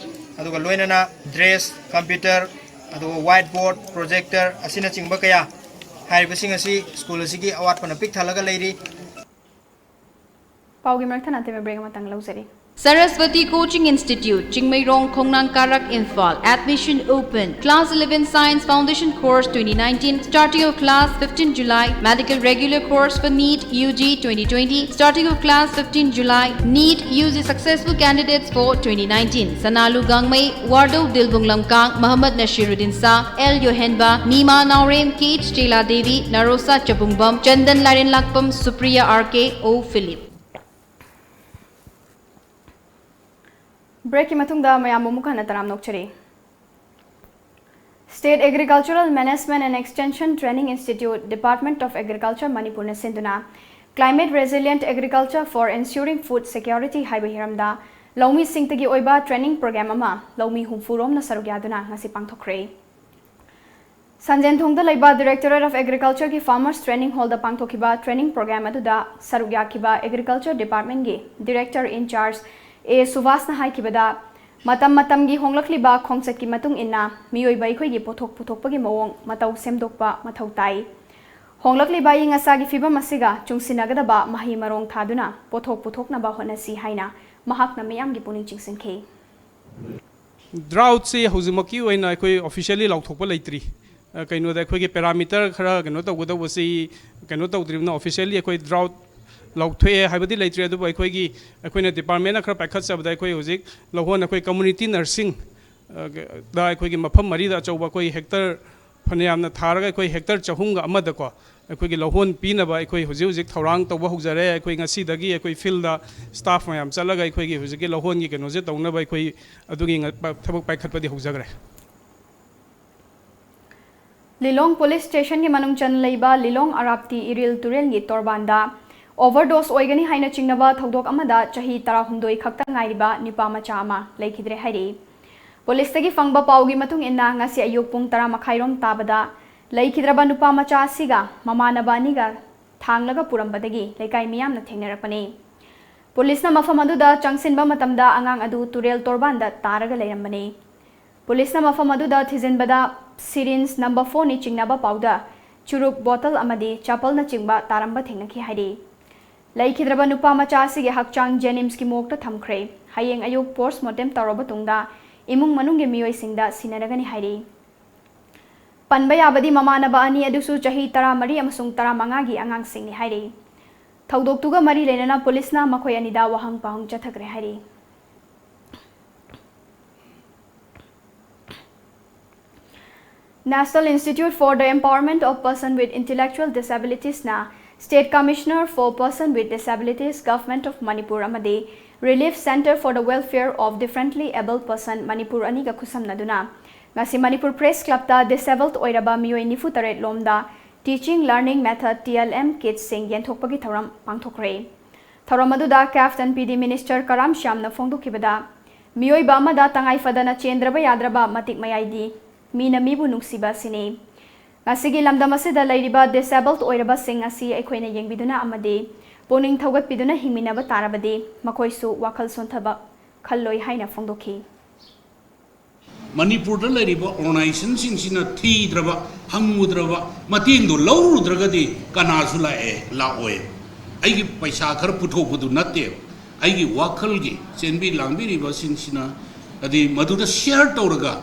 ꯑꯗꯨꯒ ꯂꯣꯏꯅꯅ dress, computer, ꯑꯗꯨꯒ white board, projector ꯑꯁꯤꯅꯆꯤꯡꯕ ꯀꯌꯥ, ꯍꯥꯏꯔꯤꯕꯁꯤꯡ ꯑꯁꯤ ꯁ꯭ꯀꯨꯜ ꯑꯁꯤꯒꯤ ꯑꯋꯥꯠꯄꯅ ꯄꯤꯛ ꯊꯜꯂꯒ ꯂꯩꯔꯤ꯫ ꯄꯥꯎꯒꯤ ꯃꯔꯛ ꯊꯠꯅ ꯑꯇꯦꯟꯕ break ꯑꯃꯇꯪ ꯂꯧꯖꯔꯤ꯫ Saraswati Coaching Institute, ꯆꯤꯡꯃꯩꯔꯣꯡ, ꯈꯣꯡꯅꯥꯡ ꯀꯥꯔꯛ, Imphal. Admission open. Class eleven Science Foundation Course twenty nineteen, starting of class fifteen July. Medical regular course for NEET UG twenty twenty, starting of class fifteen July. NEET UG successful candidates for twenty nineteen. Sanalu Gangmei, Wardou Dilbung Lamkang, Muhammad Nashiruddin Shah, L Yohenba, Nima Naorem, K H Chela Devi, Narosa Chabungbam, Chandan Lairenlakpam, Supriya R K, O Philip. Breakꯀꯤ ꯃꯇꯨꯡꯗ ꯃꯌꯥꯝꯕꯨ ꯑꯃꯨꯛ ꯍꯟꯅ ꯇꯔꯥꯝꯅ ꯑꯣꯛꯆꯔꯤ꯫ State Agricultural Management and Extension Training Institute, Department of Agriculture, ꯃꯅꯤꯄꯨꯔꯅ ꯁꯤꯟꯗꯨꯅ Climate Resilient Agriculture for Ensuring Food Security ꯍꯥꯏꯕ ꯍꯤꯔꯝꯗ ꯂꯧꯃꯤꯁꯤꯡꯇꯒꯤ ꯑꯣꯏꯕ training program ꯑꯃ ꯂꯧꯃꯤ ꯍꯨꯝꯐꯨ ꯔꯣꯝꯅ ꯁꯔꯨꯛ ꯌꯥꯗꯨꯅ ꯉꯁꯤ ꯄꯥꯡꯊꯣꯛꯈ꯭ꯔꯦ꯫ ꯁꯟꯖꯦꯟꯊꯣꯡꯗ ꯂꯩꯕ Directorate of Agricultureꯒꯤ Farmers Training Hallꯗ ꯄꯥꯡꯊꯣꯛꯈꯤꯕ training program ꯑꯗꯨꯗ ꯁꯔꯨꯛ ꯌꯥꯈꯤꯕ Agriculture Departmentꯀꯤ Director in Charge ꯑꯦ ꯁꯨꯚꯥꯁꯅ ꯍꯥꯏꯈꯤꯕꯗ, ꯃꯇꯝ ꯃꯇꯝꯒꯤ ꯍꯣꯡꯂꯛꯂꯤꯕ ꯈꯣꯡꯆꯠꯀꯤ ꯃꯇꯨꯡ ꯏꯟꯅ ꯃꯤꯑꯣꯏꯕ ꯑꯩꯈꯣꯏꯒꯤ ꯄꯣꯠꯊꯣꯛ ꯄꯨꯊꯣꯛꯄꯒꯤ ꯃꯑꯣꯡ ꯃꯇꯧ ꯁꯦꯝꯗꯣꯛꯄ ꯃꯊꯧ ꯇꯥꯏ꯫ ꯍꯣꯡꯂꯛꯂꯤꯕ ꯑꯏꯪ ꯑꯁꯥꯒꯤ ꯐꯤꯕꯝ ꯑꯁꯤꯒ ꯆꯨꯡꯁꯤꯟꯅꯒꯗꯕ ꯃꯍꯩ ꯃꯔꯣꯡ ꯊꯥꯗꯨꯅ ꯄꯣꯠꯊꯣꯛ ꯄꯨꯊꯣꯛꯅꯕ ꯍꯣꯠꯅꯁꯤ ꯍꯥꯏꯅ ꯃꯍꯥꯛꯅ ꯃꯤꯌꯥꯝꯒꯤ ꯄꯨꯛꯅꯤꯡ ꯆꯤꯡꯁꯤꯟꯈꯤ꯫ Droughtꯁꯤ ꯍꯧꯖꯤꯛꯃꯛꯀꯤ ꯑꯣꯏꯅ ꯑꯩꯈꯣꯏ officially ꯂꯥꯎꯊꯣꯛꯄ ꯂꯩꯇ꯭ꯔꯤ꯫ ꯑ, ꯀꯩꯅꯣꯗ ꯑꯩꯈꯣꯏꯒꯤ ꯄꯦꯔꯥꯃꯤꯇꯔ ꯈꯔ ꯀꯩꯅꯣ ꯇꯧꯒꯗꯧꯕꯁꯤ ꯀꯩꯅꯣ ꯇꯧꯗ꯭ꯔꯤꯕꯅ, ꯑꯣꯐꯤꯁꯤꯌꯦꯜꯂꯤ ꯑꯩꯈꯣꯏ ꯗ꯭ꯔꯥꯎꯠ ꯂꯥꯎꯊꯣꯛꯑꯦ ꯍꯥꯏꯕꯗꯤ ꯂꯩꯇ꯭ꯔꯤ, ꯑꯗꯨꯕꯨ ꯑꯩꯈꯣꯏꯒꯤ, ꯑꯩꯈꯣꯏꯅ ꯗꯤꯄꯥꯔꯠꯃꯦꯟꯅ ꯈꯔ ꯄꯥꯏꯈꯠꯆꯕꯗ ꯑꯩꯈꯣꯏ ꯍꯧꯖꯤꯛ ꯂꯧꯍꯣꯟ ꯑꯩꯈꯣꯏ ꯀꯝꯃꯨꯅꯤꯇꯤ ꯅꯔꯁꯤꯡ, ꯑ, ꯗ ꯑꯩꯈꯣꯏꯒꯤ ꯃꯐꯝ ꯃꯔꯤꯗ ꯑꯆꯧꯕ ꯑꯩꯈꯣꯏ ꯍꯦꯛꯇꯔ ꯐꯅꯌꯥꯝꯅ ꯊꯥꯔꯒ ꯑꯩꯈꯣꯏ ꯍꯦꯛꯇꯔ ꯆꯍꯨꯝꯒ ꯑꯃꯗꯀꯣ ꯑꯩꯈꯣꯏꯒꯤ ꯂꯧꯍꯣꯟ ꯄꯤꯅꯕ ꯑꯩꯈꯣꯏ ꯍꯧꯖꯤꯛ ꯍꯧꯖꯤꯛ ꯊꯧꯔꯥꯡ ꯇꯧꯕ ꯍꯧꯖꯔꯦ꯫ ꯑꯩꯈꯣꯏ ꯉꯁꯤꯗꯒꯤ ꯑꯩꯈꯣꯏ ꯐꯤꯜꯗ ꯁ꯭ꯇꯥꯐ ꯃꯌꯥꯝ ꯆꯠꯂꯒ ꯑꯩꯈꯣꯏꯒꯤ ꯍꯧꯖꯤꯛꯀꯤ ꯂꯧꯍꯣꯟꯒꯤ ꯀꯩꯅꯣꯁꯦ ꯇꯧꯅꯕ ꯑꯩꯈꯣꯏ ꯑꯗꯨꯒꯤ ꯉ-, ꯄ-, ꯊꯕꯛ ꯄꯥꯏꯈꯠꯄꯗꯤ ꯍꯧꯖꯈ꯭ꯔꯦ꯫ ꯂꯤꯂꯣꯡ ꯄꯨꯂꯤꯁ ꯁ꯭ꯇꯦꯁꯟꯒꯤ ꯃꯅꯨꯡ ꯆꯟ ꯂꯩꯕ ꯂꯤꯂꯣꯡ ꯑꯔꯥꯞꯇꯤ ꯏꯔꯤꯜ ꯇꯨꯔꯦꯜꯒꯤ ꯇꯣꯔꯕꯥꯟꯗ ꯑꯣꯚꯔꯗꯣꯁ ꯑꯣꯏꯒꯅꯤ ꯍꯥꯏꯅ ꯆꯤꯡꯅꯕ ꯊꯧꯗꯣꯛ ꯑꯃꯗ ꯆꯍꯤ ꯇꯔꯥꯍꯨꯝꯗꯣꯏ ꯈꯛꯇ ꯉꯥꯏꯔꯤꯕ ꯅꯨꯄꯥ ꯃꯆꯥ ꯑꯃ ꯂꯩꯈꯤꯗ꯭ꯔꯦ ꯍꯥꯏꯔꯤ꯫ ꯄꯨꯂꯤꯁꯇꯒꯤ ꯐꯪꯕ ꯄꯥꯎꯒꯤ ꯃꯇꯨꯡ ꯏꯟꯅ, ꯉꯁꯤ ꯑꯌꯨꯛ ꯄꯨꯡ ꯇꯔꯥ ꯃꯈꯥꯏꯔꯣꯝ ꯇꯥꯕꯗ ꯂꯩꯈꯤꯗ꯭ꯔꯕ ꯅꯨꯄꯥ ꯃꯆꯥ ꯑꯁꯤꯒ ꯃꯃꯥꯟꯅꯕ ꯑꯅꯤꯒ ꯊꯥꯡꯂꯒ ꯄꯨꯔꯝꯕꯗꯒꯤ ꯂꯩꯀꯥꯏ ꯃꯤꯌꯥꯝꯅ ꯊꯦꯡꯅꯔꯛꯄꯅꯤ꯫ ꯄꯨꯂꯤꯁꯅ ꯃꯐꯝ ꯑꯗꯨꯗ ꯆꯪꯁꯤꯟꯕ ꯃꯇꯝꯗ ꯑꯉꯥꯡ ꯑꯗꯨ ꯇꯨꯔꯦꯜ ꯇꯣꯔꯕꯥꯟꯗ ꯇꯥꯔꯒ ꯂꯩꯔꯝꯕꯅꯤ꯫ ꯄꯨꯂꯤꯁꯅ ꯃꯐꯝ ꯑꯗꯨꯗ ꯊꯤꯖꯤꯟꯕꯗ ꯁꯤꯔꯤꯟꯖ ꯅꯝꯕꯔ ꯐꯣꯔꯅꯤ ꯆꯤꯡꯅꯕ ꯄꯥꯎꯗ ꯆꯨꯔꯨꯞ ꯕꯣꯇꯜ ꯑꯃꯗꯤ ꯆꯄꯜꯅꯆꯤꯡꯕ ꯇꯥꯔꯝꯕ ꯊꯦꯡꯅꯈꯤ ꯍꯥꯏꯔꯤ꯫ ꯂꯩꯈꯤꯗ꯭ꯔꯕ ꯅꯨꯄꯥ ꯃꯆꯥ ꯑꯁꯤꯒꯤ ꯍꯛꯆꯥꯡ ꯖꯦꯅꯤꯝꯁꯀꯤ ꯃꯣꯔꯒꯇ ꯊꯝꯈ꯭ꯔꯦ꯫ ꯍꯌꯦꯡ ꯑꯌꯨꯛ ꯄꯣꯁ꯭ꯠꯃꯣꯔꯇꯦꯝ ꯇꯧꯔꯕ ꯇꯨꯡꯗ ꯏꯃꯨꯡ ꯃꯅꯨꯡꯒꯤ ꯃꯤꯑꯣꯏꯁꯤꯡꯗ ꯁꯤꯟꯅꯔꯒꯅꯤ ꯍꯥꯏꯔꯤ꯫ ꯄꯟꯕ ꯌꯥꯕꯗꯤ ꯃꯃꯥꯟꯅꯕ ꯑꯅꯤ ꯑꯗꯨꯁꯨ ꯆꯍꯤ ꯇꯔꯥꯃꯔꯤ ꯑꯃꯁꯨꯡ ꯇꯔꯥꯃꯉꯥꯒꯤ ꯑꯉꯥꯡꯁꯤꯡꯅꯤ ꯍꯥꯏꯔꯤ꯫ ꯊꯧꯗꯣꯛꯇꯨꯒ ꯃꯔꯤ ꯂꯩꯅꯅ ꯄꯨꯂꯤꯁꯅ ꯃꯈꯣꯏ ꯑꯅꯤꯗ ꯋꯥꯍꯪ ꯄꯥꯎꯍꯪ ꯆꯠꯊꯈ꯭ꯔꯦ ꯍꯥꯏꯔꯤ꯫ National Institute for the Empowerment of Person with Intellectual Disabilitiesꯅ State Commissioner for Person with Disabilities, Government of Manipur ꯑꯃꯗꯤ Relief Centre for the Welfare of Differently Abled Person, Manipur ꯑꯅꯤꯒ ꯈꯨꯠꯁꯝꯅꯗꯨꯅ ꯉꯁꯤ ꯃꯅꯤꯄꯨꯔ ꯄ꯭ꯔꯦꯁ ꯀ꯭ꯂꯕꯇ disabled ꯑꯣꯏꯔꯕ ꯃꯤꯑꯣꯏ ꯅꯤꯐꯨ ꯇꯔꯦꯠ ꯂꯣꯝꯗ Teaching Learning Method, T L M, kitꯁꯤꯡ ꯌꯦꯟꯊꯣꯛꯄꯒꯤ ꯊꯧꯔꯝ ꯄꯥꯡꯊꯣꯛꯈ꯭ꯔꯦ꯫ ꯊꯧꯔꯝ ꯑꯗꯨꯗ CAFT and P D Minister ꯀꯔꯥꯝ ꯁ꯭ꯌꯥꯝꯅ ꯐꯣꯡꯗꯣꯛꯈꯤꯕꯗ, ꯃꯤꯑꯣꯏꯕ ꯑꯃꯗ ꯇꯉꯥꯏ ꯐꯗꯅ ꯆꯦꯟꯗ꯭ꯔꯕ ꯌꯥꯗ꯭ꯔꯕ ꯃꯇꯤꯛ ꯃꯌꯥꯏꯗꯤ ꯃꯤꯅ ꯃꯤꯕꯨ ꯅꯨꯡꯁꯤꯕ ꯑꯁꯤꯅꯤ꯫ ꯉꯁꯤꯒꯤ ꯂꯝꯗꯝ ꯑꯁꯤꯗ ꯂꯩꯔꯤꯕ disabled ꯑꯣꯏꯔꯕꯁꯤꯡ ꯑꯁꯤ ꯑꯩꯈꯣꯏꯅ ꯌꯦꯡꯕꯤꯗꯨꯅ ꯑꯃꯗꯤ ꯄꯨꯛꯅꯤꯡ ꯊꯧꯒꯠꯄꯤꯗꯨꯅ ꯍꯤꯡꯃꯤꯟꯅꯕ ꯇꯥꯔꯕꯗꯤ ꯃꯈꯣꯏꯁꯨ ꯋꯥꯈꯜ ꯁꯣꯟꯊꯕ ꯈꯜꯂꯣꯏ ꯍꯥꯏꯅ ꯐꯣꯡꯗꯣꯛꯈꯤ꯫ ꯃꯅꯤꯄꯨꯔꯗ ꯂꯩꯔꯤꯕ organisationꯁꯤꯡꯁꯤꯅ ꯊꯤꯗ꯭ꯔꯕ, ꯍꯪꯉꯨꯗ꯭ꯔꯕ, ꯃꯇꯦꯡꯗꯣ ꯂꯧꯔꯨꯗ꯭ꯔꯒꯗꯤ ꯀꯅꯥꯁꯨ ꯂꯥꯛꯑꯦ, ꯂꯥꯛꯑꯣꯏ꯫ ꯑꯩꯒꯤ ꯄꯩꯁꯥ ꯈꯔ ꯄꯨꯊꯣꯛꯄꯗꯨ ꯅꯠꯇꯦꯕ꯫ ꯑꯩꯒꯤ ꯋꯥꯈꯜꯒꯤ ꯆꯦꯟꯕꯤ ꯂꯥꯡꯕꯤꯔꯤꯕꯁꯤꯡꯁꯤꯅ, ꯍꯥꯏꯗꯤ, ꯃꯗꯨꯗ share ꯇꯧꯔꯒ,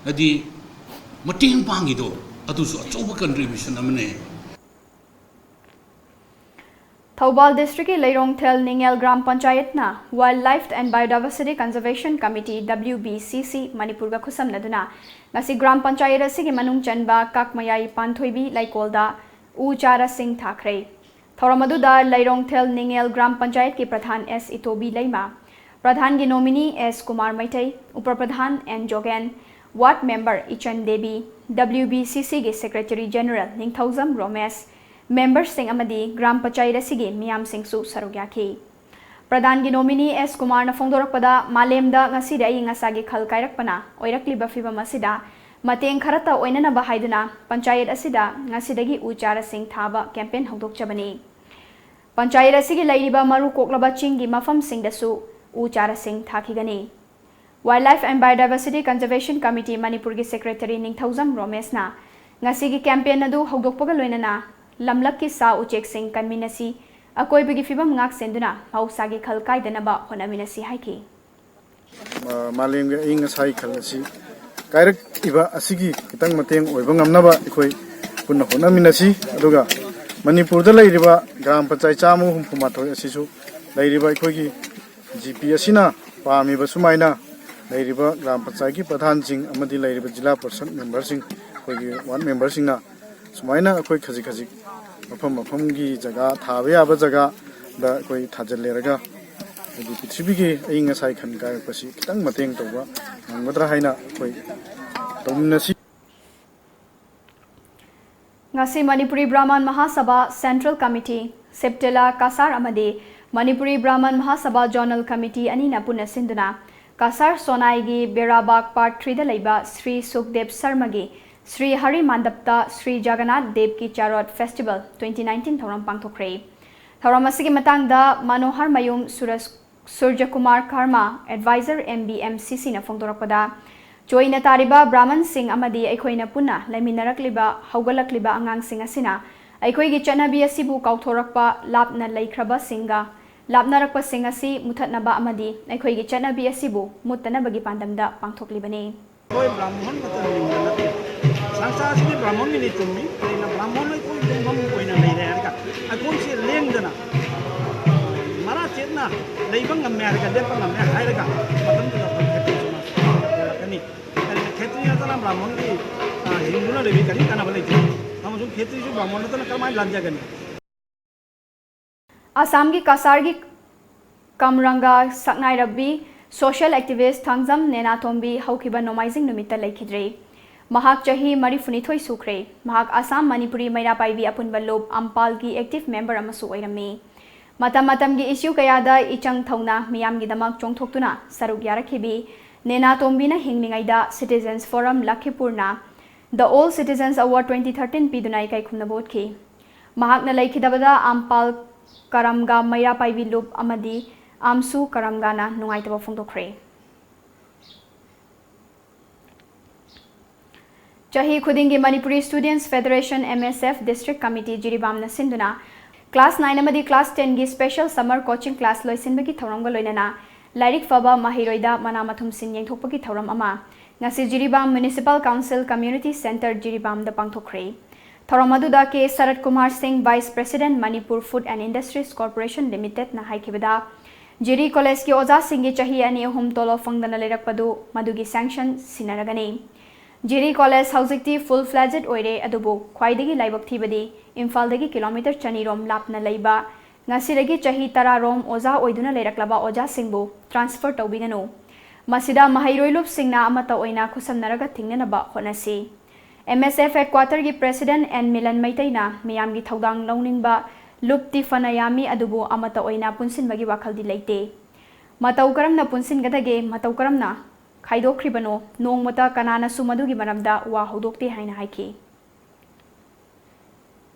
ꯍꯥꯏꯗꯤ, ꯃꯇꯦꯡ ꯄꯥꯡꯉꯤꯗꯣ ꯑꯗꯨꯁꯨ ꯑꯆꯧꯕ contribution ꯑꯃꯅꯦ꯫ ꯊꯧꯕꯥꯜ ꯗꯤꯁꯇ꯭ꯔꯤꯛꯀꯤ ꯂꯩꯔꯣꯡꯊꯦꯜ ꯅꯤꯡꯉꯦꯜ ꯒ꯭ꯔꯥꯝ ꯄꯟꯆꯥꯌꯠꯅ Wildlife and Biodiversity Conservation Committee, W B C C, ꯃꯅꯤꯄꯨꯔꯒ ꯈꯨꯠꯁꯝꯅꯗꯨꯅ ꯉꯁꯤ ꯒ꯭ꯔꯥꯝ ꯄꯟꯆꯥꯌꯠ ꯑꯁꯤꯒꯤ ꯃꯅꯨꯡ ꯆꯟꯕ ꯀꯥꯛꯃꯌꯥꯏ ꯄꯥꯟꯊꯣꯏꯕꯤ ꯂꯩꯀꯣꯜꯗ ꯎ ꯆꯥꯔꯥꯁꯤꯡ ꯊꯥꯈ꯭ꯔꯦ꯫ ꯊꯧꯔꯝ ꯑꯗꯨꯗ ꯂꯩꯔꯣꯡꯊꯦꯜ ꯅꯤꯡꯉꯦꯜ ꯒ꯭ꯔꯥꯝ ꯄꯟꯆꯥꯌꯠꯀꯤ ꯄ꯭ꯔꯙꯥꯟ ꯑꯦꯁ ꯏꯇꯣꯕꯤ ꯂꯩꯃ, ꯄ꯭ꯔꯙꯥꯟꯒꯤ ꯅꯣꯃꯤꯅꯤ ꯑꯦꯁ ꯀꯨꯃꯥꯔ ꯃꯩꯇꯩ, ꯎꯄ ꯄ꯭ꯔꯙꯥꯟ ꯑꯦꯟ ꯖꯣꯒꯦꯟ, ꯋꯥꯔꯗ ꯃꯦꯝꯕꯔ ꯏꯆꯟ Devi, W B C C ꯒꯤ ꯁꯦꯀ꯭ꯔꯦꯇꯔꯤ ꯖꯦꯅꯔꯦꯜ ꯅꯤꯡꯊꯧꯖꯝ ꯔꯣꯃꯦꯁ, ꯃꯦꯝꯕꯔꯁꯤꯡ ꯑꯃꯗꯤ ꯒ꯭ꯔꯥꯝ ꯄꯟꯆꯥꯌꯠ ꯑꯁꯤꯒꯤ ꯃꯤꯌꯥꯝꯁꯤꯡꯁꯨ ꯁꯔꯨꯛ ꯌꯥꯈꯤ꯫ ꯄ꯭ꯔꯙꯥꯟꯒꯤ ꯅꯣꯃꯤꯅꯤ ꯑꯦꯁ ꯀꯨꯃꯥꯔꯅ ꯐꯣꯡꯗꯣꯔꯛꯄꯗ, ꯃꯥꯂꯦꯝꯗ ꯉꯁꯤꯗꯤ ꯑꯏꯪ ꯑꯁꯥꯒꯤ ꯈꯜ ꯀꯥꯏꯔꯛꯄꯅ ꯑꯣꯏꯔꯛꯂꯤꯕ ꯐꯤꯕꯝ ꯑꯁꯤꯗ ꯃꯇꯦꯡ ꯈꯔꯇ ꯑꯣꯏꯅꯅꯕ ꯍꯥꯏꯗꯨꯅ ꯄꯟꯆꯥꯌꯠ ꯑꯁꯤꯗ ꯉꯁꯤꯗꯒꯤ ꯎ ꯆꯥꯔꯥꯁꯤꯡ ꯊꯥꯕ ꯀꯦꯝꯄꯦꯟ ꯍꯧꯗꯣꯛꯆꯕꯅꯤ꯫ ꯄꯟꯆꯥꯌꯠ ꯑꯁꯤꯒꯤ ꯂꯩꯔꯤꯕ ꯃꯔꯨ ꯀꯣꯛꯂꯕ ꯆꯤꯡꯒꯤ ꯃꯐꯝꯁꯤꯡꯗꯁꯨ ꯎ ꯆꯥꯔꯥꯁꯤꯡ ꯊꯥꯈꯤꯒꯅꯤ꯫ Wildlife and Biodiversity Conservation Committee ꯃꯅꯤꯄꯨꯔꯒꯤ ꯁꯦꯀ꯭ꯔꯦꯇꯔꯤ ꯅꯤꯡꯊꯧꯖꯝ ꯔꯣꯃꯦꯁꯅ ꯉꯁꯤꯒꯤ ꯀꯦꯝꯄꯦꯟ ꯑꯗꯨ ꯍꯧꯗꯣꯛꯄꯒ ꯂꯣꯏꯅꯅ ꯂꯝꯂꯛꯀꯤ ꯁꯥ ꯎꯆꯦꯛꯁꯤꯡ ꯀꯟꯃꯤꯟꯅꯁꯤ, ꯑꯀꯣꯏꯕꯒꯤ ꯐꯤꯕꯝ ꯉꯥꯛ ꯁꯦꯟꯗꯨꯅ ꯃꯍꯧꯁꯥꯒꯤ ꯈꯜ ꯀꯥꯏꯗꯅꯕ ꯍꯣꯠꯅꯃꯤꯟꯅꯁꯤ ꯍꯥꯏꯈꯤ꯫ ꯃꯥ-, ꯃꯥꯂꯦꯝꯒꯤ ꯑꯏꯪ ꯑꯁꯥꯒꯤ ꯈꯜ ꯑꯁꯤ ꯀꯥꯏꯔꯛꯏꯕ ꯑꯁꯤꯒꯤ ꯈꯤꯇꯪ ꯃꯇꯦꯡ ꯑꯣꯏꯕ ꯉꯝꯅꯕ ꯑꯩꯈꯣꯏ ꯄꯨꯟꯅ ꯍꯣꯠꯅꯃꯤꯟꯅꯁꯤ꯫ ꯑꯗꯨꯒ ꯃꯅꯤꯄꯨꯔꯗ ꯂꯩꯔꯤꯕ ꯒ꯭ꯔꯥꯝ ꯄꯟꯆꯥꯌꯠ ꯆꯥꯝꯃꯒ ꯍꯨꯝꯐꯨ ꯃꯥꯊꯣꯏ ꯑꯁꯤꯁꯨ ꯂꯩꯔꯤꯕ ꯑꯩꯈꯣꯏꯒꯤ ꯖꯤ ꯄꯤ ꯑꯁꯤꯅ ꯄꯥꯝꯃꯤꯕ ꯁꯨꯃꯥꯏꯅ ꯂꯩꯔꯤꯕ ꯒ꯭ꯔꯥꯝ ꯄꯟꯆꯥꯌꯠꯀꯤ ꯄ꯭ꯔꯙꯥꯟꯁꯤꯡ ꯑꯃꯗꯤ ꯂꯩꯔꯤꯕ ꯖꯤꯂꯥ ꯄꯔꯤꯁꯠ ꯃꯦꯝꯕꯔꯁꯤꯡ, ꯑꯩꯈꯣꯏꯒꯤ ꯋꯥꯔꯗ ꯃꯦꯝꯕꯔꯁꯤꯡꯅ ꯁꯨꯃꯥꯏꯅ ꯑꯩꯈꯣꯏ ꯈꯖꯤꯛ ꯈꯖꯤꯛ ꯃꯐꯝ ꯃꯐꯝꯒꯤ ꯖꯒꯥ, ꯊꯥꯕ ꯌꯥꯕ ꯖꯒꯥꯗ ꯑꯩꯈꯣꯏ ꯊꯥꯖꯤꯜꯂꯦꯔꯒ, ꯍꯥꯏꯗꯤ ꯄ꯭ꯔꯤꯊꯤꯕꯤꯒꯤ ꯑꯏꯪ ꯑꯁꯥꯒꯤ ꯈꯜ ꯀꯥꯏꯔꯛꯄꯁꯤ ꯈꯤꯇꯪ ꯃꯇꯦꯡ ꯇꯧꯕ ꯉꯝꯒꯗ꯭ꯔꯥ ꯍꯥꯏꯅ ꯑꯩꯈꯣꯏ ꯇꯧꯃꯤꯟꯅꯁꯤ꯫ ꯉꯁꯤ ꯃꯅꯤꯄꯨꯔꯤ ꯕ꯭ꯔꯥꯍꯃꯟ ꯃꯍꯥꯁꯚꯥ ꯁꯦꯟꯇ꯭ꯔꯦꯜ ꯀꯃꯤꯇꯤ, ꯁꯦꯞꯇꯦꯂꯥ ꯀꯁꯥꯔ ꯑꯃꯗꯤ ꯃꯅꯤꯄꯨꯔꯤ ꯕ꯭ꯔꯥꯍꯃꯟ ꯃꯍꯥꯁꯚꯥ ꯖꯣꯅꯦꯜ ꯀꯃꯤꯇꯤ ꯑꯅꯤꯅ ꯄꯨꯟꯅ ꯁꯤꯟꯗꯨꯅ ꯀꯁꯥꯔ ꯁꯣꯅꯥꯏꯒꯤ ꯕꯦꯔꯥꯕꯥꯒ ꯄꯥꯔꯠ ꯊ꯭ꯔꯤꯗ ꯂꯩꯕ ꯁ꯭ꯔꯤ ꯁꯨꯈꯗꯦꯕ ꯁꯔꯃꯒꯤ ꯁ꯭ꯔꯤ ꯍꯔꯤ ꯃꯥꯟꯗꯞꯇ ꯁ꯭ꯔꯤ ꯖꯒꯟꯅꯥꯊ ꯗꯦꯕꯀꯤ ꯆꯥꯔꯣꯠ ꯐꯦꯁꯇꯤꯚꯦꯜ twenty nineteen ꯊꯧꯔꯝ ꯄꯥꯡꯊꯣꯛꯈ꯭ꯔꯦ꯫ ꯊꯧꯔꯝ ꯑꯁꯤꯒꯤ ꯃꯇꯥꯡꯗ Manohar Mayum Suraj Surajkumar Karma, advisor M B M C Cꯅ ꯐꯣꯡꯗꯣꯔꯛꯄꯗ, ꯆꯣꯏꯅ ꯇꯥꯔꯤꯕ ꯕ꯭ꯔꯥꯍꯃꯟꯁꯤꯡ ꯑꯃꯗꯤ ꯑꯩꯈꯣꯏꯅ ꯄꯨꯟꯅ ꯂꯩꯃꯤꯟꯅꯔꯛꯂꯤꯕ ꯍꯧꯒꯠꯂꯛꯂꯤꯕ ꯑꯉꯥꯡꯁꯤꯡ ꯑꯁꯤꯅ ꯑꯩꯈꯣꯏꯒꯤ ꯆꯠꯅꯕꯤ ꯑꯁꯤꯕꯨ ꯀꯥꯎꯊꯣꯔꯛꯄ, ꯂꯥꯞꯅ ꯂꯩꯈ꯭ꯔꯕꯁꯤꯡꯒ ꯂꯥꯞꯅꯔꯛꯄꯁꯤꯡ ꯑꯁꯤ ꯃꯨꯊꯠꯅꯕ ꯑꯃꯗꯤ ꯑꯩꯈꯣꯏꯒꯤ ꯆꯠꯅꯕꯤ ꯑꯁꯤꯕꯨ ꯃꯨꯠꯇꯅꯕꯒꯤ ꯄꯥꯟꯗꯝꯗ ꯄꯥꯡꯊꯣꯛꯂꯤꯕꯅꯤ꯫ ꯑꯩꯈꯣꯏ ꯕ꯭ꯔꯥꯍꯃꯟ ꯈꯛꯇꯅ ꯂꯤꯡꯕ ꯅꯠꯇꯦ꯫ ꯂꯥꯡꯆꯥꯁꯤꯗꯤ ꯕ꯭ꯔꯥꯍꯃꯣꯟꯒꯤꯅꯤ, ꯆꯨꯝꯃꯤ꯫ ꯀꯔꯤꯅ ꯕ꯭ꯔꯥꯍꯃꯣꯟ ꯑꯩꯈꯣꯏ ꯌꯨꯝꯐꯝ ꯑꯣꯏꯅ ꯂꯩꯔꯦ ꯍꯥꯏꯔꯒ ꯑꯩꯈꯣꯏꯁꯦ ꯂꯦꯡꯗꯅ ꯃꯔꯥ ꯆꯦꯠꯅ ꯂꯩꯕ ꯉꯝꯃꯦ ꯍꯥꯏꯔꯒ, ꯂꯦꯞꯄ ꯉꯝꯃꯦ ꯍꯥꯏꯔꯒ ꯃꯇꯝꯗꯨꯗ ꯑꯩꯈꯣꯏ ꯈꯦꯇ꯭ꯔꯤꯁꯨ ꯃꯥꯁꯨ ꯑꯣꯏꯔꯛꯀꯅꯤ꯫ ꯀꯔꯤꯅ ꯈꯦꯇ꯭ꯔꯤ ꯅꯠꯇꯅ ꯕ꯭ꯔꯥꯍꯃꯣꯟꯒꯤ, ꯑ, ꯍꯤꯡꯗꯨꯅ ꯂꯩꯕꯒꯤ ꯀꯔꯤ ꯀꯥꯟꯅꯕ ꯂꯩꯇꯦ? ꯑꯃꯁꯨꯡ ꯈꯦꯇ꯭ꯔꯤꯁꯨ ꯕ꯭ꯔꯥꯍꯃꯣꯟ ꯅꯠꯇꯅ ꯀꯔꯝꯍꯥꯏꯅ ꯂꯥꯟꯖꯒꯅꯤ? ꯑꯁꯥꯝꯒꯤ ꯀꯁꯥꯔꯒꯤ ꯀꯝꯔꯪꯒ ꯁꯛꯅꯥꯏꯔꯕꯤ social activist ꯊꯥꯡꯖꯝ ꯅꯦꯅꯥꯇꯣꯝꯕꯤ ꯍꯧꯈꯤꯕ ꯅꯣꯡꯃꯥꯏꯖꯤꯡ ꯅꯨꯃꯤꯠꯇ ꯂꯩꯈꯤꯗ꯭ꯔꯦ꯫ ꯃꯍꯥꯛ ꯆꯍꯤ ꯃꯔꯤꯐꯨꯅꯤꯊꯣꯏ ꯁꯨꯈ꯭ꯔꯦ꯫ ꯃꯍꯥꯛ ꯑꯁꯥꯝ ꯃꯅꯤꯄꯨꯔꯤ ꯃꯩꯔꯥ ꯄꯥꯏꯕꯤ ꯑꯄꯨꯟꯕ ꯂꯨꯞ ꯑꯝꯄꯥꯜꯒꯤ active member ꯑꯃꯁꯨ ꯑꯣꯏꯔꯝꯃꯤ꯫ ꯃꯇꯝ ꯃꯇꯝꯒꯤ issue ꯀꯌꯥꯗ ꯏꯆꯪ ꯊꯧꯅ ꯃꯤꯌꯥꯝꯒꯤꯗꯃꯛ ꯆꯣꯡꯊꯣꯛꯇꯨꯅ ꯁꯔꯨꯛ ꯌꯥꯔꯛꯈꯤꯕꯤ ꯅꯦꯅꯥꯇꯣꯝꯕꯤꯅ ꯍꯤꯡꯂꯤꯉꯩꯗ Citizens Forum ꯂꯈꯤꯄꯨꯔꯅ The Old Citizens Award twenty thirteen ꯄꯤꯗꯨꯅ ꯏꯀꯥꯏ ꯈꯨꯝꯅꯕ ꯎꯠꯈꯤ꯫ ꯃꯍꯥꯛꯅ ꯂꯩꯈꯤꯗꯕꯗ ꯑꯝꯄꯥꯜ ꯀꯔꯝꯒ ꯃꯩꯔꯥ ꯄꯥꯏꯕꯤ ꯂꯨꯞ ꯑꯃꯗꯤ ꯑꯝꯁꯨ ꯀꯔꯝꯒꯅ ꯅꯨꯡꯉꯥꯏꯇꯕ ꯐꯣꯡꯗꯣꯛꯈ꯭ꯔꯦ꯫ ꯆꯍꯤ ꯈꯨꯗꯤꯡꯒꯤ Manipuri Students Federation, M S F, District Committee ꯖꯤꯔꯤꯕꯥꯝꯅ ꯁꯤꯟꯗꯨꯅ class nine ꯑꯃꯗꯤ class ten ꯒꯤ special summer coaching class ꯂꯣꯏꯁꯤꯟꯕꯒꯤ ꯊꯧꯔꯝꯒ ꯂꯣꯏꯅꯅ ꯂꯥꯏꯔꯤꯛ ꯐꯕ ꯃꯍꯩꯔꯣꯏꯗ ꯃꯅꯥ ꯃꯊꯨꯝꯁꯤꯡ ꯌꯦꯟꯊꯣꯛꯄꯒꯤ ꯊꯧꯔꯝ ꯑꯃ ꯉꯁꯤ Jiribam Municipal Council Community Centre ꯖꯤꯔꯤꯕꯥꯝꯗ ꯄꯥꯡꯊꯣꯛꯈ꯭ꯔꯦ꯫ ꯊꯧꯔꯝ ꯑꯗꯨꯗ ꯀꯦ ꯁꯔꯠ ꯀꯨꯃꯥꯔ ꯁꯤꯡ, Vice President, Manipur Food and Industries Corporation Limited ꯅ ꯍꯥꯏꯈꯤꯕꯗ, ꯖꯤꯔꯤ ꯀꯣꯂꯦꯖꯀꯤ ꯑꯣꯖꯥꯁꯤꯡꯒꯤ ꯆꯍꯤ ꯑꯅꯤ ꯑꯍꯨꯝ ꯇꯣꯂꯣꯞ ꯐꯪꯗꯅ ꯂꯩꯔꯛꯄꯗꯨ ꯃꯗꯨꯒꯤ sanction ꯁꯤꯟꯅꯔꯒꯅꯤ꯫ ꯖꯤꯔꯤ ꯀꯣꯂꯦꯖ ꯍꯧꯖꯤꯛꯇꯤ full fledged ꯑꯣꯏꯔꯦ, ꯑꯗꯨꯕꯨ ꯈ꯭ꯋꯥꯏꯗꯒꯤ ꯂꯥꯏꯕꯛ ꯊꯤꯕꯗꯤ ꯏꯝꯐꯥꯜꯗꯒꯤ kilometre ꯆꯅꯤ ꯔꯣꯝ ꯂꯥꯞꯅ ꯂꯩꯕ, ꯉꯁꯤꯗꯒꯤ ꯆꯍꯤ ꯇꯔꯥ ꯔꯣꯝ ꯑꯣꯖꯥ ꯑꯣꯏꯗꯨꯅ ꯂꯩꯔꯛꯂꯕ ꯑꯣꯖꯥꯁꯤꯡꯕꯨ transfer ꯇꯧꯕꯤꯒꯅꯨ꯫ ꯃꯁꯤꯗ ꯃꯍꯩꯔꯣꯏ ꯂꯨꯞꯁꯤꯡꯅ ꯑꯃꯠꯇ ꯑꯣꯏꯅ ꯈꯨꯠꯁꯝꯅꯔꯒ ꯊꯤꯡꯅꯅꯕ ꯍꯣꯠꯅꯁꯤ꯫ M S F headquarter ꯒꯤ President N ꯃꯤꯂꯟ ꯃꯩꯇꯩꯅ ꯃꯤꯌꯥꯝꯒꯤ ꯊꯧꯗꯥꯡ ꯂꯧꯅꯤꯡꯕ ꯂꯨꯞꯇꯤ ꯐꯅ ꯌꯥꯝꯃꯤ, ꯑꯗꯨꯕꯨ ꯑꯃꯠꯇ ꯑꯣꯏꯅ ꯄꯨꯟꯁꯤꯟꯕꯒꯤ ꯋꯥꯈꯜꯗꯤ ꯂꯩꯇꯦ꯫ ꯃꯇꯧ ꯀꯔꯝꯅ ꯄꯨꯟꯁꯤꯟꯒꯗꯒꯦ, ꯃꯇꯧ ꯀꯔꯝꯅ ꯈꯥꯏꯗꯣꯛꯈ꯭ꯔꯤꯕꯅꯣ, ꯅꯣꯡꯃꯇ ꯀꯅꯥꯅꯁꯨ ꯃꯗꯨꯒꯤ ꯃꯔꯝꯗ ꯋꯥ ꯍꯧꯗꯣꯛꯇꯦ ꯍꯥꯏꯅ ꯍꯥꯏꯈꯤ꯫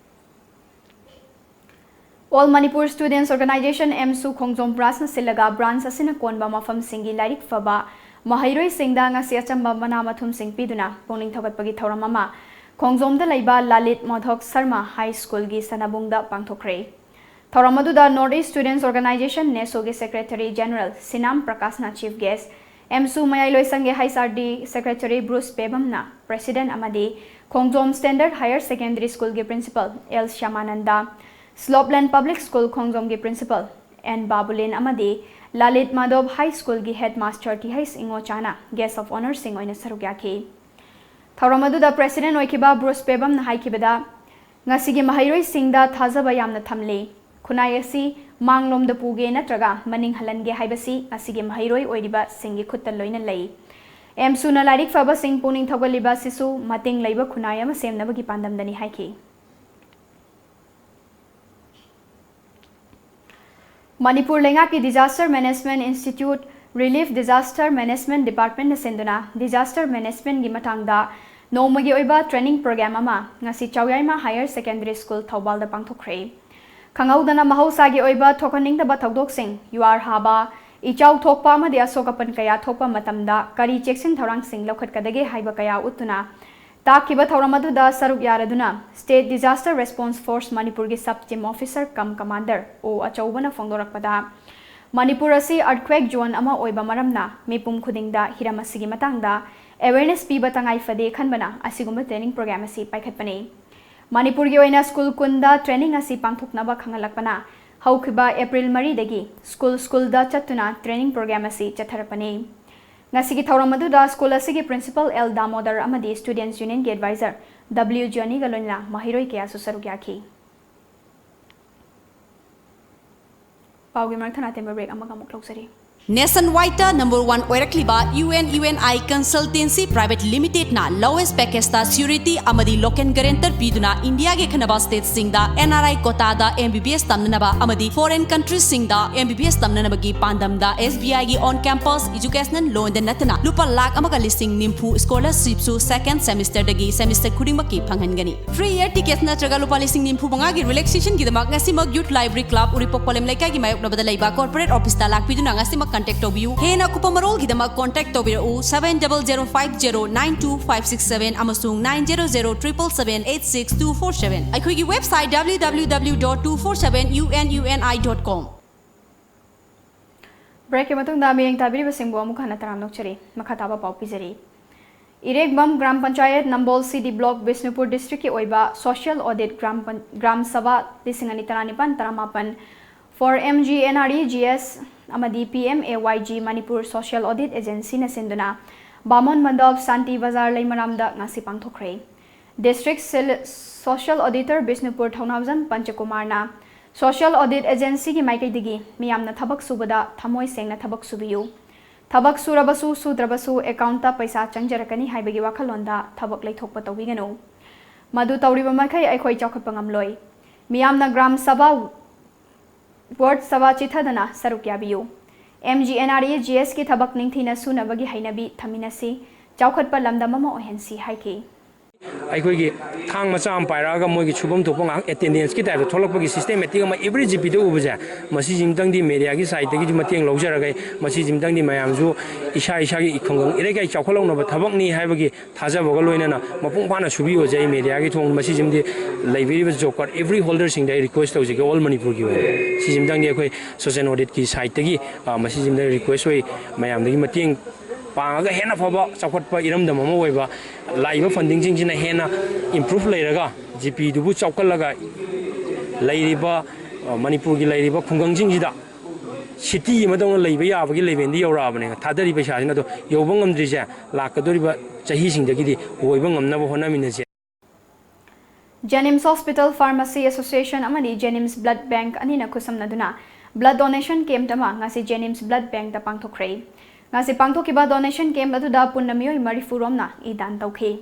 All Manipur Students Organisation, ꯑꯦꯝꯁꯨ, ꯈꯣꯡꯖꯣꯝ branch ꯅ ꯁꯤꯜꯂꯒ branch ꯑꯁꯤꯅ ꯀꯣꯟꯕ ꯃꯐꯝꯁꯤꯡꯒꯤ ꯂꯥꯏꯔꯤꯛ ꯐꯕ ꯃꯍꯩꯔꯣꯏꯁꯤꯡꯗ ꯉꯁꯤ ꯑꯆꯝꯕ ꯃꯅꯥ ꯃꯊꯨꯝꯁꯤꯡ ꯄꯤꯗꯨꯅ ꯄꯨꯛꯅꯤꯡ ꯊꯧꯒꯠꯄꯒꯤ ꯊꯧꯔꯝ ꯑꯃ ꯈꯣꯡꯖꯣꯝꯗ ꯂꯩꯕ ꯂꯂꯤꯠ ꯃꯣꯙꯣꯛ ꯁꯔꯃ ꯍꯥꯏ ꯁ꯭ꯀꯨꯜꯒꯤ ꯁꯅꯥꯕꯨꯡꯗ ꯄꯥꯡꯊꯣꯛꯈ꯭ꯔꯦ꯫ ꯊꯧꯔꯝ ꯑꯗꯨꯗ North East Students Organisation, ꯅꯦꯁꯣꯒꯤ Secretary General ꯁꯤꯅꯥꯝ ꯄ꯭ꯔꯀꯥꯁꯅ chief guest, ꯑꯦꯝꯁꯨ ꯃꯌꯥꯏꯂꯣꯏꯁꯪꯒꯤ H R D Secretary Bruce ꯄꯦꯕꯝꯅ President ꯑꯃꯗꯤ Khongjom Standard Higher Secondary School ꯒꯤ Principal ꯑꯦꯜ ꯁ꯭ꯌꯥꯃꯥꯅꯟꯗ, ꯁ꯭ꯂꯣꯞꯂꯦꯟ Public School ꯈꯣꯡꯖꯣꯝꯒꯤ Principal ꯑꯦꯟ ꯕꯥꯕꯨꯂꯦꯟ ꯑꯃꯗꯤ ꯂꯂꯤꯠ ꯃꯥꯙꯣꯕ High School ꯒꯤ Headmaster ꯇꯤ ꯍꯩꯆ ꯏꯉꯣꯆꯥꯅ Guest of Honour ꯁꯤꯡ ꯑꯣꯏꯅ ꯁꯔꯨꯛ ꯌꯥꯈꯤ꯫ ꯊꯧꯔꯝ ꯑꯗꯨꯗ President ꯑꯣꯏꯈꯤꯕ ꯕ꯭ꯔꯨꯁ ꯄꯦꯕꯝꯅ ꯍꯥꯏꯈꯤꯕꯗ, ꯉꯁꯤꯒꯤ ꯃꯍꯩꯔꯣꯏꯁꯤꯡꯗ ꯊꯥꯖꯕ ꯌꯥꯝꯅ ꯊꯝꯂꯤ꯫ ꯈꯨꯟꯅꯥꯏ ꯑꯁꯤ ꯃꯥꯡꯂꯣꯝꯗ ꯄꯨꯒꯦ ꯅꯠꯇ꯭ꯔꯒ ꯃꯅꯤꯡ ꯍꯜꯍꯟꯒꯦ ꯍꯥꯏꯕꯁꯤ ꯉꯁꯤꯒꯤ ꯃꯍꯩꯔꯣꯏ ꯑꯣꯏꯔꯤꯕꯁꯤꯡꯒꯤ ꯈꯨꯠꯇ ꯂꯣꯏꯅ ꯂꯩ꯫ ꯑꯦꯝꯁꯨꯅ ꯂꯥꯏꯔꯤꯛ ꯐꯕꯁꯤꯡ ꯄꯨꯛꯅꯤꯡ ꯊꯧꯒꯠꯂꯤꯕ ꯑꯁꯤꯁꯨ ꯃꯇꯦꯡ ꯂꯩꯕ ꯈꯨꯟꯅꯥꯏ ꯑꯃ ꯁꯦꯝꯅꯕꯒꯤ ꯄꯥꯟꯗꯝꯗꯅꯤ ꯍꯥꯏꯈꯤ꯫ ꯃꯅꯤꯄꯨꯔ ꯂꯩꯉꯥꯛꯀꯤ Disaster Management Institute, Relief Disaster Management Department ꯅ ꯁꯤꯟꯗꯨꯅ Disaster Management ꯒꯤ ꯃꯇꯥꯡꯗ ꯅꯣꯡꯃꯒꯤ ꯑꯣꯏꯕ training program ꯑꯃ ꯉꯁꯤ ꯆꯥꯎꯌꯥꯏꯃ Higher Secondary School ꯊꯧꯕꯥꯜꯗ ꯄꯥꯡꯊꯣꯛꯈ꯭ꯔꯦ꯫ ꯈꯪꯍꯧꯗꯅ ꯃꯍꯧꯁꯥꯒꯤ ꯑꯣꯏꯕ ꯊꯣꯛꯍꯟꯅꯤꯡꯗꯕ ꯊꯧꯗꯣꯛꯁꯤꯡ, ꯌꯨꯍꯥꯔ ꯍꯥꯕ, ꯏꯆꯥꯎ ꯊꯣꯛꯄ ꯑꯃꯗꯤ ꯑꯁꯣꯛ ꯑꯄꯟ ꯀꯌꯥ ꯊꯣꯛꯄ ꯃꯇꯝꯗ ꯀꯔꯤ ꯆꯦꯛꯁꯤꯟ ꯊꯧꯔꯥꯡꯁꯤꯡ ꯂꯧꯈꯠꯀꯗꯒꯦ ꯍꯥꯏꯕ ꯀꯌꯥ ꯎꯠꯇꯨꯅ ꯇꯥꯛꯈꯤꯕ ꯊꯧꯔꯝ ꯑꯗꯨꯗ ꯁꯔꯨꯛ ꯌꯥꯔꯗꯨꯅ State Disaster Response Force ꯃꯅꯤꯄꯨꯔꯒꯤ Sub Chief Officer cum Commander ꯑꯣ ꯑꯆꯧꯕꯅ ꯐꯣꯡꯗꯣꯔꯛꯄꯗ, ꯃꯅꯤꯄꯨꯔ ꯑꯁꯤ earthquake zone ꯑꯃ ꯑꯣꯏꯕ ꯃꯔꯝꯅ ꯃꯤꯄꯨꯝ ꯈꯨꯗꯤꯡꯗ ꯍꯤꯔꯝ ꯑꯁꯤꯒꯤ ꯃꯇꯥꯡꯗ awareness ꯄꯤꯕ ꯇꯉꯥꯏ ꯐꯗꯦ ꯈꯟꯕꯅ ꯑꯁꯤꯒꯨꯝꯕ training program ꯑꯁꯤ ꯄꯥꯏꯈꯠꯄꯅꯤ꯫ ꯃꯅꯤꯄꯨꯔꯒꯤ ꯑꯣꯏꯅ ꯁ꯭ꯀꯨꯜ ꯀꯨꯟꯗ training ꯑꯁꯤ ꯄꯥꯡꯊꯣꯛꯅꯕ ꯈꯪꯍꯜꯂꯛꯄꯅ ꯍꯧꯈꯤꯕ ꯑꯦꯄ꯭ꯔꯤꯜ ꯃꯔꯤꯗꯒꯤ ꯁ꯭ꯀꯨꯜ ꯁ꯭ꯀꯨꯜꯗ ꯆꯠꯇꯨꯅ training program ꯑꯁꯤ ꯆꯠꯊꯔꯛꯄꯅꯤ꯫ ꯉꯁꯤꯒꯤ ꯊꯧꯔꯝ ꯑꯗꯨꯗ ꯁ꯭ꯀꯨꯜ ꯑꯁꯤꯒꯤ Principal ꯑꯦꯜ ꯗꯥꯃꯣꯗꯔ ꯑꯃꯗꯤ Students Union ꯒꯤ Advisor ꯗꯕ꯭ꯂꯤꯎ ꯖꯣꯅꯤꯒ ꯂꯣꯏꯅꯅ ꯃꯍꯩꯔꯣꯏ ꯀꯌꯥꯁꯨ ꯁꯔꯨꯛ ꯌꯥꯈꯤ꯫ ꯄꯥꯎꯒꯤ ꯃꯔꯛ ꯊꯠꯅ ꯑꯇꯦꯟꯕ break ꯑꯃꯒ ꯑꯃꯨꯛ ꯂꯧꯖꯔꯤ꯫ Nationwide ꯇ number one ꯑꯣꯏꯔꯛꯂꯤꯕ U N U N I Consultancy Private Limited ꯅ lowest package ꯇ surety ꯑꯃꯗꯤ local guarantor ꯄꯤꯗꯨꯅ ꯏꯟꯗꯤꯌꯥꯒꯤ ꯑꯈꯟꯅꯕ state ꯁꯤꯡꯗ ꯑꯦꯟ ꯑꯥꯔ ꯑꯥꯏ quota ꯗ ꯑꯦꯝ ꯕꯤ ꯕꯤ ꯑꯦꯁ ꯇꯝꯅꯅꯕ ꯑꯃꯗꯤ foreign country ꯁꯤꯡꯗ ꯑꯦꯝ ꯕꯤ ꯕꯤ ꯑꯦꯁ ꯇꯝꯅꯅꯕꯒꯤ ꯄꯥꯟꯗꯝꯗ ꯑꯦꯁ ꯕꯤ ꯑꯥꯏ ꯒꯤ on campus educational loan ꯗ ꯅꯠꯇꯅ ꯂꯨꯄꯥ ꯂꯥꯈ ꯑꯃꯒ ꯂꯤꯁꯤꯡ ꯅꯤꯐꯨ scholarship ꯁꯨ second semester ꯗꯒꯤ semester ꯈꯨꯗꯤꯡꯃꯛꯀꯤ ꯐꯪꯍꯟꯒꯅꯤ꯫ Free air ticket ꯅꯠꯇ꯭ꯔꯒ ꯂꯨꯄꯥ ꯂꯤꯁꯤꯡ ꯅꯤꯐꯨ ꯃꯉꯥꯒꯤ relaxation ꯒꯤꯗꯃꯛ ꯉꯁꯤꯃꯛ Youth Library Club, ꯎꯔꯤꯄꯣꯛ ꯄꯂꯦꯝ ꯂꯩꯀꯥꯏꯒꯤ ꯃꯥꯌꯣꯛꯅꯕꯗ ꯂꯩꯕ corporate office ꯇ ꯂꯥꯛꯄꯤꯗꯨꯅ ꯉꯁꯤꯃꯛ contact ꯇꯧꯕꯤꯌꯨ꯫ ꯍꯦꯟꯅ ꯑꯀꯨꯞꯄ ꯃꯔꯣꯜꯒꯤꯗꯃꯛ contact ꯇꯧꯕꯤꯔꯛꯎ seven double zero five zero nine two five six seven ꯑꯃꯁꯨꯡ nine zero zero triple seven eight six two four seven꯫ ꯑꯩꯈꯣꯏꯒꯤ website W W W dot two four seven U N U N I dot com꯫ Break ꯀꯤ ꯃꯇꯨꯡꯗ ꯃꯤꯠꯌꯦꯡ ꯇꯥꯕꯤꯔꯤꯕꯁꯤꯡꯕꯨ ꯑꯃꯨꯛ ꯍꯟꯅ ꯇꯔꯥꯝꯅ ꯑꯣꯛꯆꯔꯤ꯫ ꯃꯈꯥ ꯇꯥꯕ ꯄꯥꯎ ꯄꯤꯖꯔꯤ꯫ ꯏꯔꯦꯛꯕꯝ ꯒ꯭ꯔꯥꯝ ꯄꯟꯆꯥꯌꯠ, ꯅꯝꯕꯣꯜ ꯁꯤ ꯗꯤ ꯕ꯭ꯂꯣꯛ, ꯕꯤꯁꯅꯨꯄꯨꯔ ꯗꯤꯁꯇ꯭ꯔꯤꯛꯀꯤ ꯑꯣꯏꯕ ꯁꯣꯁꯤꯌꯦꯜ ꯑꯣꯗꯤꯠ ꯒ꯭ꯔꯥꯝ ꯄꯟ-, ꯒ꯭ꯔꯥꯝ ꯁꯚꯥ ꯂꯤꯁꯤꯡ ꯑꯅꯤ ꯇꯔꯥꯅꯤꯄꯥꯟ ꯇꯔꯥꯃꯥꯄꯟ for M G N R E G S ꯑꯃꯗꯤ P M A Y G Manipur social audit ꯑꯦꯖꯦꯟꯁꯤꯅ ꯁꯤꯟꯗꯨꯅ ꯕꯥꯃꯣꯟ ꯃꯟꯗꯞ, ꯁꯥꯟꯇꯤ ꯕꯖꯥꯔ, ꯂꯩꯃꯔꯥꯝꯗ ꯉꯁꯤ ꯄꯥꯡꯊꯣꯛꯈ꯭ꯔꯦ꯫ ꯗꯤꯁꯇ꯭ꯔꯤꯛ ꯁꯤꯜ-, ꯁꯣꯁꯤꯌꯦꯜ ꯑꯣꯗꯤꯇꯔ ꯕꯤꯁꯅꯨꯄꯨꯔ ꯊꯧꯅꯥꯎꯖꯝ ꯄꯟꯆꯀꯨꯃꯥꯔꯅ ꯁꯣꯁꯤꯌꯦꯜ ꯑꯣꯗꯤꯠ ꯑꯦꯖꯦꯟꯁꯤꯒꯤ ꯃꯥꯏꯀꯩꯗꯒꯤ ꯃꯤꯌꯥꯝꯅ ꯊꯕꯛ ꯁꯨꯕꯗ ꯊꯃꯣꯏ ꯁꯦꯡꯅ ꯊꯕꯛ ꯁꯨꯕꯤꯌꯨ, ꯊꯕꯛ ꯁꯨꯔꯕꯁꯨ ꯁꯨꯗ꯭ꯔꯕꯁꯨ ꯑꯦꯀꯥꯎꯟꯠꯇ ꯄꯩꯁꯥ ꯆꯪꯖꯔꯛꯀꯅꯤ ꯍꯥꯏꯕꯒꯤ ꯋꯥꯈꯜꯂꯣꯟꯗ ꯊꯕꯛ ꯂꯩꯊꯣꯛꯄ ꯇꯧꯕꯤꯒꯅꯨ꯫ ꯃꯗꯨ ꯇꯧꯔꯤꯕ ꯃꯈꯩ ꯑꯩꯈꯣꯏ ꯆꯥꯎꯈꯠꯄ ꯉꯝꯂꯣꯏ꯫ ꯃꯤꯌꯥꯝꯅ ꯒ꯭ꯔꯥꯝ ꯁꯚꯥ, ꯋꯥꯔꯗ ꯁꯚꯥ ꯆꯤꯊꯗꯅ ꯁꯔꯨꯛ ꯌꯥꯕꯤꯌꯨ꯫ M G N R E G S ꯀꯤ ꯊꯕꯛ ꯅꯤꯡꯊꯤꯅ ꯁꯨꯅꯕꯒꯤ ꯍꯩꯅꯕꯤ ꯊꯝꯃꯤꯟꯅꯁꯤ, ꯆꯥꯎꯈꯠꯄ ꯂꯝꯗꯝ ꯑꯃ ꯑꯣꯏꯍꯟꯁꯤ ꯍꯥꯏꯈꯤ꯫ ꯑꯩꯈꯣꯏꯒꯤ ꯊꯥꯡ ꯃꯆꯥ ꯑꯃ ꯄꯥꯏꯔꯛꯑꯒ ꯃꯣꯏꯒꯤ ꯁꯨꯐꯝ ꯊꯣꯛꯄ ꯉꯥꯏꯍꯥꯛ ꯑꯦꯇꯦꯟꯗꯦꯟꯁꯀꯤ ꯇꯥꯏꯞꯇ ꯊꯣꯛꯂꯛꯄꯒꯤ ꯁꯤꯁꯇꯦꯃꯦꯇꯤꯛ ꯑꯃ ꯑꯦꯕ꯭ꯔꯤ ꯖꯤ ꯄꯤꯗ ꯎꯕꯁꯦ, ꯃꯁꯤꯁꯤꯝꯇꯪꯗꯤ ꯃꯦꯗꯤꯌꯥꯒꯤ ꯁꯥꯏꯠꯇꯒꯤꯁꯨ ꯃꯇꯦꯡ ꯂꯧꯖꯔꯒ, ꯃꯁꯤꯁꯤꯝꯇꯪꯗꯤ ꯃꯌꯥꯝꯁꯨ ꯏꯁꯥ ꯏꯁꯥꯒꯤ ꯈꯨꯡꯒꯪ ꯏꯔꯩꯀꯥꯏ ꯆꯥꯎꯈꯠꯍꯧꯅꯕ ꯊꯕꯛꯅꯤ ꯍꯥꯏꯕꯒꯤ ꯊꯥꯖꯕꯒ ꯂꯣꯏꯅꯅ ꯃꯄꯨꯡ ꯐꯥꯅ ꯁꯨꯕꯤꯌꯣꯁꯦ꯫ ꯑꯩ ꯃꯦꯗꯤꯌꯥꯒꯤ ꯊꯣꯡ ꯃꯁꯤꯁꯤꯝꯗꯤ ꯂꯩꯕꯤꯔꯤꯕ ꯖꯣꯕ ꯀꯥꯔꯗ ꯑꯦꯕ꯭ꯔꯤ ꯍꯣꯜꯗꯔꯁꯤꯡꯗ ꯑꯩ ꯔꯤꯀ꯭ꯋꯦꯁ ꯇꯧꯖꯒꯦ, ꯑꯣꯜ ꯃꯅꯤꯄꯨꯔꯒꯤ ꯑꯣꯏꯅ꯫ ꯁꯤꯁꯤꯝꯇꯪꯗꯤ ꯑꯩꯈꯣꯏ ꯁꯣꯁꯤꯌꯦꯜ ꯑꯣꯗꯤꯠꯀꯤ ꯁꯥꯏꯠꯇꯒꯤ, ꯑ, ꯃꯁꯤꯁꯤꯝꯗ ꯔꯤꯀ꯭ꯋꯦꯁ ꯑꯣꯏ, ꯃꯌꯥꯝꯗꯒꯤ ꯃꯇꯦꯡ ꯄꯥꯡꯉꯒ ꯍꯦꯟꯅ ꯐꯕ ꯆꯥꯎꯈꯠꯄ ꯏꯔꯝꯗꯝ ꯑꯃ ꯑꯣꯏꯕ, ꯂꯥꯛꯏꯕ ꯐꯟꯗꯤꯡꯁꯤꯡꯁꯤꯅ ꯍꯦꯟꯅ ꯏꯝꯄ꯭ꯔꯨꯐ ꯂꯩꯔꯒ, ꯖꯤ ꯄꯤꯗꯨꯕꯨ ꯆꯥꯎꯈꯠꯂꯒ ꯂꯩꯔꯤꯕ, ꯑ, ꯃꯅꯤꯄꯨꯔꯒꯤ ꯂꯩꯔꯤꯕ ꯈꯨꯡꯒꯪꯁꯤꯡꯁꯤꯗ ꯁꯤꯇꯤ ꯑꯃꯗꯧꯅ ꯂꯩꯕ ꯌꯥꯕꯒꯤ ꯂꯦꯚꯦꯜꯗ ꯌꯧꯔꯛꯑꯕꯅꯦ꯫ ꯊꯥꯗꯔꯤꯕ ꯄꯩꯁꯥꯁꯤꯅ ꯑꯗꯣ ꯌꯧꯕ ꯉꯝꯗ꯭ꯔꯤꯁꯦ ꯂꯥꯛꯀꯗꯧꯔꯤꯕ ꯆꯍꯤꯁꯤꯡꯗꯒꯤꯗꯤ ꯑꯣꯏꯕ ꯉꯝꯅꯕ ꯍꯣꯠꯅꯃꯤꯟꯅꯁꯦ꯫ Jenims Hospital Pharmacy Association ꯑꯃꯗꯤ Jenims Blood Bank ꯑꯅꯤꯅ ꯈꯨꯠꯁꯝꯅꯗꯨꯅ blood donation camp ꯑꯃ ꯉꯁꯤ Jenims Blood Bankꯇ ꯄꯥꯡꯊꯣꯛꯈ꯭ꯔꯦ꯫ ꯉꯁꯤ ꯄꯥꯡꯊꯣꯛꯈꯤꯕ donation camp ꯑꯗꯨꯗ ꯄꯨꯟꯅ ꯃꯤꯑꯣꯏ ꯃꯔꯤꯐꯨ ꯔꯣꯝꯅ ꯏ ꯗꯥꯟ ꯇꯧꯈꯤ꯫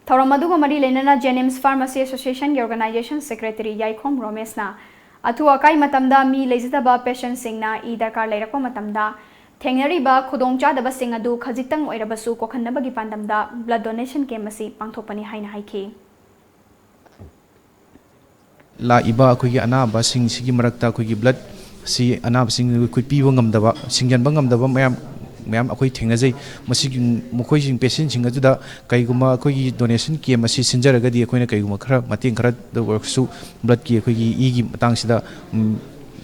ꯊꯧꯔꯝ ꯑꯗꯨꯒ ꯃꯔꯤ ꯂꯩꯅꯅ Jenims Pharmacy Associationꯒꯤ organization secretary ꯌꯥꯏꯈꯣꯝ ꯔꯣꯃꯦꯁꯅ ꯑꯊꯨ ꯑꯀꯥꯏ ꯃꯇꯝꯗ ꯃꯤ ꯂꯩꯖꯗꯕ patientꯁꯤꯡꯅ ꯏ ꯗꯔꯀꯥꯔ ꯂꯩꯔꯛꯄ ꯃꯇꯝꯗ ꯊꯦꯡꯅꯔꯤꯕ ꯈꯨꯗꯣꯡꯆꯥꯗꯕꯁꯤꯡ ꯑꯗꯨ ꯈꯖꯤꯛꯇꯪ ꯑꯣꯏꯔꯕꯁꯨ ꯀꯣꯛꯍꯟꯅꯕꯒꯤ ꯄꯥꯟꯗꯝꯗ blood donation camp ꯑꯁꯤ ꯄꯥꯡꯊꯣꯛꯄꯅꯤ ꯍꯥꯏꯅ ꯍꯥꯏꯈꯤ꯫ ꯂꯥꯛꯏꯕ ꯑꯩꯈꯣꯏꯒꯤ ꯑꯅꯥꯕꯁꯤꯡꯁꯤꯒꯤ ꯃꯔꯛꯇ ꯑꯩꯈꯣꯏꯒꯤ blood ꯁꯤ ꯑꯅꯥꯕꯁꯤꯡ ꯑꯩꯈꯣꯏ ꯄꯤꯕ ꯉꯝꯗꯕ, ꯁꯤꯡꯖꯟꯕ ꯉꯝꯗꯕ ꯃꯌꯥꯝ, ꯃꯌꯥꯝ ꯑꯩꯈꯣꯏ ꯊꯦꯡꯅꯖꯩ꯫ ꯃꯁꯤꯒꯤ, ꯃꯈꯣꯏꯁꯤꯡ patientꯁꯤꯡ ꯑꯗꯨꯗ ꯀꯩꯒꯨꯝꯕ ꯑꯩꯈꯣꯏꯒꯤ donation camp ꯑꯁꯤ ꯁꯤꯟꯖꯔꯒꯗꯤ ꯑꯩꯈꯣꯏꯅ ꯀꯩꯒꯨꯝꯕ ꯈꯔ ꯃꯇꯦꯡ ꯈꯔꯗ ꯑꯣꯏꯔꯒꯁꯨ bloodꯀꯤ ꯑꯩꯈꯣꯏꯒꯤ ꯏꯒꯤ ꯃꯇꯥꯡꯁꯤꯗ, ꯎꯝ,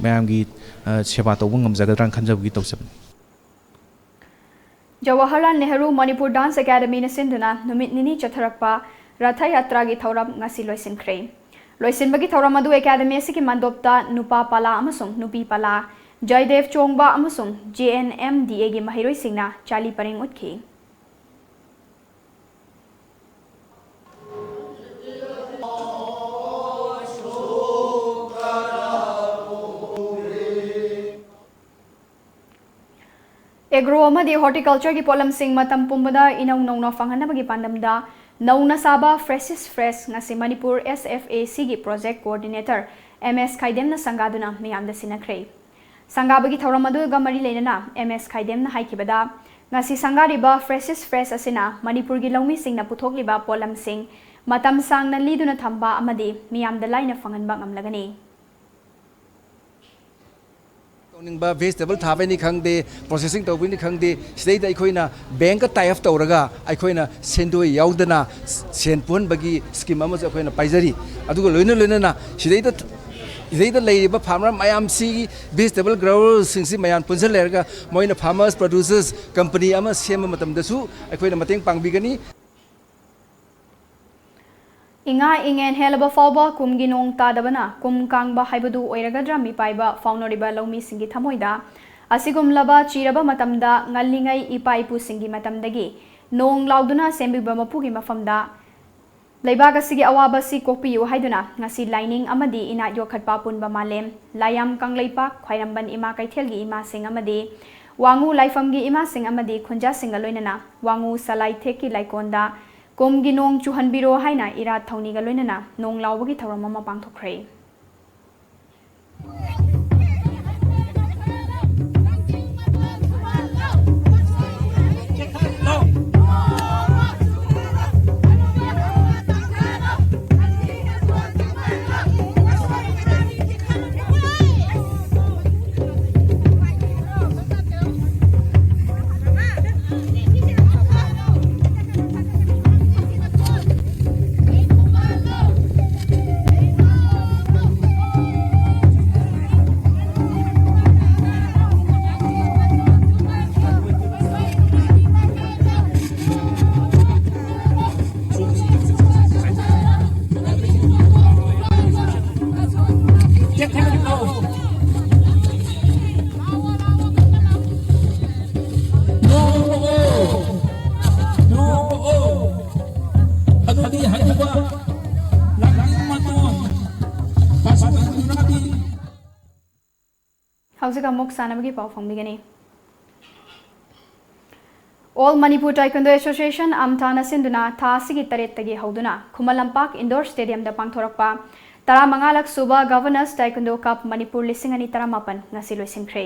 ꯃꯌꯥꯝꯒꯤ, ꯑ, ꯁꯦꯕꯥ ꯇꯧꯕ ꯉꯝꯖꯒꯗ꯭ꯔꯥꯅ ꯈꯟꯖꯕꯒꯤ ꯇꯧꯖꯕꯅꯤ꯫ ꯖꯋꯥꯍꯔꯂꯥꯜ ꯅꯦꯍꯔꯨ ꯃꯅꯤꯄꯨꯔ ꯗꯥꯟꯁ ꯑꯦꯀꯥꯗꯃꯤꯅ ꯁꯤꯟꯗꯨꯅ ꯅꯨꯃꯤꯠ ꯅꯤꯅꯤ ꯆꯠꯊꯔꯛꯄ ꯔꯊ ꯌꯥꯇ꯭ꯔꯥꯒꯤ ꯊꯧꯔꯝ ꯉꯁꯤ ꯂꯣꯏꯁꯤꯟꯈ꯭ꯔꯦ꯫ ꯂꯣꯏꯁꯤꯟꯕꯒꯤ ꯊꯧꯔꯝ ꯑꯗꯨ ꯑꯦꯀꯥꯗꯃꯤ ꯑꯁꯤꯒꯤ ꯃꯥꯟꯗꯣꯞꯇ ꯅꯨꯄꯥ ꯄꯂꯥ ꯑꯃꯁꯨꯡ ꯅꯨꯄꯤ ꯄꯂꯥ, ꯖꯌꯗꯦꯕ ꯆꯣꯡꯕ ꯑꯃꯁꯨꯡ ꯖꯦ ꯑꯦꯟ ꯑꯦꯝ ꯗꯤ ꯑꯦꯒꯤ ꯃꯍꯩꯔꯣꯏꯁꯤꯡꯅ ꯆꯥꯂꯤ ꯄꯔꯦꯡ ꯎꯠꯈꯤ꯫ ꯑꯦꯒ꯭ꯔꯣ ꯑꯃꯗꯤ ꯍꯣꯔꯇꯤꯀꯜꯆꯔꯒꯤ ꯄꯣꯠꯂꯝꯁꯤꯡ ꯃꯇꯝ ꯄꯨꯝꯕꯗ ꯏꯅꯧ ꯅꯧꯅ ꯐꯪꯍꯟꯅꯕꯒꯤ ꯄꯥꯟꯗꯝꯗ ꯅꯧꯅ ꯁꯥꯕ ꯐ꯭ꯔꯦꯁꯤꯁ ꯐ꯭ꯔꯦꯁ ꯉꯁꯤ ꯃꯅꯤꯄꯨꯔ ꯑꯦꯁ ꯑꯦꯐ ꯑꯦ ꯁꯤꯒꯤ ꯄ꯭ꯔꯣꯖꯦꯛ ꯀꯣꯑꯣꯔꯗꯤꯅꯦꯇꯔ ꯑꯦꯝ ꯑꯦꯁ ꯈꯥꯏꯗꯦꯝꯅ ꯁꯪꯒꯥꯗꯨꯅ ꯃꯤꯌꯥꯝꯗ ꯁꯤꯟꯅꯈ꯭ꯔꯦ꯫ ꯁꯪꯒꯥꯕꯒꯤ ꯊꯧꯔꯝ ꯑꯗꯨꯒ ꯃꯔꯤ ꯂꯩꯅꯅ ꯑꯦꯝ ꯑꯦꯁ ꯈꯥꯏꯗꯦꯝꯅ ꯍꯥꯏꯈꯤꯕꯗ, ꯉꯁꯤ ꯁꯪꯒꯥꯔꯤꯕ ꯐ꯭ꯔꯦꯁꯤꯁ ꯐ꯭ꯔꯦꯁ ꯑꯁꯤꯅ ꯃꯅꯤꯄꯨꯔꯒꯤ ꯂꯧꯃꯤꯁꯤꯡꯅ ꯄꯨꯊꯣꯛꯂꯤꯕ ꯄꯣꯠꯂꯝꯁꯤꯡ ꯃꯇꯝ ꯁꯥꯡꯅ ꯂꯤꯗꯨꯅ ꯊꯝꯕ ꯑꯃꯗꯤ ꯃꯤꯌꯥꯝꯗ ꯂꯥꯏꯅ ꯐꯪꯍꯟꯕ ꯉꯝꯂꯒꯅꯤ꯫ ꯇꯧꯅꯤꯡꯕ vegetable ꯊꯥꯕꯩꯅꯤ ꯈꯪꯗꯦ, processing ꯇꯧꯕꯩꯅꯤ ꯈꯪꯗꯦ, ꯁꯤꯗꯩꯗ ꯑꯩꯈꯣꯏꯅ ꯕꯦꯡꯀ tie up ꯇꯧꯔꯒ ꯑꯩꯈꯣꯏꯅ ꯁꯦꯟꯗꯣꯏ ꯌꯥꯎꯗꯅ ꯁꯦꯟ ꯄꯨꯍꯟꯕꯒꯤ ꯁ꯭ꯀꯤꯝ ꯑꯃꯁꯨ ꯑꯩꯈꯣꯏꯅ ꯄꯥꯏꯖꯔꯤ꯫ ꯑꯗꯨꯒ ꯂꯣꯏꯅ ꯂꯣꯏꯅꯅ ꯁꯤꯗꯩꯗ, ꯁꯤꯗꯩꯗ ꯂꯩꯔꯤꯕ ꯐꯥꯔꯃꯔ ꯃꯌꯥꯝꯁꯤ, vegetable growerꯁꯤꯡꯁꯤ ꯃꯌꯥꯝ ꯄꯨꯟꯁꯤꯜꯂꯔꯒ ꯃꯣꯏꯅ farmers producers company ꯑꯃ ꯁꯦꯝꯕ ꯃꯇꯝꯗꯁꯨ ꯑꯩꯈꯣꯏꯅ ꯃꯇꯦꯡ ꯄꯥꯡꯕꯤꯒꯅꯤ꯫ ꯏꯉꯥ ꯏꯉꯦꯟ ꯍꯦꯜꯂꯕ ꯐꯥꯎꯕ ꯀꯨꯝꯒꯤ ꯅꯣꯡ ꯇꯥꯗꯕꯅ ꯀꯨꯝ ꯀꯥꯡꯕ ꯍꯥꯏꯕꯗꯨ ꯑꯣꯏꯔꯒꯗ꯭ꯔꯥ ꯃꯤꯄꯥꯏꯕ ꯐꯥꯎꯅꯔꯤꯕ ꯂꯧꯃꯤꯁꯤꯡꯒꯤ ꯊꯃꯣꯏꯗ? ꯑꯁꯤꯒꯨꯝꯂꯕ ꯆꯤꯔꯕ ꯃꯇꯝꯗ ꯉꯜꯂꯤꯉꯩ ꯏꯄꯥ ꯏꯄꯨꯁꯤꯡꯒꯤ ꯃꯇꯝꯗꯒꯤ ꯅꯣꯡ ꯂꯥꯎꯗꯨꯅ ꯁꯦꯝꯕꯤꯕ ꯃꯄꯨꯒꯤ ꯃꯐꯝꯗ ꯂꯩꯕꯥꯛ ꯑꯁꯤꯒꯤ ꯑꯋꯥꯕ ꯑꯁꯤ ꯀꯣꯛꯄꯤꯌꯨ ꯍꯥꯏꯗꯨꯅ ꯉꯁꯤ ꯂꯥꯏꯅꯤꯡ ꯑꯃꯗꯤ ꯏꯅꯥꯠ ꯌꯣꯛꯈꯠꯄ ꯑꯄꯨꯟꯕ ꯃꯥꯂꯦꯝ, ꯂꯥꯏꯌꯥꯝ ꯀꯪꯂꯩꯄꯥꯛ, ꯈ꯭ꯋꯥꯏꯔꯝꯕꯟ ꯏꯃꯥ ꯀꯩꯊꯦꯜꯒꯤ ꯏꯃꯥꯁꯤꯡ ꯑꯃꯗꯤ ꯋꯥꯉꯨ ꯂꯥꯏꯐꯝꯒꯤ ꯏꯃꯥꯁꯤꯡ ꯑꯃꯗꯤ ꯈꯨꯟꯖꯥꯁꯤꯡꯒ ꯂꯣꯏꯅꯅ ꯋꯥꯉꯨ ꯁꯂꯥꯏꯊꯦꯛꯀꯤ ꯂꯥꯏꯀꯣꯟꯗ ꯀꯨꯝꯒꯤ ꯅꯣꯡ ꯆꯨꯍꯟꯕꯤꯔꯣ ꯍꯥꯏꯅ ꯏꯔꯥꯠ ꯊꯧꯅꯤꯒ ꯂꯣꯏꯅꯅ ꯅꯣꯡ ꯂꯥꯎꯕꯒꯤ ꯊꯧꯔꯝ ꯑꯃ ꯄꯥꯡꯊꯣꯛꯈ꯭ꯔꯦ꯫ ꯍꯧꯖꯤꯛ ꯑꯃꯨꯛ ꯁꯥꯟꯅꯕꯒꯤ ꯄꯥꯎ ꯐꯪꯕꯤꯒꯅꯤ꯫ All Manipur Taekwondo Association, ꯑꯝꯇꯥꯅ ꯁꯤꯟꯗꯨꯅ ꯊꯥ ꯑꯁꯤꯒꯤ ꯇꯔꯦꯠꯇꯒꯤ ꯍꯧꯗꯨꯅ ꯈꯨꯃꯟ ꯂꯝꯄꯥꯛ Indoor Stadiumꯗ ꯄꯥꯡꯊꯣꯔꯛꯄ ꯇꯔꯥꯃꯉꯥꯂꯛ ꯁꯨꯕ Governors Taekwondo Cup Manipur ꯂꯤꯁꯤꯡ ꯑꯅꯤ ꯇꯔꯥꯃꯥꯄꯟ ꯉꯁꯤ ꯂꯣꯏꯁꯤꯟꯈ꯭ꯔꯦ꯫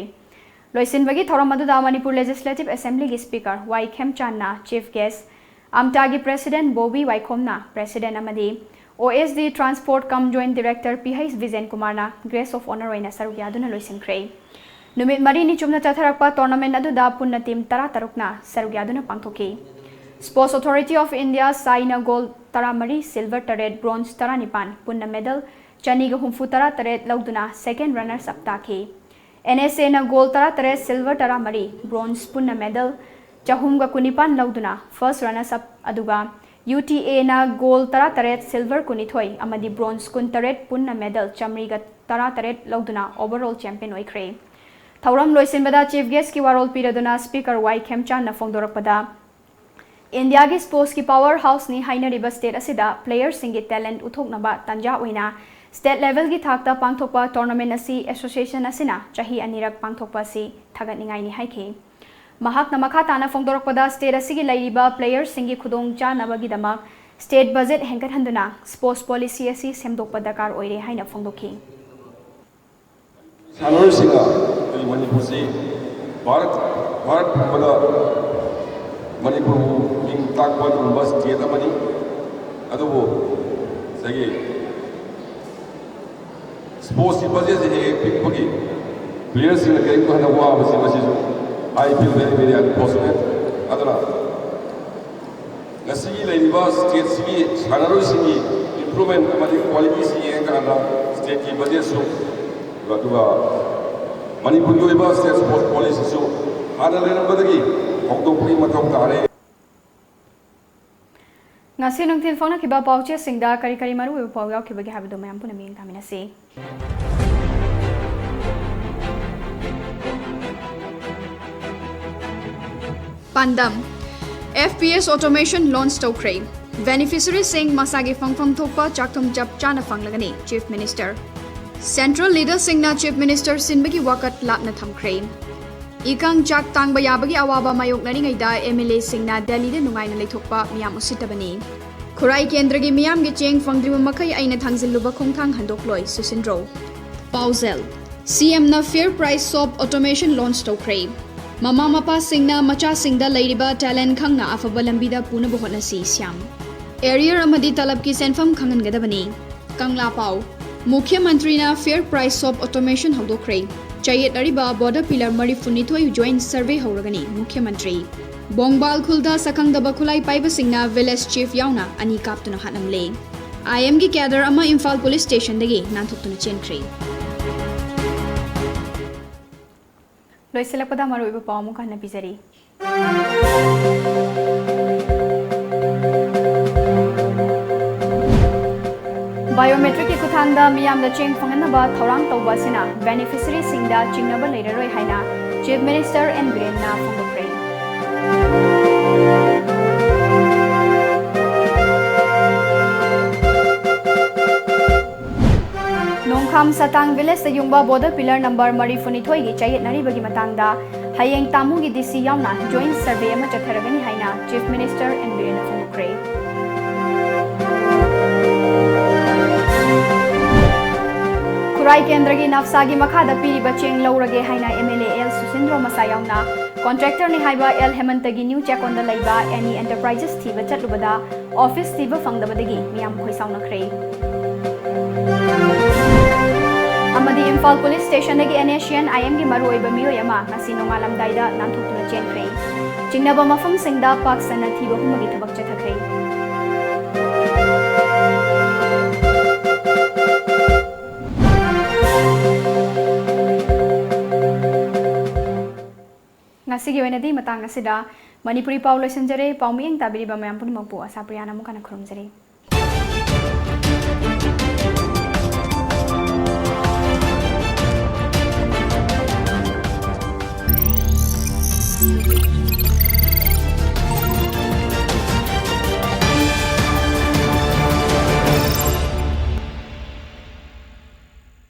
ꯂꯣꯏꯁꯤꯟꯕꯒꯤ ꯊꯧꯔꯝ ꯑꯗꯨꯗ ꯃꯅꯤꯄꯨꯔ Legislative Assemblyꯒꯤ Speaker ꯋꯥꯏ ꯈꯦꯝꯆꯥꯟꯅ Chief Guest, ꯑꯝꯇꯥꯒꯤ President ꯕꯣꯕꯤ ꯋꯥꯏꯈꯣꯝꯅ President ꯑꯃꯗꯤ OSD Transport cum Joint Director P H Bijen ꯀꯨꯃꯥꯔꯅ Guest of Honour ꯑꯣꯏꯅ ꯁꯔꯨꯛ ꯌꯥꯗꯨꯅ ꯂꯣꯏꯁꯤꯟꯈ꯭ꯔꯦ꯫ ꯅꯨꯃꯤꯠ ꯃꯔꯤꯅꯤ ꯆꯨꯞꯅ ꯆꯠꯊꯔꯛꯄ tournament ꯑꯗꯨꯗ ꯄꯨꯟꯅ team ꯇꯔꯥꯇꯔꯨꯛꯅ ꯁꯔꯨꯛ ꯌꯥꯗꯨꯅ ꯄꯥꯡꯊꯣꯛꯈꯤ꯫ Sports Authority of India, ꯁꯥꯏꯅ gold ꯇꯔꯥꯃꯔꯤ, silver ꯇꯔꯦꯠ, bronze ꯇꯔꯥꯅꯤꯄꯥꯟ, ꯄꯨꯟꯅ medal ꯆꯅꯤꯒ ꯍꯨꯝꯐꯨ ꯇꯔꯥꯇꯔꯦꯠ ꯂꯧꯗꯨꯅ second runners up ꯇꯥꯈꯤ꯫ NSAꯅ gold ꯇꯔꯥꯇꯔꯦꯠ, silver ꯇꯔꯥꯃꯔꯤ, bronze ꯄꯨꯟꯅ medal ꯆꯍꯨꯝꯒ ꯀꯨꯟꯅꯤꯄꯥꯟ ꯂꯧꯗꯨꯅ first runners up, ꯑꯗꯨꯒ UTAꯅ gold ꯇꯔꯥꯇꯔꯦꯠ, silver ꯀꯨꯟꯅꯤꯊꯣꯏ ꯑꯃꯗꯤ bronze ꯀꯨꯟꯇꯔꯦꯠ ꯄꯨꯟꯅ medal ꯆꯥꯃꯔꯤꯒ ꯇꯔꯥꯇꯔꯦꯠ ꯂꯧꯗꯨꯅ overall champion ꯑꯣꯏꯈ꯭ꯔꯦ꯫ ꯊꯧꯔꯝ ꯂꯣꯏꯁꯤꯟꯕꯗ Chief Guestꯀꯤ ꯋꯥꯔꯣꯜ ꯄꯤꯔꯗꯨꯅ Speaker ꯋꯥꯏ ꯈꯦꯝꯆꯥꯟꯅ ꯐꯣꯡꯗꯣꯔꯛꯄꯗ, Indiaꯒꯤ sportsꯀꯤ power houseꯅꯤ ꯍꯥꯏꯅꯔꯤꯕ state ꯑꯁꯤꯗ playerꯁꯤꯡꯒꯤ talent ꯎꯠꯊꯣꯛꯅꯕ ꯇꯥꯟꯖꯥ ꯑꯣꯏꯅ state levelꯒꯤ ꯊꯥꯛꯇ ꯄꯥꯡꯊꯣꯛꯄ tournament ꯑꯁꯤ association ꯑꯁꯤꯅ ꯆꯍꯤ ꯑꯅꯤꯔꯛ ꯄꯥꯡꯊꯣꯛꯄ ꯑꯁꯤ ꯊꯥꯒꯠꯅꯤꯡꯉꯥꯏꯅꯤ ꯍꯥꯏꯈꯤ꯫ ꯃꯍꯥꯛꯅ ꯃꯈꯥ ꯇꯥꯅ ꯐꯣꯡꯗꯣꯔꯛꯄꯗ, state ꯑꯁꯤꯒꯤ ꯂꯩꯔꯤꯕ playerꯁꯤꯡꯒꯤ ꯈꯨꯗꯣꯡ ꯆꯥꯅꯕꯒꯤꯗꯃꯛ state budget ꯍꯦꯟꯒꯠꯍꯟꯗꯨꯅ sports policy ꯑꯁꯤ ꯁꯦꯝꯗꯣꯛꯄ ꯗꯔꯀꯥꯔ ꯑꯣꯏꯔꯦ ꯍꯥꯏꯅ ꯐꯣꯡꯗꯣꯛꯈꯤ꯫ ꯁꯥꯟꯅꯔꯣꯏꯁꯤꯡꯅ ꯑꯩꯈꯣꯏ ꯃꯅꯤꯄꯨꯔꯁꯤ ꯚꯥꯔꯠ, ꯚꯥꯔꯠ ꯄꯨꯝꯕꯗ ꯃꯅꯤꯄꯨꯔꯕꯨ ꯃꯤꯡ ꯇꯥꯛꯄ ꯉꯝꯕ state ꯑꯃꯅꯤ꯫ ꯑꯗꯨꯕꯨ ꯉꯁꯥꯏꯒꯤ sportsꯀꯤ budgetꯁꯦ ꯍꯦꯛ ꯍꯦꯛ ꯄꯤꯛꯄꯒꯤ playerꯁꯤꯡꯅ ꯀꯔꯤꯒꯨꯝꯕ ꯍꯦꯟꯅ ꯋꯥꯕꯁꯤ ꯃꯁꯤꯁꯨ I feel very, very unfortunate꯫ ꯑꯗꯨꯅ ꯉꯁꯤꯒꯤ ꯂꯩꯔꯤꯕ stateꯁꯤꯒꯤ ꯁꯥꯟꯅꯔꯣꯏꯁꯤꯡꯒꯤ improvement ꯑꯃꯗꯤ qualityꯁꯤ ꯌꯦꯡꯉꯀꯥꯟꯗ stateꯀꯤ budgetꯁꯨ, ꯑꯗꯨꯒ ꯃꯅꯤꯄꯨꯔꯒꯤ ꯑꯣꯏꯕ state sports policyꯁꯨ ꯍꯥꯟꯅ ꯂꯩꯔꯝꯕꯗꯒꯤ ꯍꯧꯗꯣꯛꯄꯒꯤ ꯃꯊꯧ ꯇꯥꯔꯦ꯫ ꯉꯁꯤ ꯅꯨꯡꯊꯤꯜ ꯐꯣꯡꯅꯈꯤꯕ ꯄꯥꯎꯆꯦꯁꯤꯡꯗ ꯀꯔꯤ ꯀꯔꯤ ꯃꯔꯨꯑꯣꯏꯕ ꯄꯥꯎ ꯌꯥꯎꯈꯤꯕꯒꯦ ꯍꯥꯏꯕꯗꯨ ꯃꯌꯥꯝ ꯄꯨꯟꯅ ꯃꯤꯠꯌꯦꯡ ꯇꯥꯃꯤꯟꯅꯁꯤ꯫ ꯄꯥꯟꯗꯝ, FPS automation launch ꯇꯧꯈ꯭ꯔꯦ꯫ Beneficiaryꯁꯤꯡ ꯃꯁꯥꯒꯤ ꯐꯪꯐꯝ ꯊꯣꯛꯄ ꯆꯥꯛꯊꯨꯝ ꯆꯞ ꯆꯥꯅ ꯐꯪꯂꯒꯅꯤ, Chief Minister꯫ Central leaderꯁꯤꯡꯅ Chief Minister ꯁꯤꯟꯕꯒꯤ ꯋꯥꯀꯠ ꯂꯥꯞꯅ ꯊꯝꯈ꯭ꯔꯦ꯫ ꯏꯀꯪ ꯆꯥꯛ ꯇꯥꯡꯕ ꯌꯥꯕꯒꯤ ꯑꯋꯥꯕ ꯃꯥꯌꯣꯛꯅꯔꯤꯉꯩꯗ MLAꯁꯤꯡꯅ ꯗꯦꯜꯂꯤꯗ ꯅꯨꯡꯉꯥꯏꯅ ꯂꯩꯊꯣꯛꯄ ꯃꯤꯌꯥꯝ ꯎꯁꯤꯠꯇꯕꯅꯤ꯫ ꯈꯨꯔꯥꯏ ꯀꯦꯟꯗ꯭ꯔꯒꯤ ꯃꯤꯌꯥꯝꯒꯤ ꯆꯦꯡ ꯐꯪꯗ꯭ꯔꯤꯕ ꯃꯈꯩ ꯑꯩꯅ ꯊꯥꯡꯖꯤꯜꯂꯨꯕ ꯈꯣꯡꯊꯥꯡ ꯍꯟꯗꯣꯛꯂꯣꯏ, ꯁꯨꯁꯤꯟ ꯔꯣ꯫ ꯄꯥꯎꯖꯦꯜ: CMꯅ Fair Price Shop Automation launch ꯇꯧꯈ꯭ꯔꯦ꯫ ꯃꯃꯥ ꯃꯄꯥꯁꯤꯡꯅ ꯃꯆꯥꯁꯤꯡꯗ ꯂꯩꯔꯤꯕ talent ꯈꯪꯅ ꯑꯐꯕ ꯂꯝꯕꯤꯗ ꯄꯨꯅꯕ ꯍꯣꯠꯅꯁꯤ, ꯁ꯭ꯌꯥꯝ꯫ Arrear ꯑꯃꯗꯤ ꯇꯂꯕꯀꯤ ꯁꯦꯟꯐꯝ ꯈꯪꯍꯟꯒꯗꯕꯅꯤ꯫ ꯀꯪꯂꯥ ꯄꯥꯎ: ꯃꯨꯈ꯭ꯌ ꯃꯟꯇ꯭ꯔꯤꯅ Fair Price Shop Automation ꯍꯧꯗꯣꯛꯈ꯭ꯔꯦ꯫ ꯆꯌꯦꯠꯅꯔꯤꯕ border pillar ꯃꯔꯤꯐꯨꯅꯤꯊꯣꯏ joint survey ꯍꯧꯔꯒꯅꯤ, ꯃꯨꯈ꯭ꯌ ꯃꯟꯇ꯭ꯔꯤ꯫ ꯕꯣꯡꯕꯥꯜ ꯈꯨꯜꯗ ꯁꯛꯈꯪꯗꯕ ꯈꯨꯠꯂꯥꯏ ꯄꯥꯏꯕꯁꯤꯡꯅ village chief ꯌꯥꯎꯅ ꯑꯅꯤ ꯀꯥꯞꯇꯨꯅ ꯍꯥꯠꯂꯝꯂꯦ꯫ IMꯒꯤ cadre ꯑꯃ ꯏꯝꯐꯥꯜ police stationꯗꯒꯤ ꯅꯥꯟꯊꯣꯛꯇꯨꯅ ꯆꯦꯟꯈ꯭ꯔꯦ꯫ ꯂꯣꯏꯁꯤꯜꯂꯛꯄꯗ ꯃꯔꯨꯑꯣꯏꯕ ꯄꯥꯎ ꯑꯃꯨꯛ ꯍꯟꯅ ꯄꯤꯖꯔꯤ꯫ Biometricꯀꯤ ꯈꯨꯠꯊꯥꯡꯗ ꯃꯤꯌꯥꯝꯗ ꯆꯦꯡ ꯐꯪꯍꯟꯅꯕ ꯊꯧꯔꯥꯡ ꯇꯧꯕ ꯑꯁꯤꯅ beneficiaryꯁꯤꯡꯗ ꯆꯤꯡꯅꯕ ꯂꯩꯔꯔꯣꯏ ꯍꯥꯏꯅ Chief Minister N ꯕꯤꯔꯦꯟꯅ ꯐꯣꯡꯗꯣꯛꯈ꯭ꯔꯦ꯫ ꯅꯣꯡꯈꯥꯝ ꯁꯇꯥꯡ villageꯇ ꯌꯨꯡꯕ border pillar number ꯃꯔꯤꯐꯨꯅꯤꯊꯣꯏꯒꯤ ꯆꯌꯦꯠꯅꯔꯤꯕꯒꯤ ꯃꯇꯥꯡꯗ ꯍꯌꯦꯡ ꯇꯥꯃꯨꯒꯤ DC ꯌꯥꯎꯅ joint survey ꯑꯃ ꯆꯠꯊꯔꯒꯅꯤ ꯍꯥꯏꯅ Chief Minister N ꯕꯤꯔꯦꯟꯅ ꯐꯣꯡꯗꯣꯛꯈ꯭ꯔꯦ꯫ ꯈꯨꯔꯥꯏ ꯀꯦꯟꯗ꯭ꯔꯒꯤ NAFSAꯒꯤ ꯃꯈꯥꯗ ꯄꯤꯔꯤꯕ ꯆꯦꯡ ꯂꯧꯔꯒꯦ ꯍꯥꯏꯅ MLA L ꯁꯨꯁꯤꯟꯗ꯭ꯔꯣ ꯃꯁꯥ ꯌꯥꯎꯅ contractorꯅꯤ ꯍꯥꯏꯕ L ꯍꯦꯃꯟꯇꯒꯤ ꯅ꯭ꯌꯨ ꯆꯦꯛꯀꯣꯟꯗ ꯂꯩꯕ ꯑꯦꯅꯤ Enterprises ꯊꯤꯕ ꯆꯠꯂꯨꯕꯗ office ꯊꯤꯕ ꯐꯪꯗꯕꯗꯒꯤ ꯃꯤꯌꯥꯝ ꯈꯣꯏ ꯁꯥꯎꯅꯈ꯭ꯔꯦ꯫ ꯑꯃꯗꯤ ꯏꯝꯐꯥꯜ police stationꯗꯒꯤ NSCN IMꯒꯤ ꯃꯔꯨꯑꯣꯏꯕ ꯃꯤꯑꯣꯏ ꯑꯃ ꯉꯁꯤ ꯅꯣꯡꯉꯥꯜꯂꯝꯗꯥꯏꯗ ꯅꯥꯟꯊꯣꯛꯇꯨꯅ ꯆꯦꯟꯈ꯭ꯔꯦ꯫ ꯆꯤꯡꯅꯕ ꯃꯐꯝꯁꯤꯡꯗ ꯄꯥꯛ ꯁꯟꯅ ꯊꯤꯕ ꯍꯨꯝꯕꯒꯤ ꯊꯕꯛ ꯆꯠꯊꯈ꯭ꯔꯦ꯫ ꯉꯁꯤꯒꯤ ꯑꯣꯏꯅꯗꯤ ꯃꯇꯥꯡ ꯑꯁꯤꯗ ꯃꯅꯤꯄꯨꯔꯤ ꯄꯥꯎ ꯂꯣꯏꯁꯤꯟꯖꯔꯦ꯫ ꯄꯥꯎ ꯃꯤꯠꯌꯦꯡ ꯇꯥꯕꯤꯔꯤꯕ ꯃꯌꯥꯝ ꯄꯨꯝꯅꯃꯛꯄꯨ ꯑꯁꯥ ꯄ꯭ꯔꯤꯌꯥꯅ ꯑꯃꯨꯛ ꯍꯟꯅ ꯈꯨꯔꯨꯝꯖꯔꯤ꯫